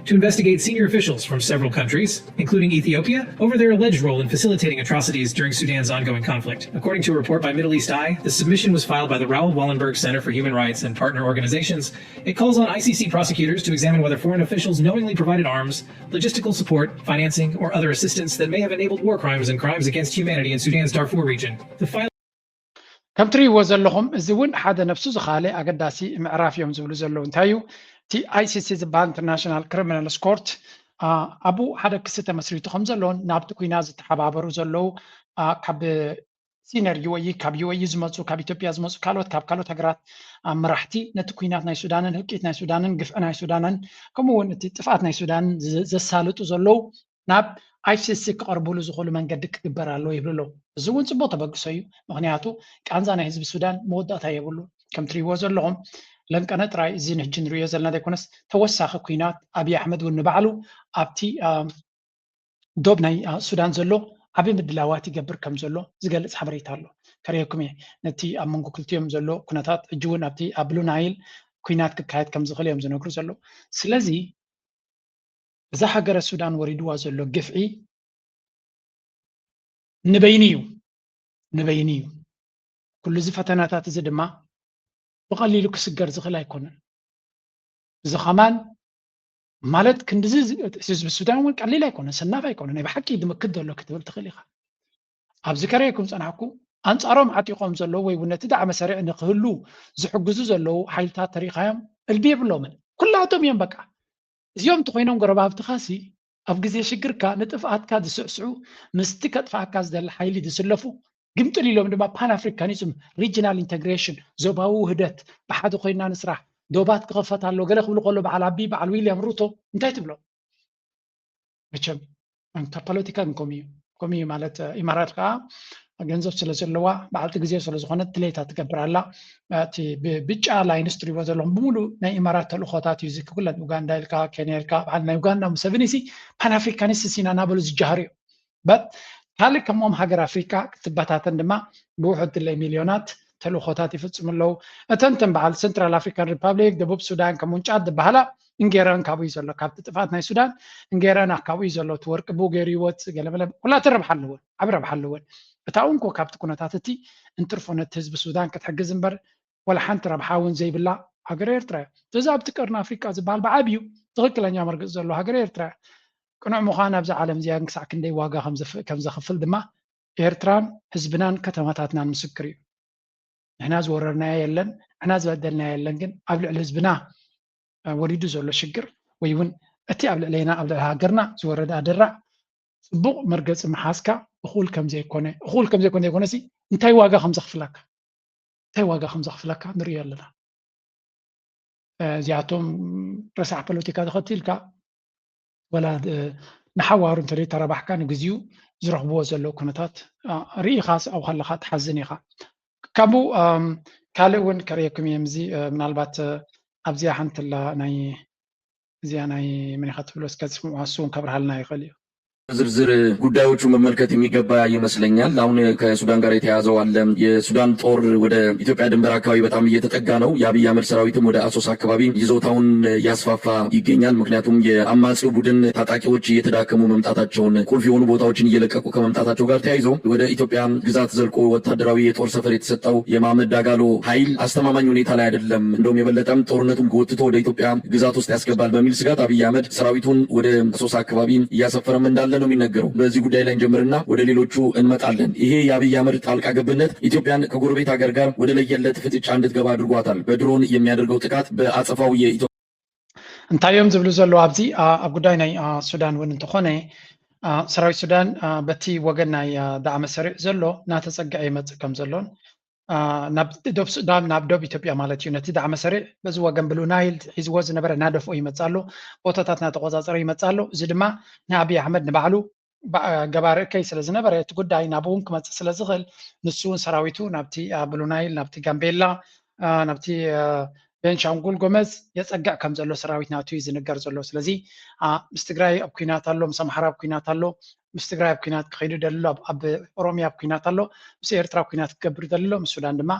to investigate senior officials from several countries, including Ethiopia, over their alleged role in facilitating atrocities during Sudan's ongoing conflict. According to a report by Middle East Eye, the submission was filed by the Raoul Wallenberg Center for Human Rights and partner organizations. It calls on I C C prosecutors to examine whether foreign officials knowingly provided arms, logistical support, financing, or other assistance that may have enabled war crimes and crimes against humanity in Sudan's Darfur region. The file ከም ትሪእዎ ዘለኹም እዚ እውን ሓደ ነብሱ ዝኻለ ኣገዳሲ ምዕራፍ እዮም ዝብሉ ዘለዉ። እንታይ እዩ እቲ I C C ዝበሃል ኢንተርናሽናል ክሪሚናልስ ኮርት ኣብኡ ሓደ ክሲ ተመስሪቱ ከም ዘለውን ናብቲ ኩናት ዝተሓባበሩ ዘለዉ ካብ ሲነር U A E ካብ U A E ዝመፁ ካብ ኢትዮጵያ ዝመፁ ካልኦት ካብ ካልኦት ሃገራት መራሕቲ ነቲ ኩናት ናይ ሱዳንን ህልቂት ናይ ሱዳንን ግፍዒ ናይ ሱዳንን ከምኡ እውን እቲ ጥፍኣት ናይ ሱዳንን ዘሳልጡ ዘለዉ ናብ I C C ክቐርብሉ ዝኽእሉ መንገዲ ክግበር ኣለዎ ይብሉ ኣለዉ። እዚ እውን ፅቡቕ ተበግሶ እዩ። ምኽንያቱ ቃንዛ ናይ ህዝቢ ሱዳን መወዳእታ የብሉ። ከም ትሪእዎ ዘለኹም ለንቀነ ጥራይ እዚ ንሕጂ ንሪኦ ዘለና ዘይኮነስ ተወሳኺ ኩናት ኣብዪ ኣሕመድ እውን ንባዕሉ ኣብቲ ዶብ ናይ ሱዳን ዘሎ ዓብዪ ምድላዋት ይገብር ከም ዘሎ ዝገልፅ ሓበሬታ ኣሎ። ከርእየኩም እየ ነቲ ኣብ መንጎ ክልቲኦም ዘሎ ኩነታት ሕጂ እውን ኣብቲ ኣብ ብሉ ናይል ኩናት ክካየድ ከም ዝኽእል እዮም ዝነግሩ ዘለዉ። ስለዚ እዛ ሃገረ ሱዳን ወሪድዋ ዘሎ ግፍዒ ንበይኑ እዩ ንበይኑ እዩ። ኩሉ እዚ ፈተናታት እዚ ድማ ብቐሊሉ ክስገር ዝኽእል ኣይኮነን። እዚ ኸማን ማለት ክንድዚ ህዝቢ ሱዳን እውን ቀሊል ኣይኮነን፣ ሰናፍ ኣይኮነን። ናይ ብሓቂ ድምክት ዘሎ ክትብል ትኽእል ኢኻ። ኣብዚ ከረየኩም ፀናሕኩ ኣንፃሮም ዓጢቖም ዘለዉ ወይ እውን ነቲ ዳዕመ ሰሪዕ ንክህሉ ዝሕግዙ ዘለዉ ሓይልታት ተሪኻዮም እልቢ የብሎምን። ኩላቶም እዮም በቃ እዚኦም እንተኮይኖም ጎረባብትኻሲ ኣብ ግዜ ሽግርካ ንጥፍኣትካ ዝስዕስዑ ምስቲ ከጥፍኣካ ዝደሊ ሓይሊ ዝስለፉ ግምጥል ኢሎም ድማ ፓን ኣፍሪካኒዝም ሪጂናል ኢንተግሬሽን ዞባዊ ውህደት ብሓደ ኮይና ንስራሕ ዶባት ክኸፈት ኣሎ ገለ ክብሉ ከሎ በዓል ኣቢ በዓል ዊልያም ሩቶ እንታይ ትብሎ? መቸም እንተ ፖለቲካ ከምኡ እዩ ከምኡ እዩ ማለት ኢማራት ከዓ ገንዘብ ስለ ዘለዋ በዓልቲ ግዜ ስለ ዝኾነት ድሌታ ትገብር ኣላ። እቲ ብጫ ላይንስ ትሪእዎ ዘለኹም ብምሉእ ናይ ኢማራት ተልእኾታት እዩ። እዚ ኩለን ኡጋንዳ ኢልካ ኬንያ ኢልካ በዓል ናይ ኡጋንዳ ሙሰቪኒ ሲ ፓን ኣፍሪካኒስት ሲና እናበሉ ዝጃሃሩ እዩ። በት ካልእ ከምኦም ሃገር ኣፍሪካ ክትበታተን ድማ ብውሑድ ድለይ ሚልዮናት ተልእኾታት ይፍፅሙ ኣለዉ። እተን ተን በዓል ሰንትራል ኣፍሪካን ሪፓብሊክ ደቡብ ሱዳን ከምኡውን ጫድ ዝበሃላ እንጌረን ካብኡ እዩ ዘሎ ካብቲ ጥፍኣት ናይ ሱዳን እንጌረን ካብኡ እዩ ዘሎ እቲ ወርቂ ብኡ ገይሩ ይወፅእ ገለመለ ኩላ ትረብሓ ኣለወን ዓብ ረብሓ ኣለወን። እታ እውን ኮ ካብቲ ኩነታት እቲ እንትርፎ ነቲ ህዝቢ ሱዳን ክትሕግዝ እምበር ወላ ሓንቲ ረብሓ እውን ዘይብላ ሃገር ኤርትራ እያ። እዚ ኣብቲ ቀርኒ ኣፍሪቃ ዝበሃል ብዓብዩ ትኽክለኛ መርግፅ ዘሎ ሃገር ኤርትራ እያ። ቅኑዕ ምዃን ኣብዚ ዓለም እዚኣ ክሳዕ ክንደይ ዋጋ ከም ዘኽፍል ድማ ኤርትራን ህዝብናን ከተማታትናን ምስክር እዩ። ንሕና ዝወረርናዮ የለን፣ ንሕና ዝበደልናዮ የለን፣ ግን ኣብ ልዕሊ ህዝብና ወሪዱ ዘሎ ሽግር ወይ እውን እቲ ኣብ ልዕለና ኣብ ልዕሊ ሃገርና ዝወረደ ኣደራዕ ጽቡቕ መርገጺ ምሓዝካ እኹል ከም ዘይኮነ፣ እኹል ከም ዘይኮነ ዘይኮነሲ እንታይ ዋጋ ከም ዘኽፍለካ፣ እንታይ ዋጋ ከም ዘኽፍለካ ንርእዮ ኣለና። እዚኣቶም ረሳሕ ፖለቲካ ተኸቲልካ ወላ ንሓዋሩ እንተ ተረባሕካ ንግዚኡ ዝረኽብዎ ዘለዉ ኩነታት ርኢኻ ኣብኡ ከለኻ ትሓዝን ኢኻ። ካብኡ ካልእ እውን ከርእየኩም እየ። እዚ ምናልባት ኣብዚኣ ሓንቲ ኣላ ናይ እዚኣ ናይ መን ኢኻ ትብሎ እስከ ስምዑ፣ እሱ እውን ከብርሃልና ይኽእል እዩ። ዝርዝር ጉዳዮቹ መመልከት የሚገባ ይመስለኛል። አሁን ከሱዳን ጋር የተያያዘው አለ። የሱዳን ጦር ወደ ኢትዮጵያ ድንበር አካባቢ በጣም እየተጠጋ ነው። የአብይ አህመድ ሰራዊትም ወደ አሶሳ አካባቢ ይዞታውን እያስፋፋ ይገኛል። ምክንያቱም የአማጺው ቡድን ታጣቂዎች እየተዳከሙ መምጣታቸውን፣ ቁልፍ የሆኑ ቦታዎችን እየለቀቁ ከመምጣታቸው ጋር ተያይዞ ወደ ኢትዮጵያ ግዛት ዘልቆ ወታደራዊ የጦር ሰፈር የተሰጠው የመሐመድ ዳጋሎ ኃይል አስተማማኝ ሁኔታ ላይ አይደለም። እንደውም የበለጠም ጦርነቱን ጎትቶ ወደ ኢትዮጵያ ግዛት ውስጥ ያስገባል በሚል ስጋት አብይ አህመድ ሰራዊቱን ወደ አሶሳ አካባቢ እያሰፈረም እንዳለ ነው የሚነገረው። በዚህ ጉዳይ ላይ እንጀምርና ወደ ሌሎቹ እንመጣለን። ይሄ የአብይ አህመድ ጣልቃ ገብነት ኢትዮጵያን ከጎረቤት ሀገር ጋር ወደ ለየለት ፍጥጫ እንድትገባ አድርጓታል። በድሮን የሚያደርገው ጥቃት በአጸፋው የኢትዮ እንታይ እዮም ዝብሉ ዘለዉ ኣብዚ ኣብ ጉዳይ ናይ ሱዳን እውን እንተኾነ ሰራዊት ሱዳን በቲ ወገን ናይ ዳዕመ ሰሪዕ ዘሎ እናተፀግዐ ይመፅእ ከም ዘሎን ናብ ዶብ ሱዳን ናብ ዶብ ኢትዮጵያ ማለት እዩ። ነቲ ዳዕመ ሰሪዕ በዚ ወገን ብሉ ናይል ሒዝዎ ዝነበረ እናደፍኦ ይመፅእ ኣሎ። ቦታታት እናተቆፃፀረ ይመፅእ ኣሎ። እዚ ድማ ንኣብይ ኣሕመድ ንባዕሉ ገባር እከይ ስለ ዝነበረ እቲ ጉዳይ ናብኡ እውን ክመፅእ ስለ ዝኽእል ንሱ እውን ሰራዊቱ ናብቲ ብሉ ናይል ናብቲ ጋምቤላ ናብቲ ቤንሻንጉል ጎመዝ የፀግዕ ከም ዘሎ ሰራዊት ናቱ እዩ ዝንገር ዘሎ። ስለዚ ምስ ትግራይ ኣብ ኩናት ኣሎ፣ ምስ ኣምሓራ ኣብ ኩናት ኣሎ፣ ምስ ትግራይ ኣብ ኩናት ክኸይዱ ደሎ፣ ኣብ ኦሮሚያ ኣብ ኩናት ኣሎ፣ ምስ ኤርትራ ኣብ ኩናት ክገብር ደሎ፣ ምስ ሱዳን ድማ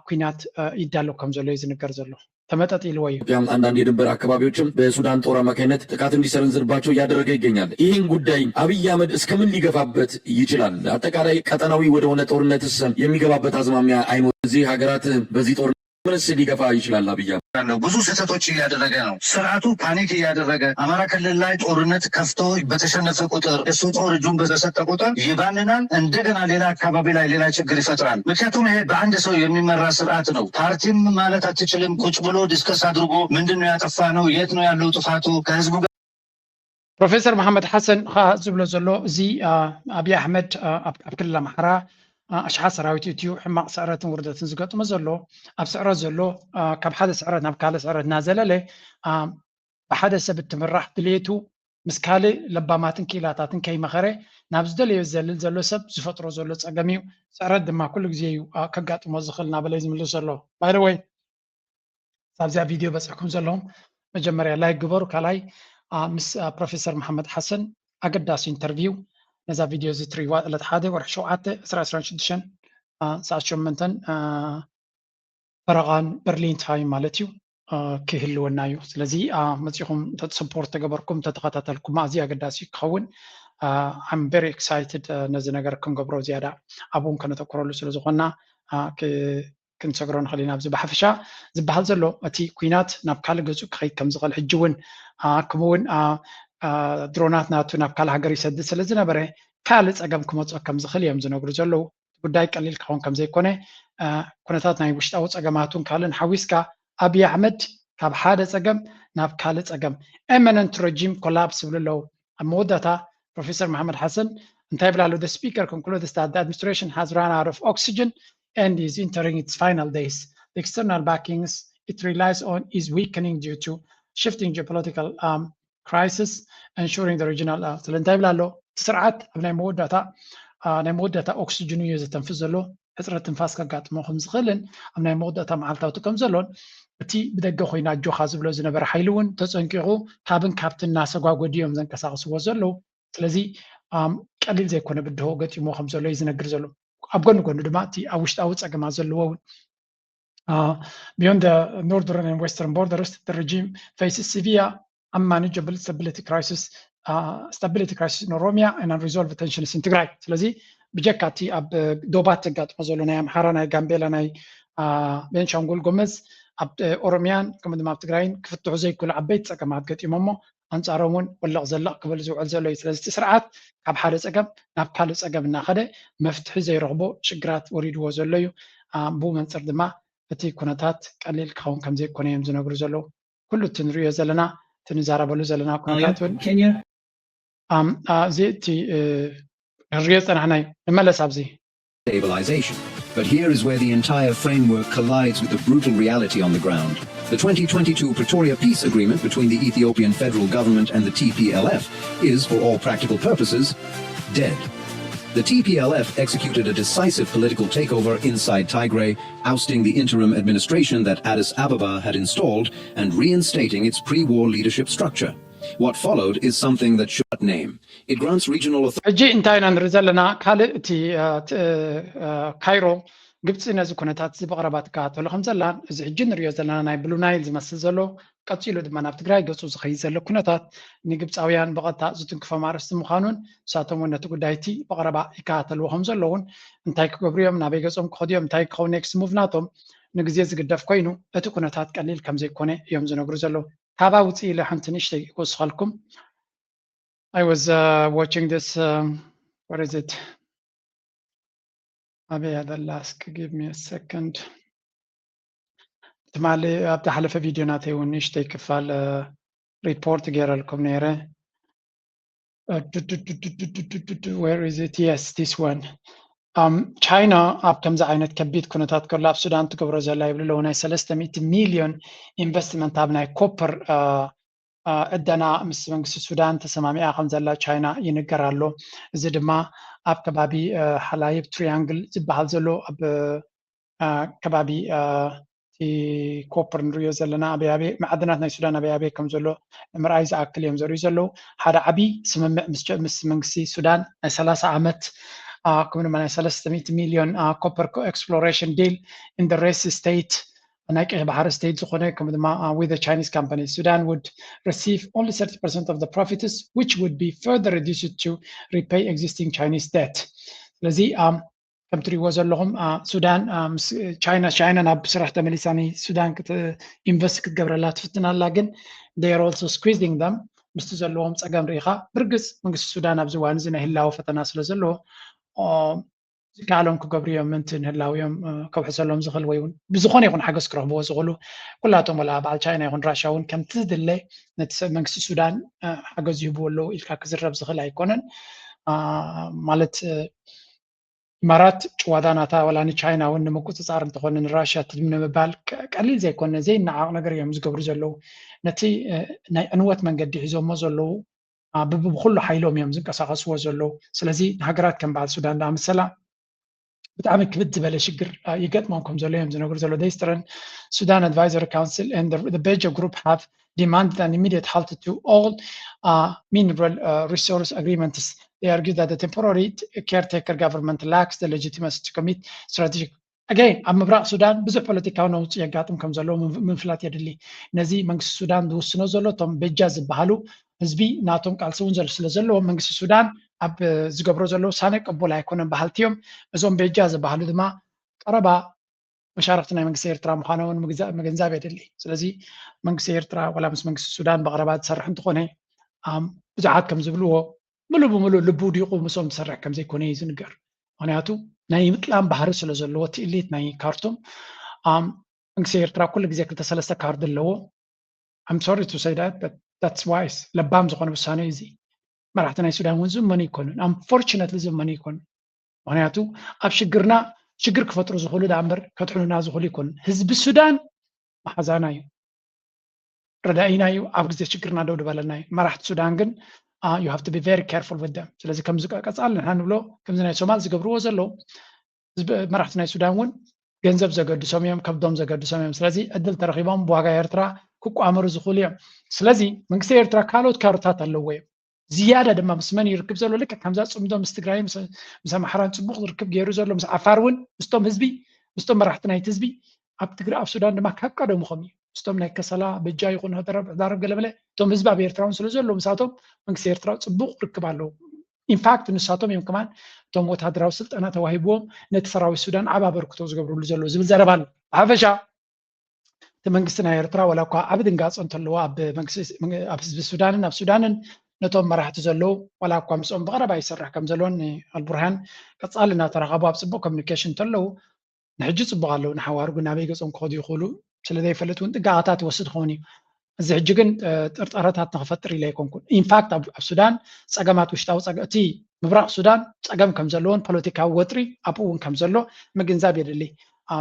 ኩናት ይዳሎ ከም ዘሎ እዩ ዝንገር ዘሎ። ተመጠጢልዎ እዩ። ኢትዮጵያም አንዳንድ የድንበር አካባቢዎችም በሱዳን ጦር አማካኝነት ጥቃት እንዲሰነዝርባቸው እያደረገ ይገኛል። ይህን ጉዳይ አብይ አህመድ እስከምን ሊገፋበት ይችላል? አጠቃላይ ቀጠናዊ ወደሆነ ጦርነትስ የሚገባበት አዝማሚያ አይኖር? እዚህ ሀገራት በዚህ ጦርነት ምንስ ሊገፋ ይችላል? አብይ አህመድ ብዙ ስህተቶች እያደረገ ነው። ስርዓቱ ፓኒክ እያደረገ አማራ ክልል ላይ ጦርነት ከፍቶ በተሸነፈ ቁጥር እሱ ጦር እጁን በሰጠ ቁጥር ይባንናል። እንደገና ሌላ አካባቢ ላይ ሌላ ችግር ይፈጥራል። ምክንያቱም ይሄ በአንድ ሰው የሚመራ ስርዓት ነው። ፓርቲም ማለት አትችልም። ቁጭ ብሎ ዲስከስ አድርጎ ምንድን ነው ያጠፋ ነው፣ የት ነው ያለው ጥፋቱ ከህዝቡ ጋር ፕሮፌሰር መሓመድ ሓሰን ከዓ ዝብሎ ዘሎ እዚ ኣብይ ኣሕመድ ኣብ ክልል ኣምሓራ ኣሽሓት ሰራዊት እትዩ ሕማቕ ስዕረትን ውርደትን ዝገጥሞ ዘሎ ኣብ ስዕረት ዘሎ ካብ ሓደ ስዕረት ናብ ካልእ ስዕረት እናዘለለ ብሓደ ሰብ እትምራሕ ድሌቱ ምስ ካልእ ለባማትን ክኢላታትን ከይመኸረ ናብ ዝደለዮ ዝዘልል ዘሎ ሰብ ዝፈጥሮ ዘሎ ፀገም እዩ። ስዕረት ድማ ኩሉ ግዜ እዩ ከጋጥሞ ዝኽእል እናበለ እዩ ዝምልስ ዘሎ። ባይደወይ ኣብዚኣ ቪድዮ በፅሕኩም ዘለኹም መጀመርያ ላይክ ግበሩ። ካልኣይ ምስ ፕሮፌሰር መሓመድ ሓሰን ኣገዳሲ ኢንተርቪው ነዛ ቪድዮ እዚ ትሪዋ ዕለት ሓደ ወርሒ ሸውዓተ ዕስራ ዕስራን ሽዱሽተን ሰዓት ሸመንተን ፈረቓን በርሊን ታይም ማለት እዩ ክህልወና እዩ። ስለዚ መፂኹም እንተትስፖርት ተገበርኩም እንተተኸታተልኩም ኣዝዩ ኣገዳሲ ክኸውን I'm very excited ነዚ ነገር ክንገብሮ ዝያዳ ኣብውን ከነተኩረሉ ስለ ዝኾንና ክንሰግሮ ንኽእል ኢና። ኣብዚ ብሓፈሻ ዝበሃል ዘሎ እቲ ኩናት ናብ ካልእ ገፁ ክኸይድ ከም ዝኽእል ሕጂ እውን ከምኡ እውን ድሮናት ናቱ ናብ ካልእ ሃገር ይሰድድ ስለ ዝነበረ ካልእ ፀገም ክመፅኦ ከም ዝኽእል እዮም ዝነግሩ ዘለዉ። ጉዳይ ቀሊል ክኸውን ከም ዘይኮነ ኩነታት ናይ ውሽጣዊ ፀገማቱን ካልእን ሓዊስካ ኣብይ ኣሕመድ ካብ ሓደ ፀገም ናብ ካልእ ፀገም imminent regime collapse ይብሉ ኣለዉ። ኣብ መወዳእታ ፕሮፌሰር መሓመድ ሓሰን እንታይ ይብል ኣሎ? The speaker concludes that the administration has run out of oxygen and is entering its final days. The external backings it relies on is weakening due to shifting geopolitical um, crisis, ensuring the regional uh, ስለ እንታይ ይብል ኣሎ? እቲ ስርዓት ኣብ ናይ መወዳእታ ናይ መወዳእታ ኦክስጅኑ እዩ ዘተንፍስ ዘሎ። ሕፅረት ትንፋስ ከጋጥሞ ከም ዝኽእልን ኣብ ናይ መወዳእታ መዓልታውቲ ከም ዘሎን እቲ ብደገ ኮይኑ ኣጆኻ ዝብሎ ዝነበረ ሓይሊ እውን ተፀንቂቑ ካብን ካብቲ እናሰጓጎዱ እዮም ዘንቀሳቕስዎ ዘለዉ። ስለዚ ቀሊል ዘይኮነ ብድሆ ገጢሞ ከም ዘሎ እዩ ዝነግር ዘሎ። ኣብ ጎኒ ጎኒ ድማ እቲ ኣብ ውሽጣዊ ፀገማት ዘለዎ እውን beyond the northern and western borders the regime faces severe unmanageable stability crisis stability crisis in Oromia and unresolved tensions in ትግራይ። ስለዚ ብጀካ እቲ ኣብ ዶባት ዘጋጥሞ ዘሎ ናይ ኣምሓራ ናይ ጋምቤላ ናይ ቤንሻንጉል ጎመዝ ኣብ ኦሮሚያን ከምኡ ድማ ኣብ ትግራይን ክፍትሑ ዘይክእሉ ዓበይቲ ፀገማት ገጢሞሞ ኣንፃሮም እውን ወለቕ ዘለቕ ክብል ዝውዕል ዘሎ እዩ። ስለዚ እቲ ስርዓት ካብ ሓደ ፀገም ናብ ካልእ ፀገም እናኸደ መፍትሒ ዘይረኽቦ ሽግራት ወሪድዎ ዘሎ እዩ። ብኡ መንፅር ድማ እቲ ኩነታት ቀሊል ክኸውን ከም ዘይኮነ እዮም ዝነግሩ ዘለዉ። ኩሉ እቲ ንሪኦ ዘለና እቲ ንዛረበሉ ዘለና ኩነታት እውን Kenya. ኣም- ኣ- እዚ እቲ እ፣ ንሪኦ ዝፀናሕናይ ንመለስ ኣብዚ stabilization. But here is where the entire framework collides with the brutal reality on the ground. The twenty twenty-two Pretoria peace agreement between the Ethiopian federal government and the T P L F is, for all practical purposes, dead. The T P L F executed a decisive political takeover inside Tigray, ousting the interim administration that Addis Ababa had installed and reinstating its pre war leadership structure. What followed is something that should name. It grants regional authority. ሕጂ እንታይ ኢና ንርኢ ዘለና? ካልእ እቲ እ፣ ት- እ፣ ካይሮ ግብፂ ነዚ ኩነታት እዚ ብቐረባ ትከታተሎ ከም ዘላን እዚ ሕጂ ንሪኦ ዘለና ናይ ብሉ ናይል ዝመስል ዘሎ ቀፂሉ ድማ ናብ ትግራይ ገፁ ዝኸይድ ዘሎ ኩነታት ንግብፃውያን ብቐጥታ ዝትንክፎም ኣርእስቲ ምዃኑን ንሳቶም እውን ነቲ ጉዳይቲ ብቐረባ ይከታተልዎ ከም ዘለውን እንታይ ክገብሩ እዮም፣ ናበይ ገፆም ክኸዱ እዮም፣ እንታይ ክኸውን ኔክስት ሙቭ ናቶም ንግዜ ዝግደፍ ኮይኑ እቲ ኩነታት ቀሊል ከም ዘይኮነ እዮም ዝነግሩ ዘለዉ። ካባ ውፅእ ኢለ ሓንቲ ንእሽተይ ክወስኸልኩም። I was uh, watching this. Um, what is it? ኣበይ ኣደላ እስኪ give me a second። ትማሊ ኣብ ዝሓለፈ ቪድዮ ናተይ እውን ንእሽተይ ክፋል ሪፖርት ገይረልኩም ነይረ። Uh, ዱ- ዱ- ዱ- ዱ- ዱ- ዱ- ዱ- ዱ- ዱ- where is it? Yes, this one. Um, ቻይና ኣብ ከምዚ ዓይነት ከቢድ ኩነታት ከሎ ኣብ ሱዳን ትገብሮ ዘላ ይብሉ ኣለዉ ናይ ሰለስተ ሚእቲ ሚልዮን ኢንቨስትመንት ኣብ ናይ ኮፐር ዕደና ምስ መንግስቲ ሱዳን ተሰማሚዓ ከም ዘላ ቻይና ይንገር ኣሎ። እዚ ድማ ኣብ ከባቢ ሓላይብ ትሪያንግል ዝበሃል ዘሎ ኣብ ከባቢ እቲ ኮፐር ንሪኦ ዘለና ኣበይ ኣበይ ማዕድናት ናይ ሱዳን ኣበይ ኣበይ ከም ዘሎ ንምርኣይ ዝኣክል እዮም ዘርእዩ ዘለዉ። ሓደ ዓብዪ ስምምዕ ምስ ቸ- ምስ መንግስቲ ሱዳን ናይ ሰላሳ ዓመት ከምኡ ድማ ናይ ሰለስተ ሚእቲ ሚልዮን ኮፐር ኤክስፕሎሬሽን ዲል ኢን ሬስ ስቴት ናይ ቀይሕ ባሕሪ ስቴት ዝኾነ ከምኡ ድማ with Chinese company Sudan would receive only thirty percent of the profits which would be further reduced to repay existing Chinese debt። ስለዚ ከም ትሪእዎ ዘለኹም ሱዳን ቻይና ቻይና ናብ ስራሕ ተመሊሳ ንሱዳን ኢንቨስት ክትገብረላ ትፍትን ኣላ፣ ግን they are also squeezing them ምስቲ ዘለዎም ፀገም ርኢኻ። ብርግፅ መንግስቲ ሱዳን ኣብዚ እዋን እዚ ናይ ህላወ ፈተና ስለ ዘለዎ ዝከኣሎም ክገብሩ እዮም ምእንቲ ንህላውዮም ከውሕሰሎም ዝኽእል ወይ እውን ብዝኾነ ይኹን ሓገዝ ክረኽብዎ ዝኽእሉ ኩላቶም ወላ በዓል ቻይና ይኹን ራሻ እውን ከምቲ ዝድለ ነቲ ሰብ መንግስቲ ሱዳን ሓገዝ ይህብዎ ኣለዉ ኢልካ ክዝረብ ዝኽእል ኣይኮነን። ማለት ኢማራት ጭዋዳ ናታ ወላ ንቻይና እውን ንምቁፅፃር እንተኾነ ንራሽያ ትድም ንምባል ቀሊል ዘይኮነ ዘይነዓቕ ነገር እዮም ዝገብሩ ዘለዉ። ነቲ ናይ ዕንወት መንገዲ ሒዞሞ ዘለዉ ብብኩሉ ሓይሎም እዮም ዝንቀሳቐስዎ ዘለዉ። ስለዚ ንሃገራት ከም በዓል ሱዳን ዝኣመሰላ ብጣዕሚ ክብድ ዝበለ ሽግር ይገጥሞም ከም ዘሎ እዮም ዝነግሩ ዘለዉ። Eastern Sudan Advisory Council and the Beja Group have demanded an immediate halt to all uh, mineral uh, resource agreements. They argue that the temporary caretaker government lacks the legitimacy to commit strategic again ኣብ ምብራቕ ሱዳን ብዙሕ ፖለቲካዊ ነውፂ የጋጥም ከም ዘለዎ ምፍላጥ የድሊ። ነዚ መንግስቲ ሱዳን ዝውስኖ ዘሎ እቶም በጃ ዝበሃሉ ህዝቢ ናቶም ቃልሲ እውን ስለ ዘለዎ መንግስቲ ሱዳን ኣብ ዝገብሮ ዘሎ ውሳነ ቅቡል ኣይኮነን በሃልቲ እዮም። እዞም በጃ ዝበሃሉ ድማ ቀረባ መሻርክቲ ናይ መንግስቲ ኤርትራ ምዃኖም እውን ምግንዛብ የድሊ። ስለዚ መንግስቲ ኤርትራ ዋላ ምስ መንግስቲ ሱዳን ብቐረባ ዝሰርሕ እንተኾነ ብዙሓት ከም ዝብልዎ ምሉእ ብምሉእ ልቡ ውዲቑ ምስኦም ዝሰርሕ ከም ዘይኮነ እዩ ዝንገር። ምክንያቱ ናይ ምጥላም ባህሪ ስለ ዘለዎ እቲ ኢሊት ናይ ካርቱም መንግስቲ ኤርትራ ኩሉ ግዜ ክልተ ሰለስተ ካርድ ኣለዎ። I'm sorry to say that, but that's wise። ለባም ዝኾነ ውሳነ እዩ እዚ። መራሕቲ ናይ ሱዳን እውን ዝእመኑ ይኮኑን፣ unfortunately ዝእመኑ ይኮኑን። ምክንያቱ ኣብ ሽግርና ሽግር ክፈጥሩ ዝኽእሉ ዳ እምበር ከድሕኑና ዝኽእሉ ይኮኑን። ህዝቢ ሱዳን መሓዛና እዩ፣ ረዳኢና እዩ። ኣብ ግዜ ሽግርና ደው ድበለና እዩ። መራሕቲ ሱዳን ግን you have to be very careful with them። ስለዚ ከምዚ ቀፃል ንሕና ንብሎ ከምዚ ናይ ሶማል ዝገብርዎ ዘለዉ መራሕቲ ናይ ሱዳን እውን ገንዘብ ዘገድሶም እዮም፣ ከብዶም ዘገድሶም እዮም። ስለዚ ዕድል ተረኺቦም ብዋጋ ኤርትራ ክቋመሩ ዝኽእሉ እዮም። ስለዚ መንግስቲ ኤርትራ ካልኦት ካርታት ኣለዎ እዮም። ዝያዳ ድማ ምስ መን ይርክብ ዘሎ ልክዕ ከምዛ ፅምዶ ምስ ትግራይ ምስ ኣምሓራን ፅቡቕ ዝርክብ ገይሩ ዘሎ ምስ ዓፋር እውን ምስቶም ህዝቢ ምስቶም መራሕቲ ናይቲ ህዝቢ ኣብ ትግራይ ኣብ ሱዳን ድማ ካብ ቀደሙ ከም እዩ ምስቶም ናይ ከሰላ በጃ ይኹን ህዳረብ ገለመለ እቶም ህዝቢ ኣብ ኤርትራ እውን ስለ ዘሎ ምሳቶም መንግስቲ ኤርትራ ፅቡቕ ርክብ ኣለዎ። ኢንፋክት ንሳቶም እዮም ከማን እቶም ወታደራዊ ስልጠና ተዋሂብዎም ነቲ ሰራዊት ሱዳን ዓብ ኣበርክቶ ዝገብርሉ ዘለዉ ዝብል ዘረባ ኣሎ። ብሓፈሻ እቲ መንግስቲ ናይ ኤርትራ ዋላ እኳ ዓብ ድንጋፀ እንተለዎ ኣብ ህዝቢ ሱዳንን ኣብ ሱዳንን ነቶም መራሕቲ ዘለዉ ዋላ እኳ ምስኦም ብቐረባ ይሰርሕ ከም ዘለዎን ኣልቡርሃን ቀፃሊ እናተራኸቡ ኣብ ፅቡቕ ኮሚኒኬሽን እንተለዉ ንሕጂ ፅቡቕ ኣለዉ። ንሓዋሩ ግን ናበይ ገፆም ክኸዱ ይኽእሉ ስለ ዘይፈልጥ እውን ጥንቃቐታት ይወስድ ክኸውን እዩ። እዚ ሕጂ ግን ጥርጠረታት ንክፈጥር ኢለ ኣይኮንኩን። ኢንፋክት ኣብ ሱዳን ፀገማት ውሽጣዊ ፀገ እቲ ምብራቕ ሱዳን ፀገም ከም ዘለዎን ፖለቲካዊ ወጥሪ ኣብኡ እውን ከም ዘሎ ምግንዛብ የድሊ።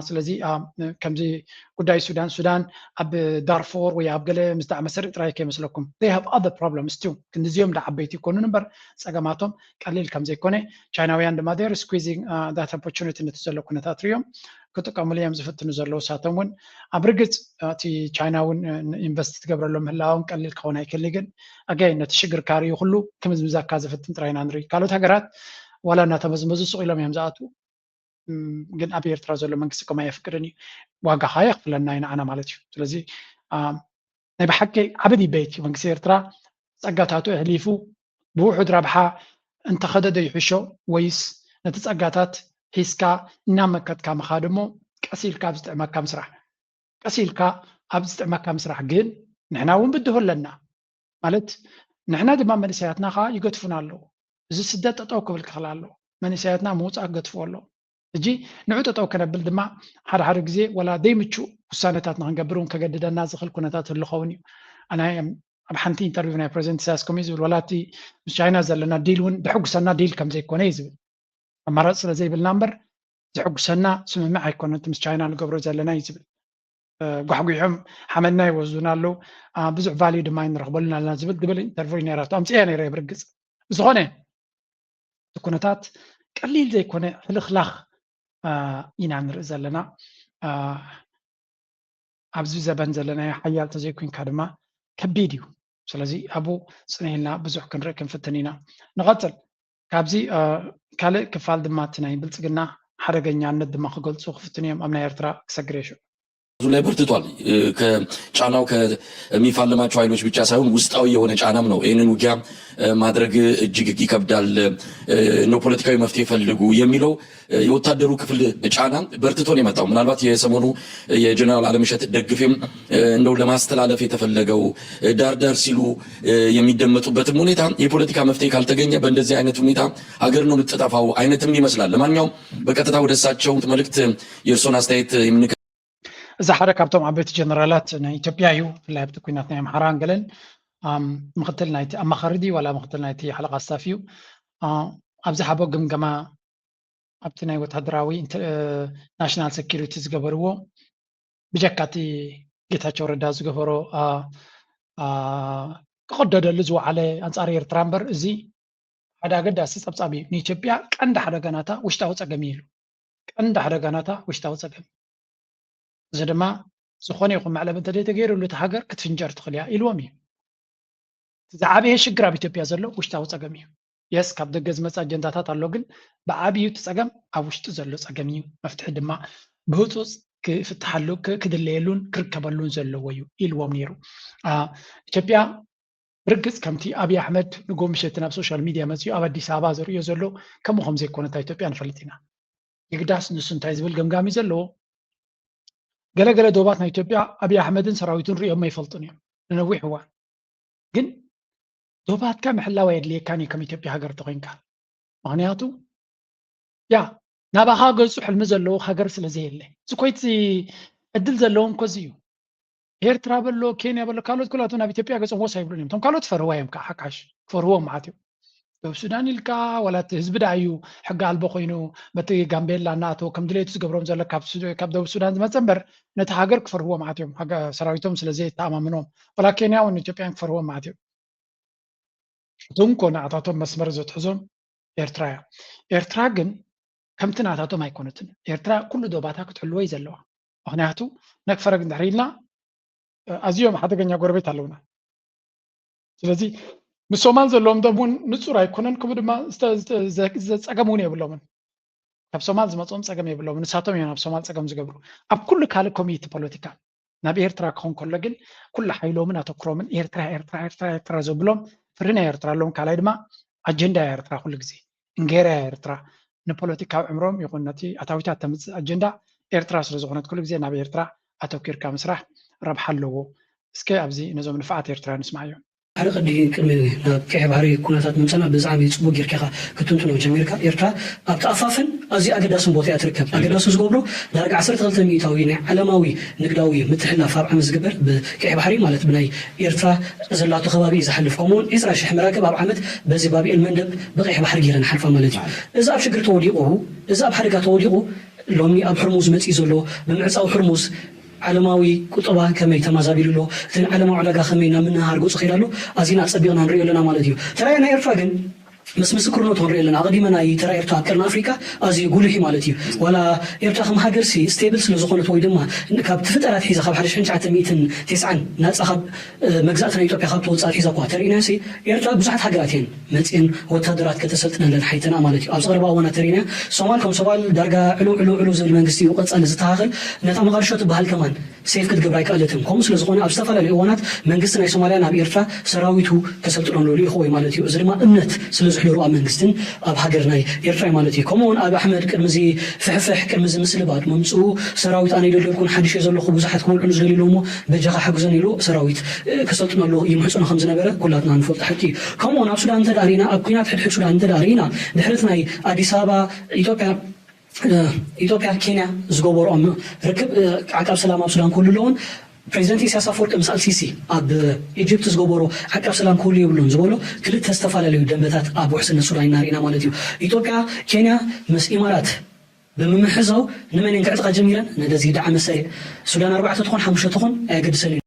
ስለዚ ከምዚ ጉዳይ ሱዳን ሱዳን ኣብ ዳርፎር ወይ ኣብ ገለ ምስ ዝኣመሰለ ጥራይ ከይመስለኩም፣ they have other problems too። ክንዲዚኦም ዳ ዓበይቲ ይኮኑን እምበር ፀገማቶም ቀሊል ከም ዘይኮነ፣ ቻይናውያን ድማ they're squeezing that opportunity፣ ነቲ ዘሎ ኩነታት ሪኦም ክጥቀሙሉ እዮም ዝፍትኑ ዘለዉ። ሳቶም እውን ኣብ ርግፅ እቲ ቻይና እውን ኢንቨስት ትገብረሎም ምህላዎም ቀሊል ክኸውን ኣይክእልን። ግን ኣጋይ ነቲ ሽግር ካርዩ ኩሉ ክምዝምዛካ ዝፍትን ጥራይ ኢና ንርኢ። ካልኦት ሃገራት ዋላ እናተመዝመዙ ስቕ ኢሎም እዮም ዝኣትዉ። ግን ኣብ ኤርትራ ዘሎ መንግስቲ ከምኡ ኣየፍቅድን እዩ። ዋጋ ከዓ የኽፍለና እዩ ንዓና ማለት እዩ። ስለዚ ናይ ብሓቂ ዓቢ ዲቤት እዩ። መንግስቲ ኤርትራ ጸጋታቱ ኣሕሊፉ ብውሑድ ረብሓ እንተኸደ ዶ ይሕሾ፣ ወይስ ነቲ ጸጋታት ሒዝካ እናመከትካ ምኻድ እሞ ቀስ ኢልካ ኣብ ዝጥዕመካ ምስራሕ? ቀስ ኢልካ ኣብ ዝጥዕመካ ምስራሕ ግን ንሕና እውን ብድሆ ኣለና። ማለት ንሕና ድማ መንእሰያትና ከዓ ይገድፉና ኣለዉ። እዚ ስደት ጠጠው ክብል ክኽእል ኣለዎ። መንእሰያትና ምውፃእ ክገድፍዎ ኣለዎ። ሕጂ ንዑ ጠጠው ከነብል ድማ ሓደ ሓደ ግዜ ወላ ዘይምቹእ ውሳነታት ንክንገብር እውን ከገድደና ዝኽእል ኩነታት ህሉ ኸውን እዩ። ኣነ ኣብ ሓንቲ ኢንተርቪው ናይ ፕረዚደንት ኢሳያስ ከምኡ እዩ ዝብል፣ ወላ እቲ ምስ ቻይና ዘለና ዲል እውን ድሕጉሰና ዲል ከም ዘይኮነ እዩ ዝብል። ኣማራፂ ስለ ዘይብልና እምበር ዝሕጉሰና ስምምዕ ኣይኮነን እቲ ምስ ቻይና ንገብሮ ዘለና እዩ ዝብል። ጓሕጒሖም ሓመድና ይወስዱና ኣለዉ፣ ብዙሕ ቫልዩ ድማ ኣይንረኽበሉን ኣለና ዝብል ድብል ኢንተርቪው ነይራቶ። ኣምፅእያ ነይረ ብርግፅ። ብዝኾነ እቲ ኩነታት ቀሊል ዘይኮነ ሕልኽላኽ ኢና ንርኢ ዘለና። ኣብዚ ዘበን ዘለናዮ ሓያል ተዘይኮንካ ድማ ከቢድ እዩ። ስለዚ ኣብኡ ፅንሂልና ብዙሕ ክንርኢ ክንፍትን ኢና። ንቐፅል። ካብዚ ካልእ ክፋል ድማ እቲ ናይ ብልፅግና ሓደገኛነት ድማ ክገልፁ ክፍትን እዮም ኣብ ናይ ኤርትራ ክሰግር የሽዑ። ብዙ ላይ በርትቷል። ከጫናው ከሚፋለማቸው ኃይሎች ብቻ ሳይሆን ውስጣዊ የሆነ ጫናም ነው። ይህንን ውጊያ ማድረግ እጅግ ይከብዳል ነው። ፖለቲካዊ መፍትሄ ፈልጉ የሚለው የወታደሩ ክፍል ጫና በርትቶ ነው የመጣው። ምናልባት የሰሞኑ የጀነራል አለምሸት ደግፌም እንደው ለማስተላለፍ የተፈለገው ዳር ዳር ሲሉ የሚደመጡበትም ሁኔታ የፖለቲካ መፍትሄ ካልተገኘ በእንደዚህ አይነት ሁኔታ ሀገር ነው የምትጠፋው አይነትም ይመስላል። ለማንኛውም በቀጥታ ወደ እሳቸው መልእክት የእርሶን አስተያየት የምንከ እዚ ሓደ ካብቶም ዓበይቲ ጀነራላት ናይ ኢትዮጵያ እዩ። ብፍላይ ኣብቲ ኩናት ናይ ኣምሓራን ገለን ምክትል ናይቲ ኣማኻሪ ድዩ ዋላ ምክትል ናይቲ ሓለቓ ስታፍ እዩ። ኣብ ዝሃቦ ግምገማ ኣብቲ ናይ ወታደራዊ ናሽናል ሴኪሪቲ ዝገበርዎ ብጀካ እቲ ጌታቸው ረዳ ዝገበሮ ክቕደደሉ ዝወዓለ ኣንፃር ኤርትራ እምበር እዚ ሓደ ኣገዳሲ ፀብፃብ እዩ። ንኢትዮጵያ ቀንዲ ሓደጋ ናታ ውሽጣዊ ፀገም እዩ ኢሉ። ቀንዲ ሓደጋ ናታ ውሽጣዊ ፀገም። እዚ ድማ ዝኾነ ይኹን መዕለቢ እንተዘይተገይሩሉ እታ ሃገር ክትፍንጀር ትኽእል እያ ኢልዎም እዩ። ዝዓበየ ሽግር ኣብ ኢትዮጵያ ዘሎ ውሽጣዊ ፀገም እዩ። የስ ካብ ደገ ዝመፅእ ኣጀንዳታት ኣሎ፣ ግን ብዓብዩ እቲ ፀገም ኣብ ውሽጢ ዘሎ ፀገም እዩ። መፍትሒ ድማ ብህፁፅ ክፍትሓሉ ክድለየሉን ክርከበሉን ዘለዎ እዩ ኢልዎም ነይሩ። ኢትዮጵያ ብርግፅ ከምቲ ኣብይ ኣሕመድ ንጎ ምሸት ናብ ሶሻል ሚድያ መፅኡ ኣብ ኣዲስ ኣበባ ዘርእዮ ዘሎ ከምኡ ከም ዘይኮነ እታ ኢትዮጵያ ንፈልጥ ኢና። የግዳስ ንሱ እንታይ ዝብል ገምጋም እዩ ዘለዎ? ገለገለ ዶባት ናይ ኢትዮጵያ ኣብይ ኣሕመድን ሰራዊቱን ርእዮም ኣይፈልጡን እዮም ንነዊሕ እዋን። ግን ዶባትካ ምሕላው ኣየድልየካን እዩ ከም ኢትዮጵያ ሃገር ተኮይንካ። ምክንያቱ ያ ናባኻ ገፁ ሕልሚ ዘለዎ ሃገር ስለ ዘየለ። እዚ ኮይት ዕድል ዘለዎም ኮዚ እዩ። ኤርትራ በሎ፣ ኬንያ በሎ፣ ካልኦት ኩላቶም ናብ ኢትዮጵያ ገጾም ወስ ኣይብሉን እዮም። እቶም ካልኦት ፈርዋ እዮም ከዓ ሓካሽ ክፈርዎም ማለት እዮም። ደቡብ ሱዳን ኢልካ ዋላ እቲ ህዝቢ ደኣ እዩ ሕጊ ኣልቦ ኮይኑ በቲ ጋምቤላ እናኣተወ ከም ድሌቱ ዝገብሮም ዘሎ ካብ ደቡብ ሱዳን ዝመፀ እምበር ነቲ ሃገር ክፈርህዎ ማለት እዮም። ሰራዊቶም ስለ ዘይተኣማምኖም ዋላ ኬንያ እውን ኢትዮጵያን ክፈርህዎም ማለት እዮም። እቲ እንኮ ንኣታቶም መስመር ዘትሕዞም ኤርትራ እያ። ኤርትራ ግን ከምቲ ናታቶም ኣይኮነትን። ኤርትራ ኩሉ ዶባታ ክትሕልዎ እዩ ዘለዋ። ምክንያቱ ነክፈረግ እንድሕር ኢልና ኣዝዮም ሓደገኛ ጎረቤት ኣለውና። ስለዚ ምስ ሶማል ዘለዎም ደም እውን ንፁር ኣይኮነን፣ ከምኡ ድማ ፀገም እውን የብሎምን። ካብ ሶማል ዝመፅኦም ፀገም የብሎምን። ንሳቶም እዮም ናብ ሶማል ፀገም ዝገብሩ ኣብ ኩሉ ካልእ ኮሚኒቲ ፖለቲካ። ናብ ኤርትራ ክኾን ከሎ ግን ኩሉ ሓይሎምን ኣተኩሮምን ኤርትራ ኤርትራ ኤርትራ ኤርትራ ዘብሎም ፍሪ ናይ ኤርትራ ኣለዎም። ካልኣይ ድማ ኣጀንዳ እያ ኤርትራ ኩሉ ግዜ እንጌራ እያ ኤርትራ። ንፖለቲካዊ ዕምሮም ይኹን ነቲ ኣታዊታት ተምፅእ ኣጀንዳ ኤርትራ ስለ ዝኾነት ኩሉ ግዜ ናብ ኤርትራ ኣተኪርካ ምስራሕ ረብሓ ኣለዎ። እስከ ኣብዚ ነዞም ንፋዓት ኤርትራ ንስማዓዮም። ሓደ ቅዲ ቅድሚ ናብ ቀይሕ ባሕሪ ኩነታት ምምፃና ብዛዕባ ጽቡቅ ጌርካ ክትንትኖ ጀሚርካ። ኤርትራ ኣብ ተኣፋፍን ኣዝዩ ኣገዳስን ቦታ እያ ትርከብ። ኣገዳሲ ዝገብሮ ዳርጋ ዓሰርተ ክልተ ሚእታዊ ናይ ዓለማዊ ንግዳዊ ምትሕልላፍ ኣብ ዓመት ዝግበር ብቀይሕ ባሕሪ ማለት ብናይ ኤርትራ ዘላቶ ከባቢ እዩ ዝሓልፍ። ከምኡውን ዕስራ ሽሕ መራክብ ኣብ ዓመት በዚ ባብኤል መንደብ ብቀይሕ ባሕሪ ገይረን ሓልፋ ማለት እዩ። እዚ ኣብ ሽግር ተወዲቑ፣ እዚ ኣብ ሓደጋ ተወዲቑ ሎሚ ኣብ ሕርሙዝ መፂኡ ዘሎ ብምዕፃው ሕርሙዝ ዓለማዊ ቁጠባ ከመይ ተማዛቢሉ ኣሎ፣ እቲ ዓለማዊ ዕዳጋ ከመይ ናብ ምንሃር ገፁ ከይዳ ኣሎ ኣዚና ኣፀቢቕና ንሪኦ ኣለና ማለት እዩ። ተራያ ናይ ኤርትራ ግን ምስ ምስክርነቱ ክንሪኦ ኣለና። ኣቐዲመ ናይ ተራ ኤርትራ ኣብ ቀርኒ ኣፍሪካ ኣዝዩ ጉሉሕ እዩ ማለት እዩ። ዋላ ኤርትራ ከም ሃገር ሲ ስቴብል ስለ ዝኾነት ወይ ድማ ካብ ትፍጠራት ሒዛ ካብ ሓደ ሽሕን ትሽዓተ ሚእትን ተስዓን ናፃ ካብ መግዛእቲ ናይ ኢትዮጵያ ካብ ተወፅኣ ሒዛ እኳ ተሪእና ሲ ኤርትራ ብዙሓት ሃገራት እየን መፅየን ወታደራት ከተሰልጥነለን ሓይተና ማለት እዩ። ኣብዚ ቀረባ እዋናት ተሪእና ሶማል ከም ሶማል ዳርጋ ዕሉ ዕሉ ዕሉ ዝብል መንግስቲ እዩ ቀፃሊ ዝተኻኸል። ነታ መቓድሾ ትበሃል ከማን ሴፍ ክትገብር ኣይከኣለትን። ከምኡ ስለ ዝኾነ ኣብ ዝተፈላለዩ እዋናት መንግስቲ ናይ ሶማልያ ናብ ኤርትራ ሰራዊቱ ከሰልጥነሉ ልኢኹ ወይ ማለት እዩ። እዚ ድማ እምነት ስለ ዝሕደሩ ኣብ መንግስትን ኣብ ሃገር ናይ ኤርትራ ማለት እዩ። ከምኡውን ኣብ ኣሕመድ ቅድሚ እዚ ፍሕፍሕ ቅድሚ እዚ ምስልባት ምምፅኡ ሰራዊት ኣነ ይደልደልኩን ሓድሽ እየ ዘለኹ ብዙሓት ክወልዑ ዝደልዩ ኣለዉ እሞ በጃኻ ሓግዞን ኢሉ ሰራዊት ከሰልጥነሉ ይምሕፅኖ ከም ዝነበረ ኩላትና ንፈልጦ ሓቂ እዩ። ከምኡውን ኣብ ሱዳን እንተ ርኢና ኣብ ኩናት ሕድሕድ ሱዳን እንተ ርኢና ድሕሪት ናይ ኣዲስ ኣበባ ኢትዮጵያ ኢትዮጵያ ኬንያ ዝገበሮም ርክብ ዓቃብ ሰላም ኣብ ሱዳን ክህሉ ኣለዎን ፕሬዚደንት ኢሳያስ ኣፈወርቂ ምስ ኣልሲሲ ኣብ ኢጅፕት ዝገበሮ ዓቃብ ሰላም ክህሉ የብሉን ዝበሎ ክልተ ዝተፈላለዩ ደንበታት ኣብ ውሕስነት ሱዳን ኢና ርኢና ማለት እዩ። ኢትዮጵያ ኬንያ ምስ ኢማራት ብምምሕዛው ንመን እየን ክዕጥቃ ጀሚረን? ነደዚ ደዓ መሳርዕ ሱዳን ኣርባዕተ ትኾን ሓሙሽተ ትኾን ኣየገድሰን እዩ።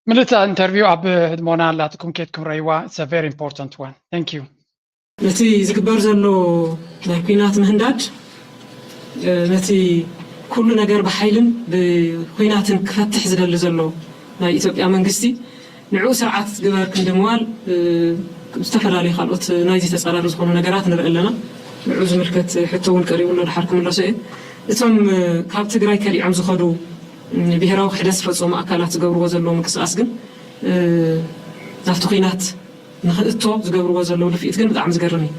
ምልእታ ኢንተርቪው ኣብ ህድሞና ኣላትኩም ኬድኩም ረይዋ it's a very important one thank you ነቲ ዝግበር ዘሎ ናይ ኩናት ምህንዳድ ነቲ ኩሉ ነገር ብሓይልን ብኩናትን ክፈትሕ ዝደሊ ዘሎ ናይ ኢትዮጵያ መንግስቲ ንዑ ስርዓት ግበር ክንዲ ምባል ዝተፈላለዩ ካልኦት ናይዚ ተፃራሪ ዝኾኑ ነገራት ንርኢ ኣለና። ንዑ ዝምልከት ሕቶ እውን ቀሪቡ ኣሎ ድሓር ክምለሶ እየ። እቶም ካብ ትግራይ ከሊዖም ዝኸዱ ብሄራዊ ክሕደት ዝፈፀሙ ኣካላት ዝገብርዎ ዘለዉ ምንቅስቃስ ግን ናብቲ ኩናት ንኽእቶ ዝገብርዎ ዘለዉ ድፍኢት ግን ብጣዕሚ ዝገርም እዩ።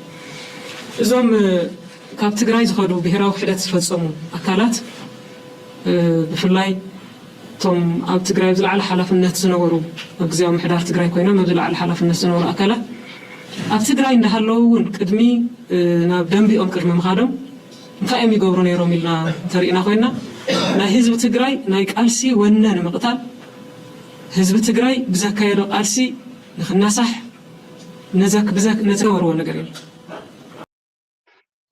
እዞም ካብ ትግራይ ዝኸዱ ብሄራዊ ክሕደት ዝፈፀሙ ኣካላት ብፍላይ እቶም ኣብ ትግራይ ኣብ ዝለዓለ ሓላፍነት ዝነበሩ ኣብ ግዝያዊ ምሕዳር ትግራይ ኮይኖም ኣብ ዝለዓለ ሓላፍነት ዝነበሩ ኣካላት ኣብ ትግራይ እንዳሃለዉ እውን ቅድሚ ናብ ደንቢኦም ቅድሚ ምኻዶም እንታይ እዮም ይገብሩ ነይሮም ኢልና እንተሪእና ኮይና ናይ ህዝቢ ትግራይ ናይ ቃልሲ ወነ ንምቕታል ህዝቢ ትግራይ ብዘካየዶ ቃልሲ ንክናሳሕ ነዘክ ብዘክ ነዘወርዎ ነገር የለን።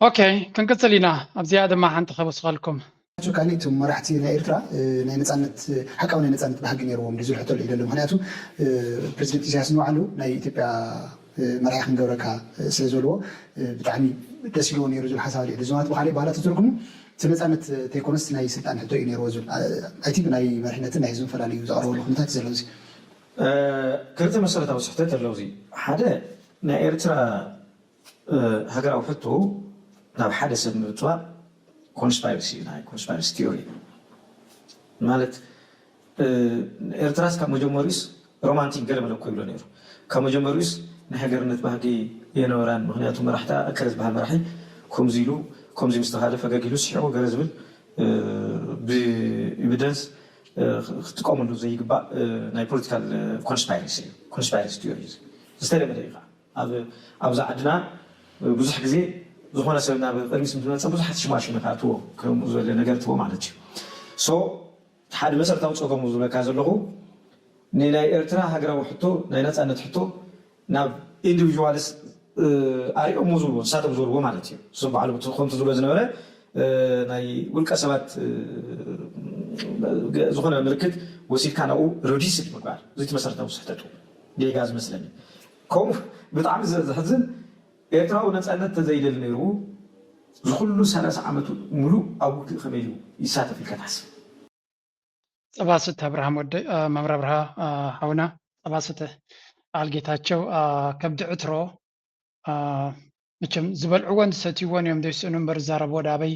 ኦኬ ክንቅፅል ኢና። ኣብዚኣ ድማ ሓንቲ ከወስኸልኩም። ቹካኒ እቶም መራሕቲ ናይ ኤርትራ ናይ ነፃነት ሓቃዊ ናይ ነፃነት ባህጊ ነይርዎም ድዩ ዝብል ሕቶ ኣሎ ኢለ ኣለኹ። ምክንያቱ ፕሬዚደንት ኢሳያስ ንባዕሉ ናይ ኢትዮጵያ መራሒ ክንገብረካ ስለ ዝበልዎ ብጣዕሚ ደስ ኢልዎ ነይሩ ዝብል ሓሳብ ኣሎ። እዚ ማለት ብካሊእ ባህላ ተተርጉሙ እቲ ነፃነት ተይኮነስ ናይ ስልጣን ሕቶ እዩ ነይርዎ ዝብል ኣይ ቲንክ ናይ መሪሕነትን ናይ ህዝብን ፈላልዩ ዘቕረበሉ ኩነታት እዩ ዘሎ። እዚ ክልተ መሰረታዊ ስሕተት ኣለዉ። እዚ ሓደ ናይ ኤርትራ ሃገራዊ ሕቶ ናብ ሓደ ሰብ ምብጥባጥ ኮንስፓይረሲ ናይ ኮንስፓይረሲ ቲዮሪ ማለት ኤርትራስ ካብ መጀመሪኡስ ሮማንቲክ ገለ መለ እኮ ይብሎ ነይሩ። ካብ መጀመሪኡስ ናይ ሃገርነት ባህጊ የነበራን። ምክንያቱ መራሕታ እከለ ዝበሃል መራሒ ከምዚ ኢሉ ከምዚ ምስ ተኻለ ፈገግ ኢሉ ስሒቑ ገለ ዝብል ብኤቪደንስ ክትጥቀመሉ ዘይግባእ ናይ ፖለቲካል ኮንስፓይረሲ እዩ። ኮንስፓይረሲ ቲዮሪ ዝተለመደ እዩ። ኣብዛ ዓድና ብዙሕ ግዜ ዝኾነ ሰብ ናብ ቅድሚት ምስ መፀ ብዙሓት ሽማሽመ ክኣትዎ ከምኡ ዝበለ ነገር ትዎ ማለት እዩ። ሶ ሓደ መሰረታዊ ፀገሙ ዝብለካ ዘለኹ ንናይ ኤርትራ ሃገራዊ ሕቶ ናይ ነፃነት ሕቶ ናብ ኢንዲቪጁዋልስ ኣሪኦሞ ዝብልዎ ንሳቶም ዝበልዎ ማለት እዩ። እሱ በዓሉ ከምቲ ዝብሎ ዝነበረ ናይ ውልቀ ሰባት ዝኾነ ምልክት ወሲድካ ናብኡ ሪዲዩስ ምግባር እዚ እቲ መሰረታዊ ስሕተቱ ጌጋ ዝመስለኒ። ከምኡ ብጣዕሚ ዘሕዝን ኤርትራዊ ነፃነት ተዘይደሊ ነይሩ ዝኩሉ ሰላሳ ዓመቱ ሙሉእ ኣብ ውግእ ከመይ ኢሉ ይሳተፍ ኢልካ ትሓስብ? ጸባስተ ኣብርሃም ወደ መምረ ኣብርሃ ሓውና ጸባስተ በዓል ጌታቸው ከብዲ ዕትሮ መቸም ዝበልዕዎን ዝሰትይዎን እዮም ዘይስእኑ እምበር ዝዛረብዎ ዳበይ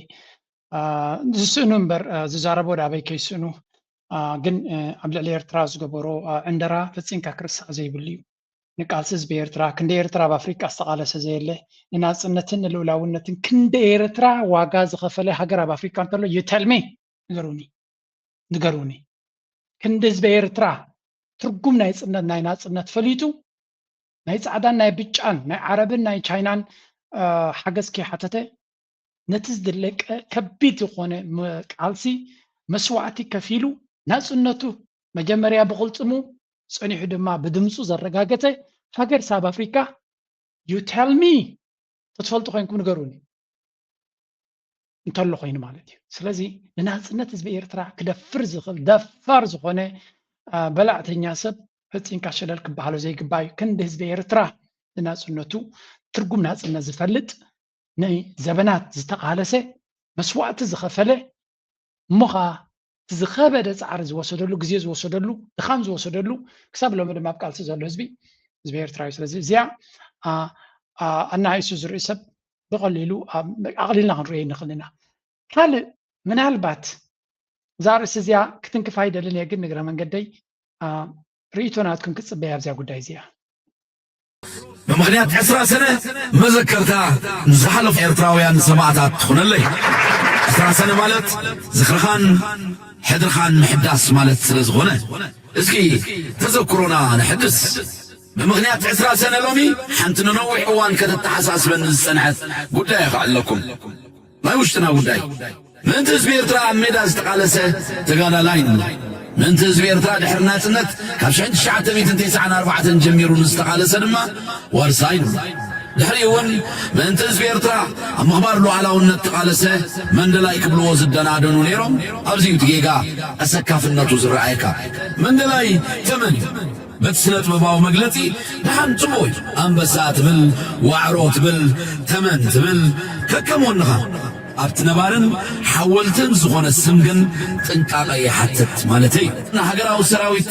ዝስእኑ እምበር ዝዛረብዎ ዳበይ ከይስእኑ ግን ኣብ ልዕሊ ኤርትራ ዝገበሮ ዕንደራ ፈጺምካ ክርስዕ ዘይብሉ እዩ። ንቃልሲ ህዝቢ ኤርትራ ክንደ ኤርትራ ኣብ ኣፍሪቃ ዝተቓለሰ ዘየለ ንናጽነትን ንልኡላውነትን ክንደ ኤርትራ ዋጋ ዝኸፈለ ሃገር ኣብ ኣፍሪቃ እንተሎ you tell me ንገሩኒ ንገሩኒ ክንደ ህዝቢ ኤርትራ ትርጉም ናይ ጽነት ናይ ናጽነት ፈሊጡ ናይ ፃዕዳን ናይ ብጫን ናይ ዓረብን ናይ ቻይናን ሓገዝ ከይሓተተ ነቲ ዝድለቀ ከቢድ ዝኾነ ቃልሲ መስዋእቲ ከፊሉ ናፅነቱ መጀመርያ ብቕልፅሙ ፀኒሑ ድማ ብድምፁ ዘረጋገፀ ሃገር ሳብ ኣፍሪካ you tell me ተትፈልጡ ኮይንኩም ንገሩኒ እንተሎ ኮይኑ ማለት እዩ። ስለዚ ንናፅነት ህዝቢ ኤርትራ ክደፍር ዝኽእል ደፋር ዝኾነ በላዕተኛ ሰብ ፈፂምካ ሸለል ክበሃሎ ዘይግባእ እዩ። ክንዲ ህዝቢ ኤርትራ ንናፅነቱ ትርጉም ናፅነት ዝፈልጥ ንዘበናት ዝተቓለሰ መስዋእቲ ዝኸፈለ እሞ ኸዓ እቲ ዝኸበደ ፃዕሪ ዝወሰደሉ ግዜ ዝወሰደሉ ድኻም ዝወሰደሉ ክሳብ ሎሚ ድማ ኣብ ቃልሲ ዘሎ ህዝቢ ህዝቢ ኤርትራ እዩ። ስለዚ እዚኣ ኣናኢሱ ዝርኢ ሰብ ብቐሊሉ ኣቕሊልና ክንሪኦ ንኽእል ኢና። ካልእ ምናልባት እዛ ርእሲ እዚኣ ክትንክፋ ይደልን እየ፣ ግን ንግረ መንገደይ ርእይቶ ናትኩም ክፅበያ ኣብዚኣ ጉዳይ እዚኣ። ብምኽንያት ዕስራ ሰነ መዘከርታ ንዝሓለፉ ኤርትራውያን ሰማእታት ትኹነለይ። ዕስራ ሰነ ማለት ዝኽርኻን ሕድርኻን ምሕዳስ ማለት ስለ ዝኾነ እስኪ ተዘክሮና ነሕድስ። ብምኽንያት ዕስራ ሰነ ሎሚ ሓንቲ ንነዊሕ እዋን ከተተሓሳስበኒ ዝጸንሐት ጉዳይ እያ ከዕለኩም። ናይ ውሽጥና ጉዳይ ምእንቲ ህዝቢ ኤርትራ ኣብ ሜዳ ዝተቓለሰ ተጋዳላይ ንብል። ምእንቲ ህዝቢ ኤርትራ ድሕሪ ናጽነት ካብ ሽሕን ትሽዓተ ሚእትን ተስዓን ኣርባዕተን ጀሚሩ ንዝተቓለሰ ድማ ዋርሳይ ንብል። ድሕሪኡ እውን ምእንቲ ህዝቢ ኤርትራ ኣብ ምኽባር ሉዓላውነት ተቓለሰ መንደላይ ክብልዎ ዝደናደኑ ነይሮም። ኣብዚ'ዩ እቲ ጌጋ ኣሰካፍነቱ ዝረኣየካ። መንደላይ ተመን እዩ። በቲ ስነ ጥበባዊ መግለጺ ደሓን ጽቡቕ እዩ። ኣንበሳ ትብል፣ ዋዕሮ ትብል፣ ተመን ትብል፣ ከከም ወንኻ። ኣብቲ ነባርን ሓወልትን ዝኾነ ስም ግን ጥንቃቐ ይሓትት ማለተይ እዩ። ንሃገራዊ ሰራዊት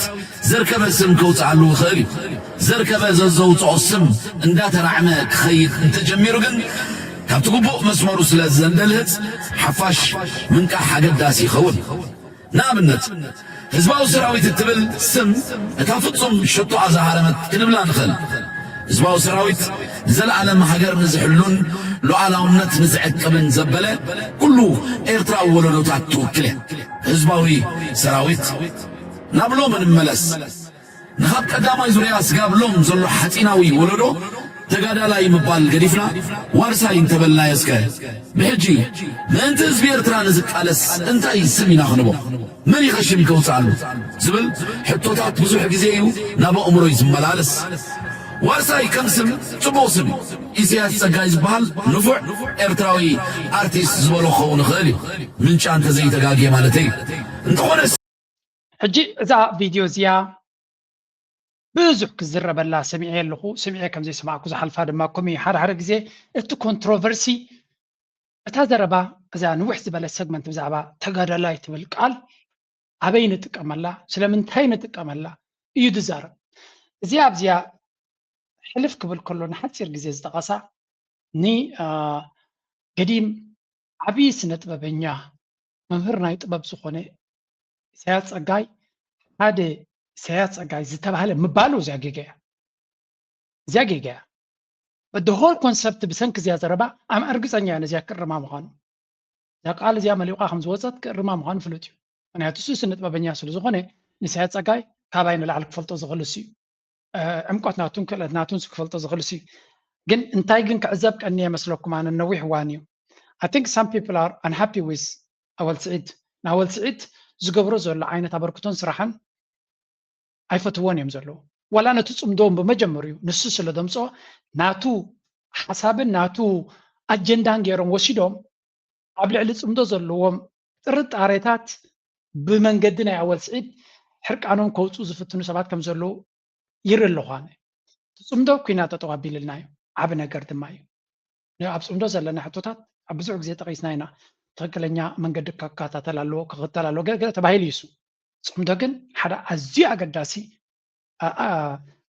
ዘርከበ ስም ከውጽኣሉ ይኽእል እዩ። ዘርከበ ዘዘውጽኦ ስም እንዳተራዕመ ክኸይድ እንተጀሚሩ ግን ካብቲ ግቡእ መስመሩ ስለ ዘንደልህጽ ሓፋሽ ምንቃሕ ኣገዳሲ ይኸውን። ንኣብነት ህዝባዊ ሰራዊት እትብል ስም እታ ፍጹም ሸቶኣ ዝሃረመት ክንብላ ንኽእል። ህዝባዊ ሰራዊት ንዘለኣለም ሃገር ንዝሕሉን ሉዓላውነት ንዝዕቅብን ዘበለ ኩሉ ኤርትራዊ ወለዶታት ትውክል እያ። ህዝባዊ ሰራዊት ናብ ሎሚ ንመለስ። ንኻብ ቀዳማይ ዙርያ ስጋብ ሎም ዘሎ ሓጺናዊ ወለዶ ተጋዳላይ ምባል ገዲፍና ዋርሳይ እንተበልናዮ እስከ ብሕጂ ምእንቲ ህዝቢ ኤርትራ ንዝቃለስ እንታይ ስም ኢና ክንቦ? መን ኢኸ ሽም ከውፅኣሉ? ዝብል ሕቶታት ብዙሕ ግዜ እዩ ናብ ኣእምሮይ ዝመላለስ። ዋርሳይ ከም ስም ጽቡቕ ስም እዩ። ኢሳያስ ጸጋይ ዝበሃል ንፉዕ ኤርትራዊ ኣርቲስት ዝበሎ ክኸውን ይኽእል እዩ፣ ምንጫ እንተዘይተጋግየ ማለተይ እዩ። እንተኾነ ሕጂ እዛ ቪድዮ እዚኣ ብዙሕ ክዝረበላ ሰሚዐ ኣለኹ። ሰሚዐ ከም ዘይሰማዕኩ ዝሓልፋ ድማ ከምኡ እዩ። ሓደ ሓደ ግዜ እቲ ኮንትሮቨርሲ እታ ዘረባ እዛ ንውሕ ዝበለ ሰግመንት ብዛዕባ ተጋዳላይ ትብል ቃል ኣበይ ንጥቀመላ፣ ስለምንታይ ንጥቀመላ እዩ ዝዛረብ። እዚኣ ኣብዚኣ ሕልፍ ክብል ከሎ ንሓፂር ግዜ ዝጠቐሳ ንገዲም ዓብዪ ስነ ጥበበኛ መምህር ናይ ጥበብ ዝኾነ ኢሳያስ ጸጋይ ሓደ ኢሳያስ ጸጋይ ዝተባህለ ምባሉ እዚኣ ጌጋ እያ። እዚኣ ጌጋ እያ። But the whole concept ብሰንኪ እዚኣ ዘረባ ኣም እርግፀኛ እያ ነዚኣ ክእርማ ምዃኑ። እዛ ቃል እዚኣ መሊቋ ከም ዝወፀት ክእርማ ምዃኑ ፍሉጥ እዩ። ምክንያቱ እሱ ስነ ጥበበኛ ስለ ዝኾነ ንኢሳያስ ጸጋይ ካባይ ንላዕሊ ክፈልጦ ዝኽእል እሱ እዩ። ዕምቆት ናቱን ክእለት ናቱን ክፈልጦ ዝኽእል እዩ። ግን እንታይ ግን ክዕዘብ ቀንየ መስለኩም ኣነ ነዊሕ እዋን እዩ። I think some people are unhappy with ኣወል ስዒድ። ንኣወል ስዒድ ዝገብሮ ዘሎ ዓይነት ኣበርክቶን ስራሕን ኣይፈትዎን እዮም ዘለዉ። ዋላ ነቲ ጽምዶም ብመጀመሪኡ ንሱ ስለ ደምጾ ናቱ ሓሳብን ናቱ ኣጀንዳን ገይሮም ወሲዶም ኣብ ልዕሊ ጽምዶ ዘለዎም ጥርጣሬታት ብመንገዲ ናይ ኣወል ስዒድ ሕርቃኖም ከውፅኡ ዝፍትኑ ሰባት ከም ዘለዉ ይርኢ ኣለኹ ኣነ። እቲ ጽምዶ ኲናት ጠጠው ኣቢልልና እዩ፣ ዓቢ ነገር ድማ እዩ። ኣብ ጽምዶ ዘለና ሕቶታት ኣብ ብዙሕ ግዜ ጠቒስና ኢና። ትኽክለኛ መንገዲ ክከታተል ኣለዎ፣ ክኽተል ኣለዎ ገለ ገለ ተባሂሉ እዩ እሱ። ጽምዶ ግን ሓደ ኣዝዩ ኣገዳሲ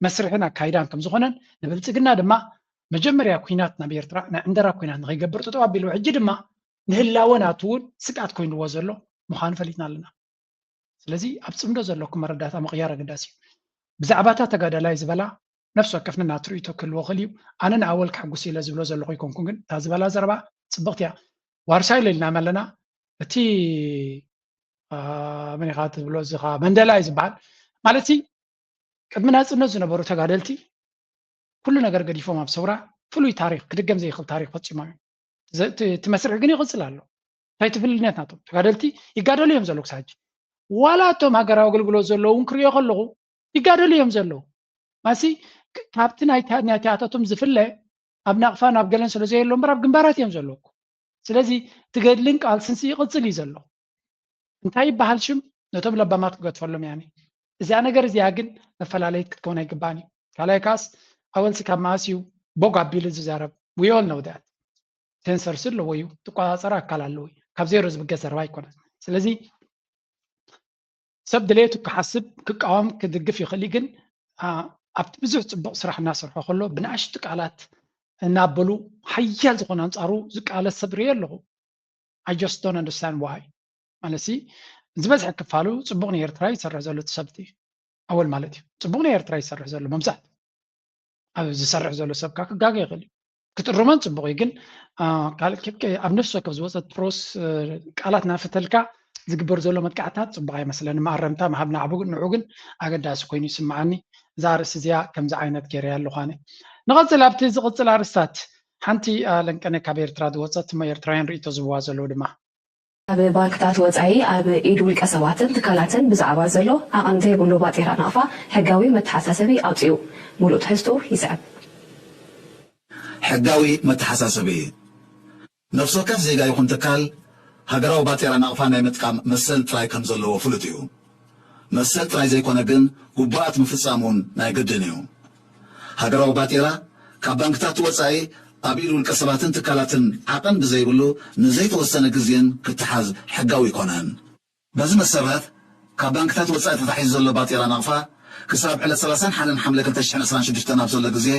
መስርሕን ኣካይዳን ከም ዝኾነን ንብልጽግና ድማ መጀመርያ ኲናት ናብ ኤርትራ ናይ ዕንደራ ኲናት ንኸይገብር ጠጠው ኣቢልዎ ሕጂ ድማ ንህላወ ናቱ እውን ስግኣት ኮይንዎ ዘሎ ምዃኑ ፈሊጥና ኣለና። ስለዚ ኣብ ጽምዶ ዘለኩም መረዳእታ ምቕያር ኣገዳሲ እዩ። ብዛዕባ እታ ተጋዳላይ ዝበላ ነፍሲ ወከፍና ናቱ ርእይቶ ክህልዎ ይኽእል እዩ። ኣነ ንኣወል ከሕጉስ ኢለ ዝብሎ ዘለኹ ኣይኮንኩን፣ ግን እታ ዝበላ ዘረባ ጽብቕቲ እያ። ዋርሳይ ኢልና ኣለና። እቲ መን ኢኻ ትብሎ እዚ ኸዓ መንደላይ ዝበሃል ማለት ቅድሚ ናጽነት ዝነበሩ ተጋደልቲ ኩሉ ነገር ገዲፎም ኣብ ሰውራ ፍሉይ ታሪኽ፣ ክድገም ዘይኽእል ታሪኽ ፈፂሞም እዮም። ዘ- እቲ እቲ መስርሕ ግን ይቕፅል ኣሎ። እንታይ እቲ ፍልልነት ናቶም? ተጋደልቲ ይጋደሉ እዮም ዘለዉ ክሳብ ሕጂ። ዋላ እቶም ሃገራዊ ኣገልግሎት ዘለዉ እውን ክሪኦ ከለኹ ይጋደሉ እዮም ዘለዉ። ማሲ ክ- ካብቲ ናይታ- ናይታታቶም ዝፍለ ኣብ ናቕፋን ኣብ ገለን ስለ ዘየሎ እምበር ኣብ ግንባራት እዮም ዘለዉ። ስለዚ እቲ ገድልን ቃልስን ይቕፅል እዩ ዘሎ። እንታይ ይበሃል ሽም? ነቶም ለባማት ክገድፈሎም ያኒ። እዚኣ ነገር እዚኣ ግን መፈላለይት ክትከውን ኣይግባን እዩ። ካልኣይ ካስ ኣወልሲ ካብ መኣስ እዩ ቦግ ኣቢሉ ዝዛረብ? We all know that። ሴንሰርስ ኣለዎ እዩ፣ ትቆፃፀር ኣካል ኣለዎ እዩ። ካብ ዜሮ ዝብገስ ዘረባ ኣይኮነን። ስለዚ ሰብ ድሌቱ ክሓስብ ክቃወም ክድግፍ ይኽእል እዩ፣ ግን አ፣ ኣብቲ ብዙሕ ፅቡቕ ስራሕ እናሰርሖ ከሎ ብንኣሽቱ ቃላት እናበሉ ሓያል ዝኾነ ኣንፃሩ ዝቃለስ ሰብ ርየ ኣለኹ። I just don't understand why። ማለት ሲ ዝበዝሐ ክፋሉ ፅቡቕ ንኤርትራ ይሰርሕ ዘሎ እቲ ሰብቲ ኣወል ማለት እዩ። ፅቡቕ ንኤርትራ ይሰርሕ ዘሎ መብዛሕቱ ኣብ ዝሰርሕ ዘሎ ሰብ ከዓ ክጋገ ይኽእል እዩ። ክትእርሞን ፅቡቕ እዩ፣ ግን አ፣ ካልእ ኬ- ኬ- ኣብ ነፍሲ ወከፍ ዝወፀት ፕሮስ እ፣ ቃላት እናፈተልካ ዝግበር ዘሎ መጥቃዕታት ፅቡቕ ኣይመስለኒ። መኣረምታ ምሃብ ናዕቡ ንዑ ግን ኣገዳሲ ኮይኑ ይስምዓኒ። እዛ ኣርእስቲ እዚኣ ከምዚ ዓይነት ገይረያ ኣለኳነ። ንቐፅል፣ ኣብቲ ዝቕፅል ኣርእስታት ሓንቲ አ፣ ለንቀነ ካብ ኤርትራ ዝወፀት እሞ ኤርትራውያን ርእቶ ዝህብዋ ዘለዉ ድማ ኣብ ባንክታት ወጻኢ ኣብ ኢድ ውልቀ ሰባትን ትካላትን ብዛዕባ ዘሎ ዓቐን ዘይብሉ ባጤራ ናቕፋ ሕጋዊ መተሓሳሰቢ ኣውጺኡ። ሙሉእ ትሕዝትኡ ይስዕብ። ሕጋዊ መተሓሳሰቢ። ነፍሲ ወከፍ ዜጋ ይኹን ትካል ሃገራዊ ባጤራ ናቕፋ ናይ ምጥቃም መሰል ጥራይ ከም ዘለዎ ፍሉጥ እዩ። መሰል ጥራይ ዘይኮነ ግን ግቡኣት ምፍጻም እውን ናይ ግድን እዩ። ሃገራዊ ባጤራ ካብ ባንክታት ወጻኢ ኣብ ኢድ ውልቀ ሰባትን ትካላትን ዓቐን ብዘይብሉ ንዘይተወሰነ ግዜን ክተሓዝ ሕጋዊ ኣይኮነን። በዚ መሰረት ካብ ባንክታት ወጻኢ ተታሒዙ ዘሎ ባጤራ ናቕፋ ክሳብ ዕለት ሰላሳን ሓደን ሓምለ ክልተ ሽሕን ዕስራን ሽዱሽተን ኣብ ዘሎ ግዜ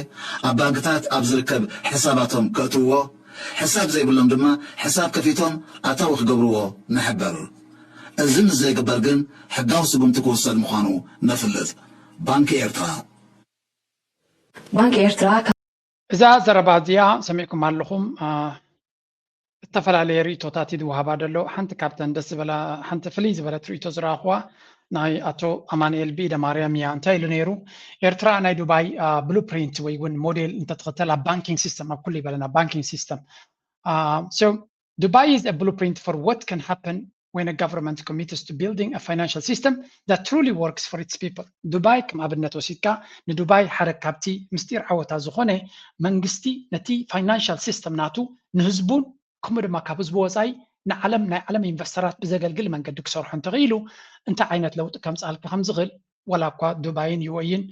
ኣብ ባንክታት ኣብ ዝርከብ ሕሳባቶም ከእትውዎ፣ ሕሳብ ዘይብሎም ድማ ሕሳብ ከፊቶም ኣታዊ ክገብርዎ ንሕብር። እዚ ምስ ዘይግበር ግን ሕጋዊ ስጉምቲ ክውሰድ ምዃኑ ነፍልጥ። ባንኪ ኤርትራ። ባንኪ ኤርትራ ካብ እዛ ዘረባ እዚኣ ሰሚዕኩም ኣለኹም። አ፣ እተፈላለየ ርእቶታት እዩ ዝወሃባ ዘሎ። ሓንቲ ካብተን ደስ ዝበላ፣ ሓንቲ ፍልይ ዝበለት ርእቶ ዝረኣኹዋ ናይ ኣቶ ኣማኑኤል ብኢደ ማርያም እያ። እንታይ ኢሉ ነይሩ? ኤርትራ ናይ ዱባይ አ፣ ብሉፕሪንት ወይ እውን ሞዴል እንተትኽተል ኣብ ባንኪንግ ሲስተም፣ ኣብ ኩሉ ይበለና ባንኪንግ ሲስተም። አ፣ so Dubai is a blueprint for what can happen when a government commits to building a financial system that truly works for its people. ዱባይ ከም ኣብነት ወሲድካ፣ ንዱባይ ሓደ ካብቲ ምስጢር ዓወታ ዝኾነ መንግስቲ ነቲ ፋይናንሻል ሲስተም ናቱ ንህዝቡን ከምኡ ድማ ካብ ህዝቡ ወፃኢ ንዓለም፣ ናይ ዓለም ኢንቨስተራት ብዘገልግል መንገዲ ክሰርሖ እንተኽኢሉ እንታይ ዓይነት ለውጢ ከምፅኣልካ ከም ዝኽእል ዋላ እኳ ዱባይን ዩኤኢን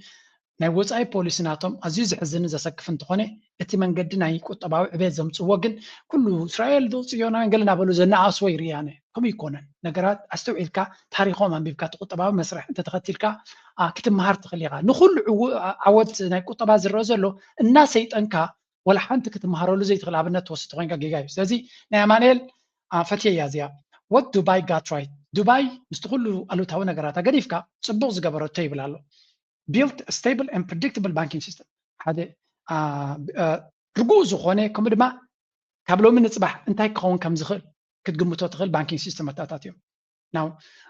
ናይ ወፃኢ ፖሊሲ ናቶም ኣዝዩ ዘሕዝንን ዘሰክፍ እንተኾነ፣ እቲ መንገዲ ናይ ቁጠባዊ ዕቤት ዘምፅዎ ግን ኩሉ እስራኤል ዶ ፅዮናውያን ገለ እናበሉ ዘነኣስዎ ይርኢ ኣነ። ከምኡ ይኮነን። ነገራት ኣስተውዒልካ ታሪኾም ኣንቢብካ እቲ ቁጠባዊ መስርሕ እንተተኸቲልካ አ፣ ክትመሃር ትኽእል ኢኻ። ንኹሉ ዕው- ዓ- ዓወት ናይ ቁጠባ ዝረአ ዘሎ እናሰይጠንካ ወላ ሓንቲ ክትመሃረሉ ዘይትኽእል ኣብነት ትወስድ ተኾይንካ ጌጋ እዩ። ስለዚ ናይ ኣማንኤል አ፣ ፈትየ እያ እዚኣ። What Dubai got right? ዱባይ ምስቲ ኩሉ ኣሉታዊ ነገራታ ገዲፍካ ፅቡቕ ዝገበረቶ ይብል ኣሎ። Built a stable and predictable banking system። ሓደ አ፣ አ፣ ርጉእ ዝኾነ ከምኡ ድማ ካብ ሎሚ ንፅባሕ እንታይ ክኸውን ከም ዝኽእል ክትግምቶ ትኽእል ባንኪንግ ሲስተም ኣተኣታትዮም። ናው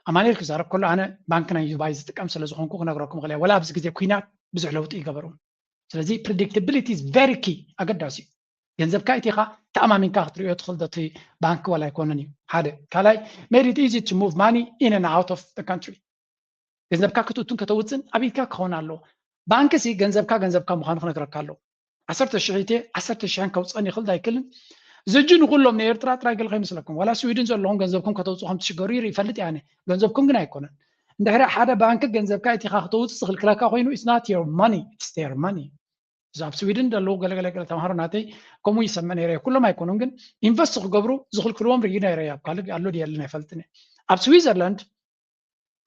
ኣማኑኤል ክዛረብ ከሎ ኣነ ባንክ ናይ ዱባይ ዝጥቀም ስለ ዝኾንኩ ክነግረኩም ክእል እየ። ወላ ኣብዚ ግዜ ኩናት ብዙሕ ለውጢ ይገበሩ። ስለዚ predictability is very key፣ ኣገዳሲ እዩ። ገንዘብካ ኢቲኻ ተኣማሚንካ ክትሪኦ ትኽእል ዶ እቲ ባንክ ዋላ ኣይኮነን እዩ። ሓደ ካልኣይ made it easy to move money in and out of the country። ገንዘብካ ክትእቱን ከተውፅን ኣብ ኢድካ ክኸውን ኣለዎ። ባንክ ሲ ገንዘብካ ገንዘብካ ምዃኑ ክነግረካ ኣለዎ። ዓሰርተ ሽሕ ኢትየ ዓሰርተ ሽሕን ከውፅአን ይኽእል ዶ ኣይክእልን? እዚ ሕጂ ንኩሎም ንኤርትራ ጥራይ ገለ ከይመስለኩም፣ ዋላ ስዊድን ዘለኹም ገንዘብኩም ከተውፅኡ ከም ትሽገሩ ይርኢ ይፈልጥ እየ ኣነ። ገንዘብኩም ግን ኣይኮነን። እንድሕሪ ሓደ ባንክ ገንዘብካ ኢቲኻ ክተውፅእ ዝኽልክለካ ኮይኑ it's not your money, it's their money። እዚ ኣብ ስዊድን ዘለዉ ገለገለ ገለ ተምሃሮ ናተይ ከምኡ ይሰምዕ ነይረ። ኩሎም ኣይኮኑን፣ ግን ኢንቨስት ክገብሩ ዝኽልክልዎም ርእዩ ነይረ። ኣብ ካልእ ኣሎ ድየለን ኣይፈልጥን እየ። ኣብ ስዊዘርላንድ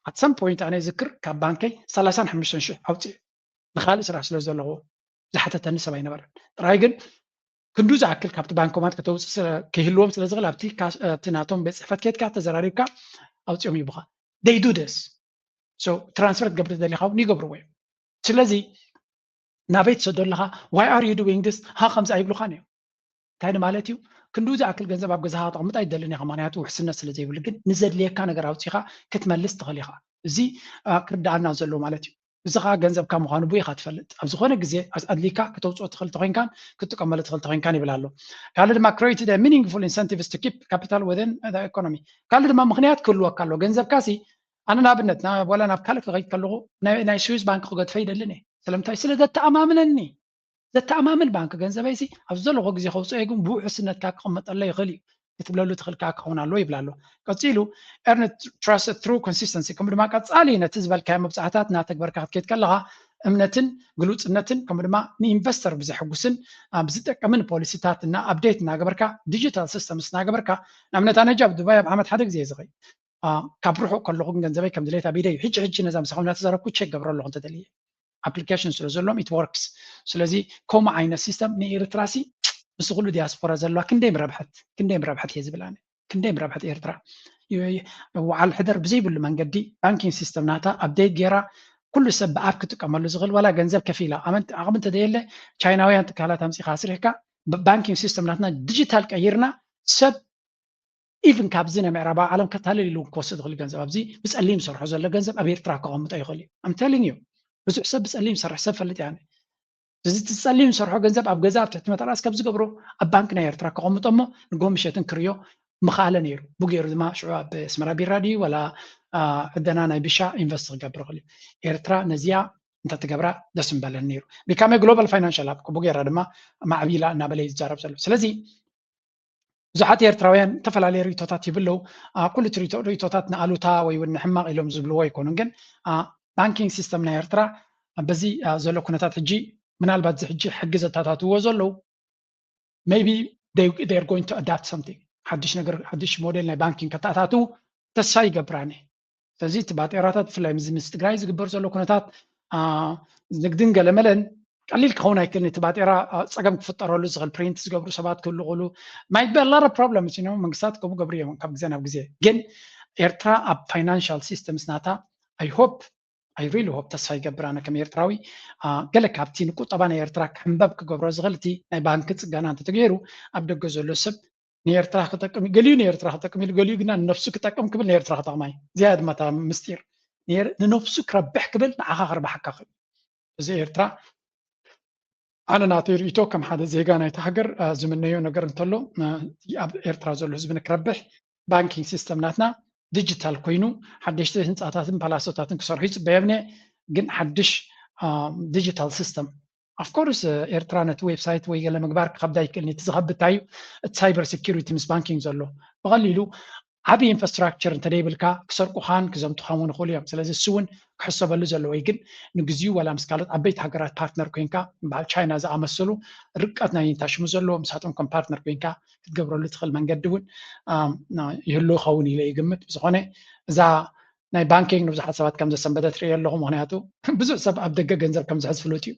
at some point ኣነ ይዝክር ካብ ባንከይ ሰላሳን ሓሙሽተን ሽሕ ኣውፅእ ንካልእ ስራሕ ስለ ዘለዎ ዝሓተተኒ ሰብ ኣይነበረን። ጥራይ ግን ክንዱ ዝኣክል ካብቲ ባንኮማት ከተውፅእ ስለ- ክህልዎም ስለ ዝኽእል ኣብቲ ካሽ- ኣብቲ ናቶም ቤት ፅሕፈት ኬድካ ተዘራሪብካ ኣውፅኦም ይቡኻ። They do this። So ትራንስፈር ክትገብር ዝደሊኻ እውን ይገብርዎ እዮም። ስለዚ ናበይ ትሰዶ ኣለኻ? Why are you doing this? ሃ ከምዚ ኣይብሉኻን እዮም። እንታይ ንማለት እዩ? ክንዱ ዝኣክል ገንዘብ ኣብ ገዛኻ ተቕምጥ ኣይደልን ኢኻ፣ ምክንያቱ ውሕስነት ስለ ዘይብሉ። ግን ንዘድልየካ ነገር ኣውፂኻ ክትመልስ ትኽእል ኢኻ። እዚ አ፣ ክርዳኣና ዘለዎ ማለት እዩ። እዚ ከዓ ገንዘብካ ምዃኑ ብኢኻ ትፈልጥ። ኣብ ዝኾነ ግዜ ኣድሊካ ክተውፅኦ ትኽእል ተኮይንካን ክትጥቀመሉ ትኽእል ተኮይንካን ይብል ኣሎ። ካልእ ድማ create meaningful incentives to keep capital within economy። ካልእ ድማ ምኽንያት ክህልወካ ኣሎ። ገንዘብካ ሲ ኣነ ንኣብነት ዋላ ናብ ካልእ ክኸይድ ከለኹ ናይ ስዊስ ባንክ ክገድፈ ይደልን እየ። ስለምንታይ? ስለ ዘተኣማምነኒ። ዘተኣማምን ባንክ ገንዘበይ ሲ ኣብ ዘለኹ ግዜ ከውፅኦ ግን ብውሕስነት ከዓ ክቕመጠለይ ይኽእል እዩ ክትብለሉ ትኽእል ከዓ ክኸውን ኣለዎ ይብል ኣሎ። ቀፂሉ earn trust through consistency፣ ከምኡ ድማ ቀፃሊ ነቲ ዝበልካዮ መብፃዕታት እናተግበርካ ክትከይድ ከለኻ እምነትን ግሉፅነትን ከምኡ ድማ ንኢንቨስተር ብዘሐጉስን ብዝጠቅምን ፖሊሲታት እና ኣፕዴት እናገበርካ ዲጂታል ሲስተምስ እናገበርካ ንኣብነት ኣነ ጃብ ዱባይ ኣብ ዓመት ሓደ ግዜ ዝኸይ ካብ ርሑቕ ከለኹ ግን ገንዘበይ ከም ድሌት ኣብ ኢደይ ሕጂ ሕጂ ነዛ ምሳኹም እናተዛረብኩ ቸክ ገብረ ኣለኹ እንተደልየ ኣፕሊኬሽን ስለ ዘሎም it works። ስለዚ ከምኡ ዓይነት ሲስተም ንኤርትራ ሲ ምስ ኩሉ ዲያስፖራ ዘለዋ ክንደይ ምረብሐት ክንደይ ምረብሐት እየ ዝብል ኣነ። ክንደይ ምረብሐት ኤርትራ። ወዓል ሕደር ብዘይብሉ መንገዲ ባንኪንግ ሲስተም ናታ ኣፕዴት ገይራ ኩሉ ሰብ ብኣፕ ክጥቀመሉ ዝኽእል ዋላ ገንዘብ ከፊላ ዓቕሚ እንተደየለ ቻይናውያን ትካላት ኣምፂኻ ኣስሪሕካ ባንኪንግ ሲስተም ናትና ዲጂታል ቀይርና ሰብ ኢቭን ካብዚ ናይ ምዕራባዊ ዓለም ከታልል ኢሉ ክወስድ ዝኽእል ገንዘብ ኣብዚ ብፀሊም ዝሰርሖ ዘሎ ገንዘብ ኣብ ኤርትራ ከቐምጦ ይኽእል እዩ። I'm telling you ብዙሕ ሰብ ብፀሊም ዝሰርሕ ሰብ ፈልጥ እያ። እዚ እቲ ፀሊም ዝሰርሖ ገንዘብ ኣብ ገዛ ኣብ ትሕቲ መተርኣስ ከም ዝገብሮ ኣብ ባንክ ናይ ኤርትራ ከቐምጦ እሞ ንጎ ምሸትን ክርዮ ምኻለ ነይሩ። ብገይሩ ድማ ሽዑ ኣብ ኣስመራ ቢራ ድዩ ዋላ ዕደና ናይ ብሻ ኢንቨስት ክገብር ይኽእል እዩ። ኤርትራ ነዚኣ እንተትገብራ ደስ ምበለን ነይሩ። ቢካም ግሎባል ፋይናንሻል ሃብ ብገይራ ድማ ማዕቢላ እናበለ እዩ ዝዛረብ ዘሎ። ስለዚ ብዙሓት ኤርትራውያን ዝተፈላለዩ ርእቶታት ይብለው። ኩሉ እቲ ርእቶታት ንኣሉታ ወይ እውን ንሕማቕ ኢሎም ዝብልዎ ኣይኮኑን። ግን ባንኪንግ ሲስተም ናይ ኤርትራ በዚ ዘሎ ኩነታት ሕጂ ምናልባት እዚ ሕጂ ሕጊ ዘታታትዎ ዘለዉ maybe they are going to adapt something ሓድሽ ነገር ሓድሽ ሞዴል ናይ ባንኪንግ ከተኣታትው ተስፋ ይገብር ኣነ። ስለዚ እቲ ባጤራታት ብፍላይ ምስ ትግራይ ዝግበር ዘሎ ኩነታት ንግድን ገለመለን ቀሊል ክኸውን ኣይክእልን። እቲ ባጤራ ፀገም ክፍጠረሉ ዝኽእል ፕሪንት ዝገብሩ ሰባት ክህሉ ክእሉ might be a lot of problems you know መንግስታት ከምኡ ገብሩ እዮም ካብ ግዜ ናብ ግዜ። ግን ኤርትራ ኣብ ፋይናንሻል ሲስተምስ ናታ I hope I really hope ተስፋ ይገብር ኣነ ከም ኤርትራዊ ገለ ካብቲ ንቁጠባ ናይ ኤርትራ ክሕንበብ ክገብሮ ዝኽእል እቲ ናይ ባንኪ ፅገና እንተተገይሩ ኣብ ደገ ዘሎ ሰብ ንኤርትራ ክጠቅም ገሊኡ ንኤርትራ ክጠቅም ኢሉ ገሊኡ ግና ንነፍሱ ክጠቅም ክብል ንኤርትራ ክጠቅማ እዩ። እዚኣ ድማ እታ ምስጢር ንነፍሱ ክረብሕ ክብል ንዓኻ ክርብሓካ ክእል። እዚ ኤርትራ ኣነ ናተይ ርእቶ ከም ሓደ ዜጋ ናይቲ ሃገር ዝምነዮ ነገር እንተሎ ኣብ ኤርትራ ዘሎ ህዝቢ ንክረብሕ ባንኪንግ ሲስተም ናትና ዲጂታል ኮይኑ ሓደሽቲ ህንፃታትን ፓላሶታትን ክሰርሑ ይፅበዮም እየ። ግን ሓድሽ ዲጂታል ሲስተም ኣፍኮርስ ኤርትራ ነቲ ዌብሳይት ወይ ገለ ምግባር ክኸብዳ ይክእል እቲ ዝኸብድ እንታይ እዩ እቲ ሳይበር ሴኪሪቲ ምስ ባንኪንግ ዘሎ ብቐሊሉ ዓብዪ ኢንፍራስትራክቸር እንተደይብልካ ክሰርቁኻን ክዘምቱኻን እውን ይኽእሉ እዮም። ስለዚ እሱ እውን ክሕሰበሉ ዘለዎ እዩ። ግን ንግዚኡ ዋላ ምስ ካልኦት ዓበይቲ ሃገራት ፓርትነር ኮይንካ በዓል ቻይና ዝኣመሰሉ ርቀት ናይ ኢንታሽሙ ዘለዎ ምሳቶም ከም ፓርትነር ኮይንካ ክትገብረሉ ትኽእል መንገዲ እውን ይህሉ ይኸውን ኢለ ይግምት። ብዝኾነ እዛ ናይ ባንኪንግ ንብዙሓት ሰባት ከም ዘሰንበደት ርእየ ኣለኹ። ምክንያቱ ብዙሕ ሰብ ኣብ ደገ ገንዘብ ከም ዝሕዝ ፍሉጥ እዩ።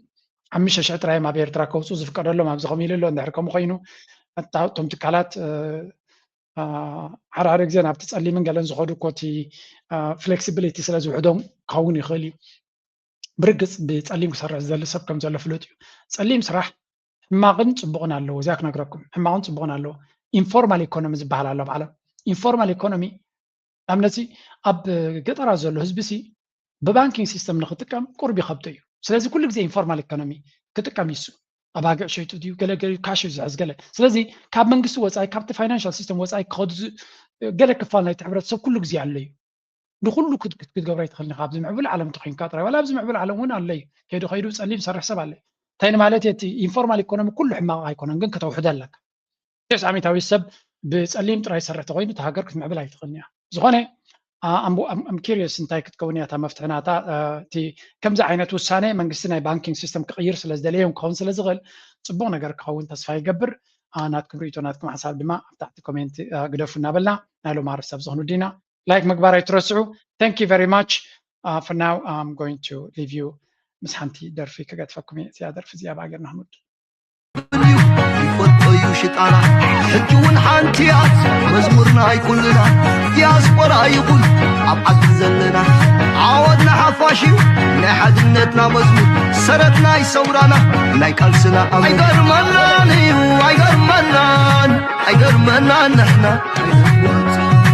ሓሙሽተ ሽሕ ጥራይ ኣብ ኤርትራ ከውፅኡ ዝፍቀደሎም ኣብዚ ከም ኢሉ ኣሎ። እንድሕር ከምኡ ኮይኑ እቶም ትካላት ሓደ ሓደ ግዜ ናብቲ ፀሊምን ገለን ዝኸዱ እኮ እቲ ፍሌክሲቢሊቲ ስለ ዝውሕዶም ክኸውን ይኽእል እዩ። ብርግፅ ብፀሊም ክሰርሕ ዝደሊ ሰብ ከም ዘሎ ፍሉጥ እዩ። ፀሊም ስራሕ ሕማቕን ፅቡቕን ኣለዎ። እዚኣ ክነግረኩም ሕማቕን ፅቡቕን ኣለዎ። ኢንፎርማል ኢኮኖሚ ዝበሃል ኣሎ ኣብ ዓለም። ኢንፎርማል ኢኮኖሚ ኣብነቲ ኣብ ገጠራት ዘሎ ህዝቢ ሲ ብባንኪንግ ሲስተም ንክጥቀም ቁርብ ይኸብዶ እዩ። ስለዚ ኩሉ ግዜ ኢንፎርማል ኢኮኖሚ ክጥቀም ይሱ ኣባግዕ ሸይጡ ድዩ ገለገለ ካሽ እዩ ዝሕዝ ገለ። ስለዚ ካብ መንግስቲ ወፃኢ ካብቲ ፋይናንሻል ሲስተም ወፃኢ ክኸዱ ገለ ክፋል ናይቲ ሕብረተሰብ ኩሉ ግዜ ኣሎ እዩ። ንኩሉ ክትገብሮ ኣይትኽእልን ኢኻ። ኣብዚ ምዕቡል ዓለም እንተኮይንካ ጥራይ ዋላ ኣብዚ ምዕቡል ዓለም እውን ኣሎ እዩ። ከይዱ ከይዱ ጸሊም ዝሰርሕ ሰብ ኣሎ እዩ። እንታይ ንማለት እየ? እቲ ኢንፎርማል ኢኮኖሚ ኩሉ ሕማቕ ኣይኮነን፣ ግን ከተውሕዶ ኣለካ። ቴስ ዓሚታዊ ሰብ ብጸሊም ጥራይ ዝሰርሕ ተኮይኑ እታ ሃገር ክትምዕብል ኣይትኽእልን እያ። ዝኾነ ኣም ኪሪየስ እንታይ ክትከውን እያ እታ መፍትሒ ናታ? እቲ ከምዚ ዓይነት ውሳነ መንግስቲ ናይ ባንኪንግ ሲስተም ክቕይር ስለ ዝደለዮም ክኸውን ስለ ዝኽእል ጽቡቕ ነገር ክኸውን ተስፋ ይገብር። ናትኩም ርእይቶ ናትኩም ሓሳብ ድማ ኣብ ታሕቲ ኮሜንት ግደፉ እናበልና ናይ ሎማሪ ሰብ ዝኾኑ ዲና ላይክ ምግባር ኣይትረስዑ። Thank you very much. For now I'm going to leave you ምስ ሓንቲ ደርፊ ክገድፈኩም እየ። እዚኣ ደርፊ እዚኣ ብኣገርና ክንውድ ይፈልጦ እዩ ሽጣራ ሕጂ እውን ሓንቲ እያ መዝሙርና ኣይኩልና ዲያስፖራ ይኹን ኣብ ዓዲ ዘለና ዓወትና ሓፋሽ እዩ ናይ ሓድነትና መዝሙር ሰረት ናይ ሰውራና ናይ ቃልስና ኣምር ኣይገርመናን እዩ ኣይገርመናን ኣይገርመናን ንሕና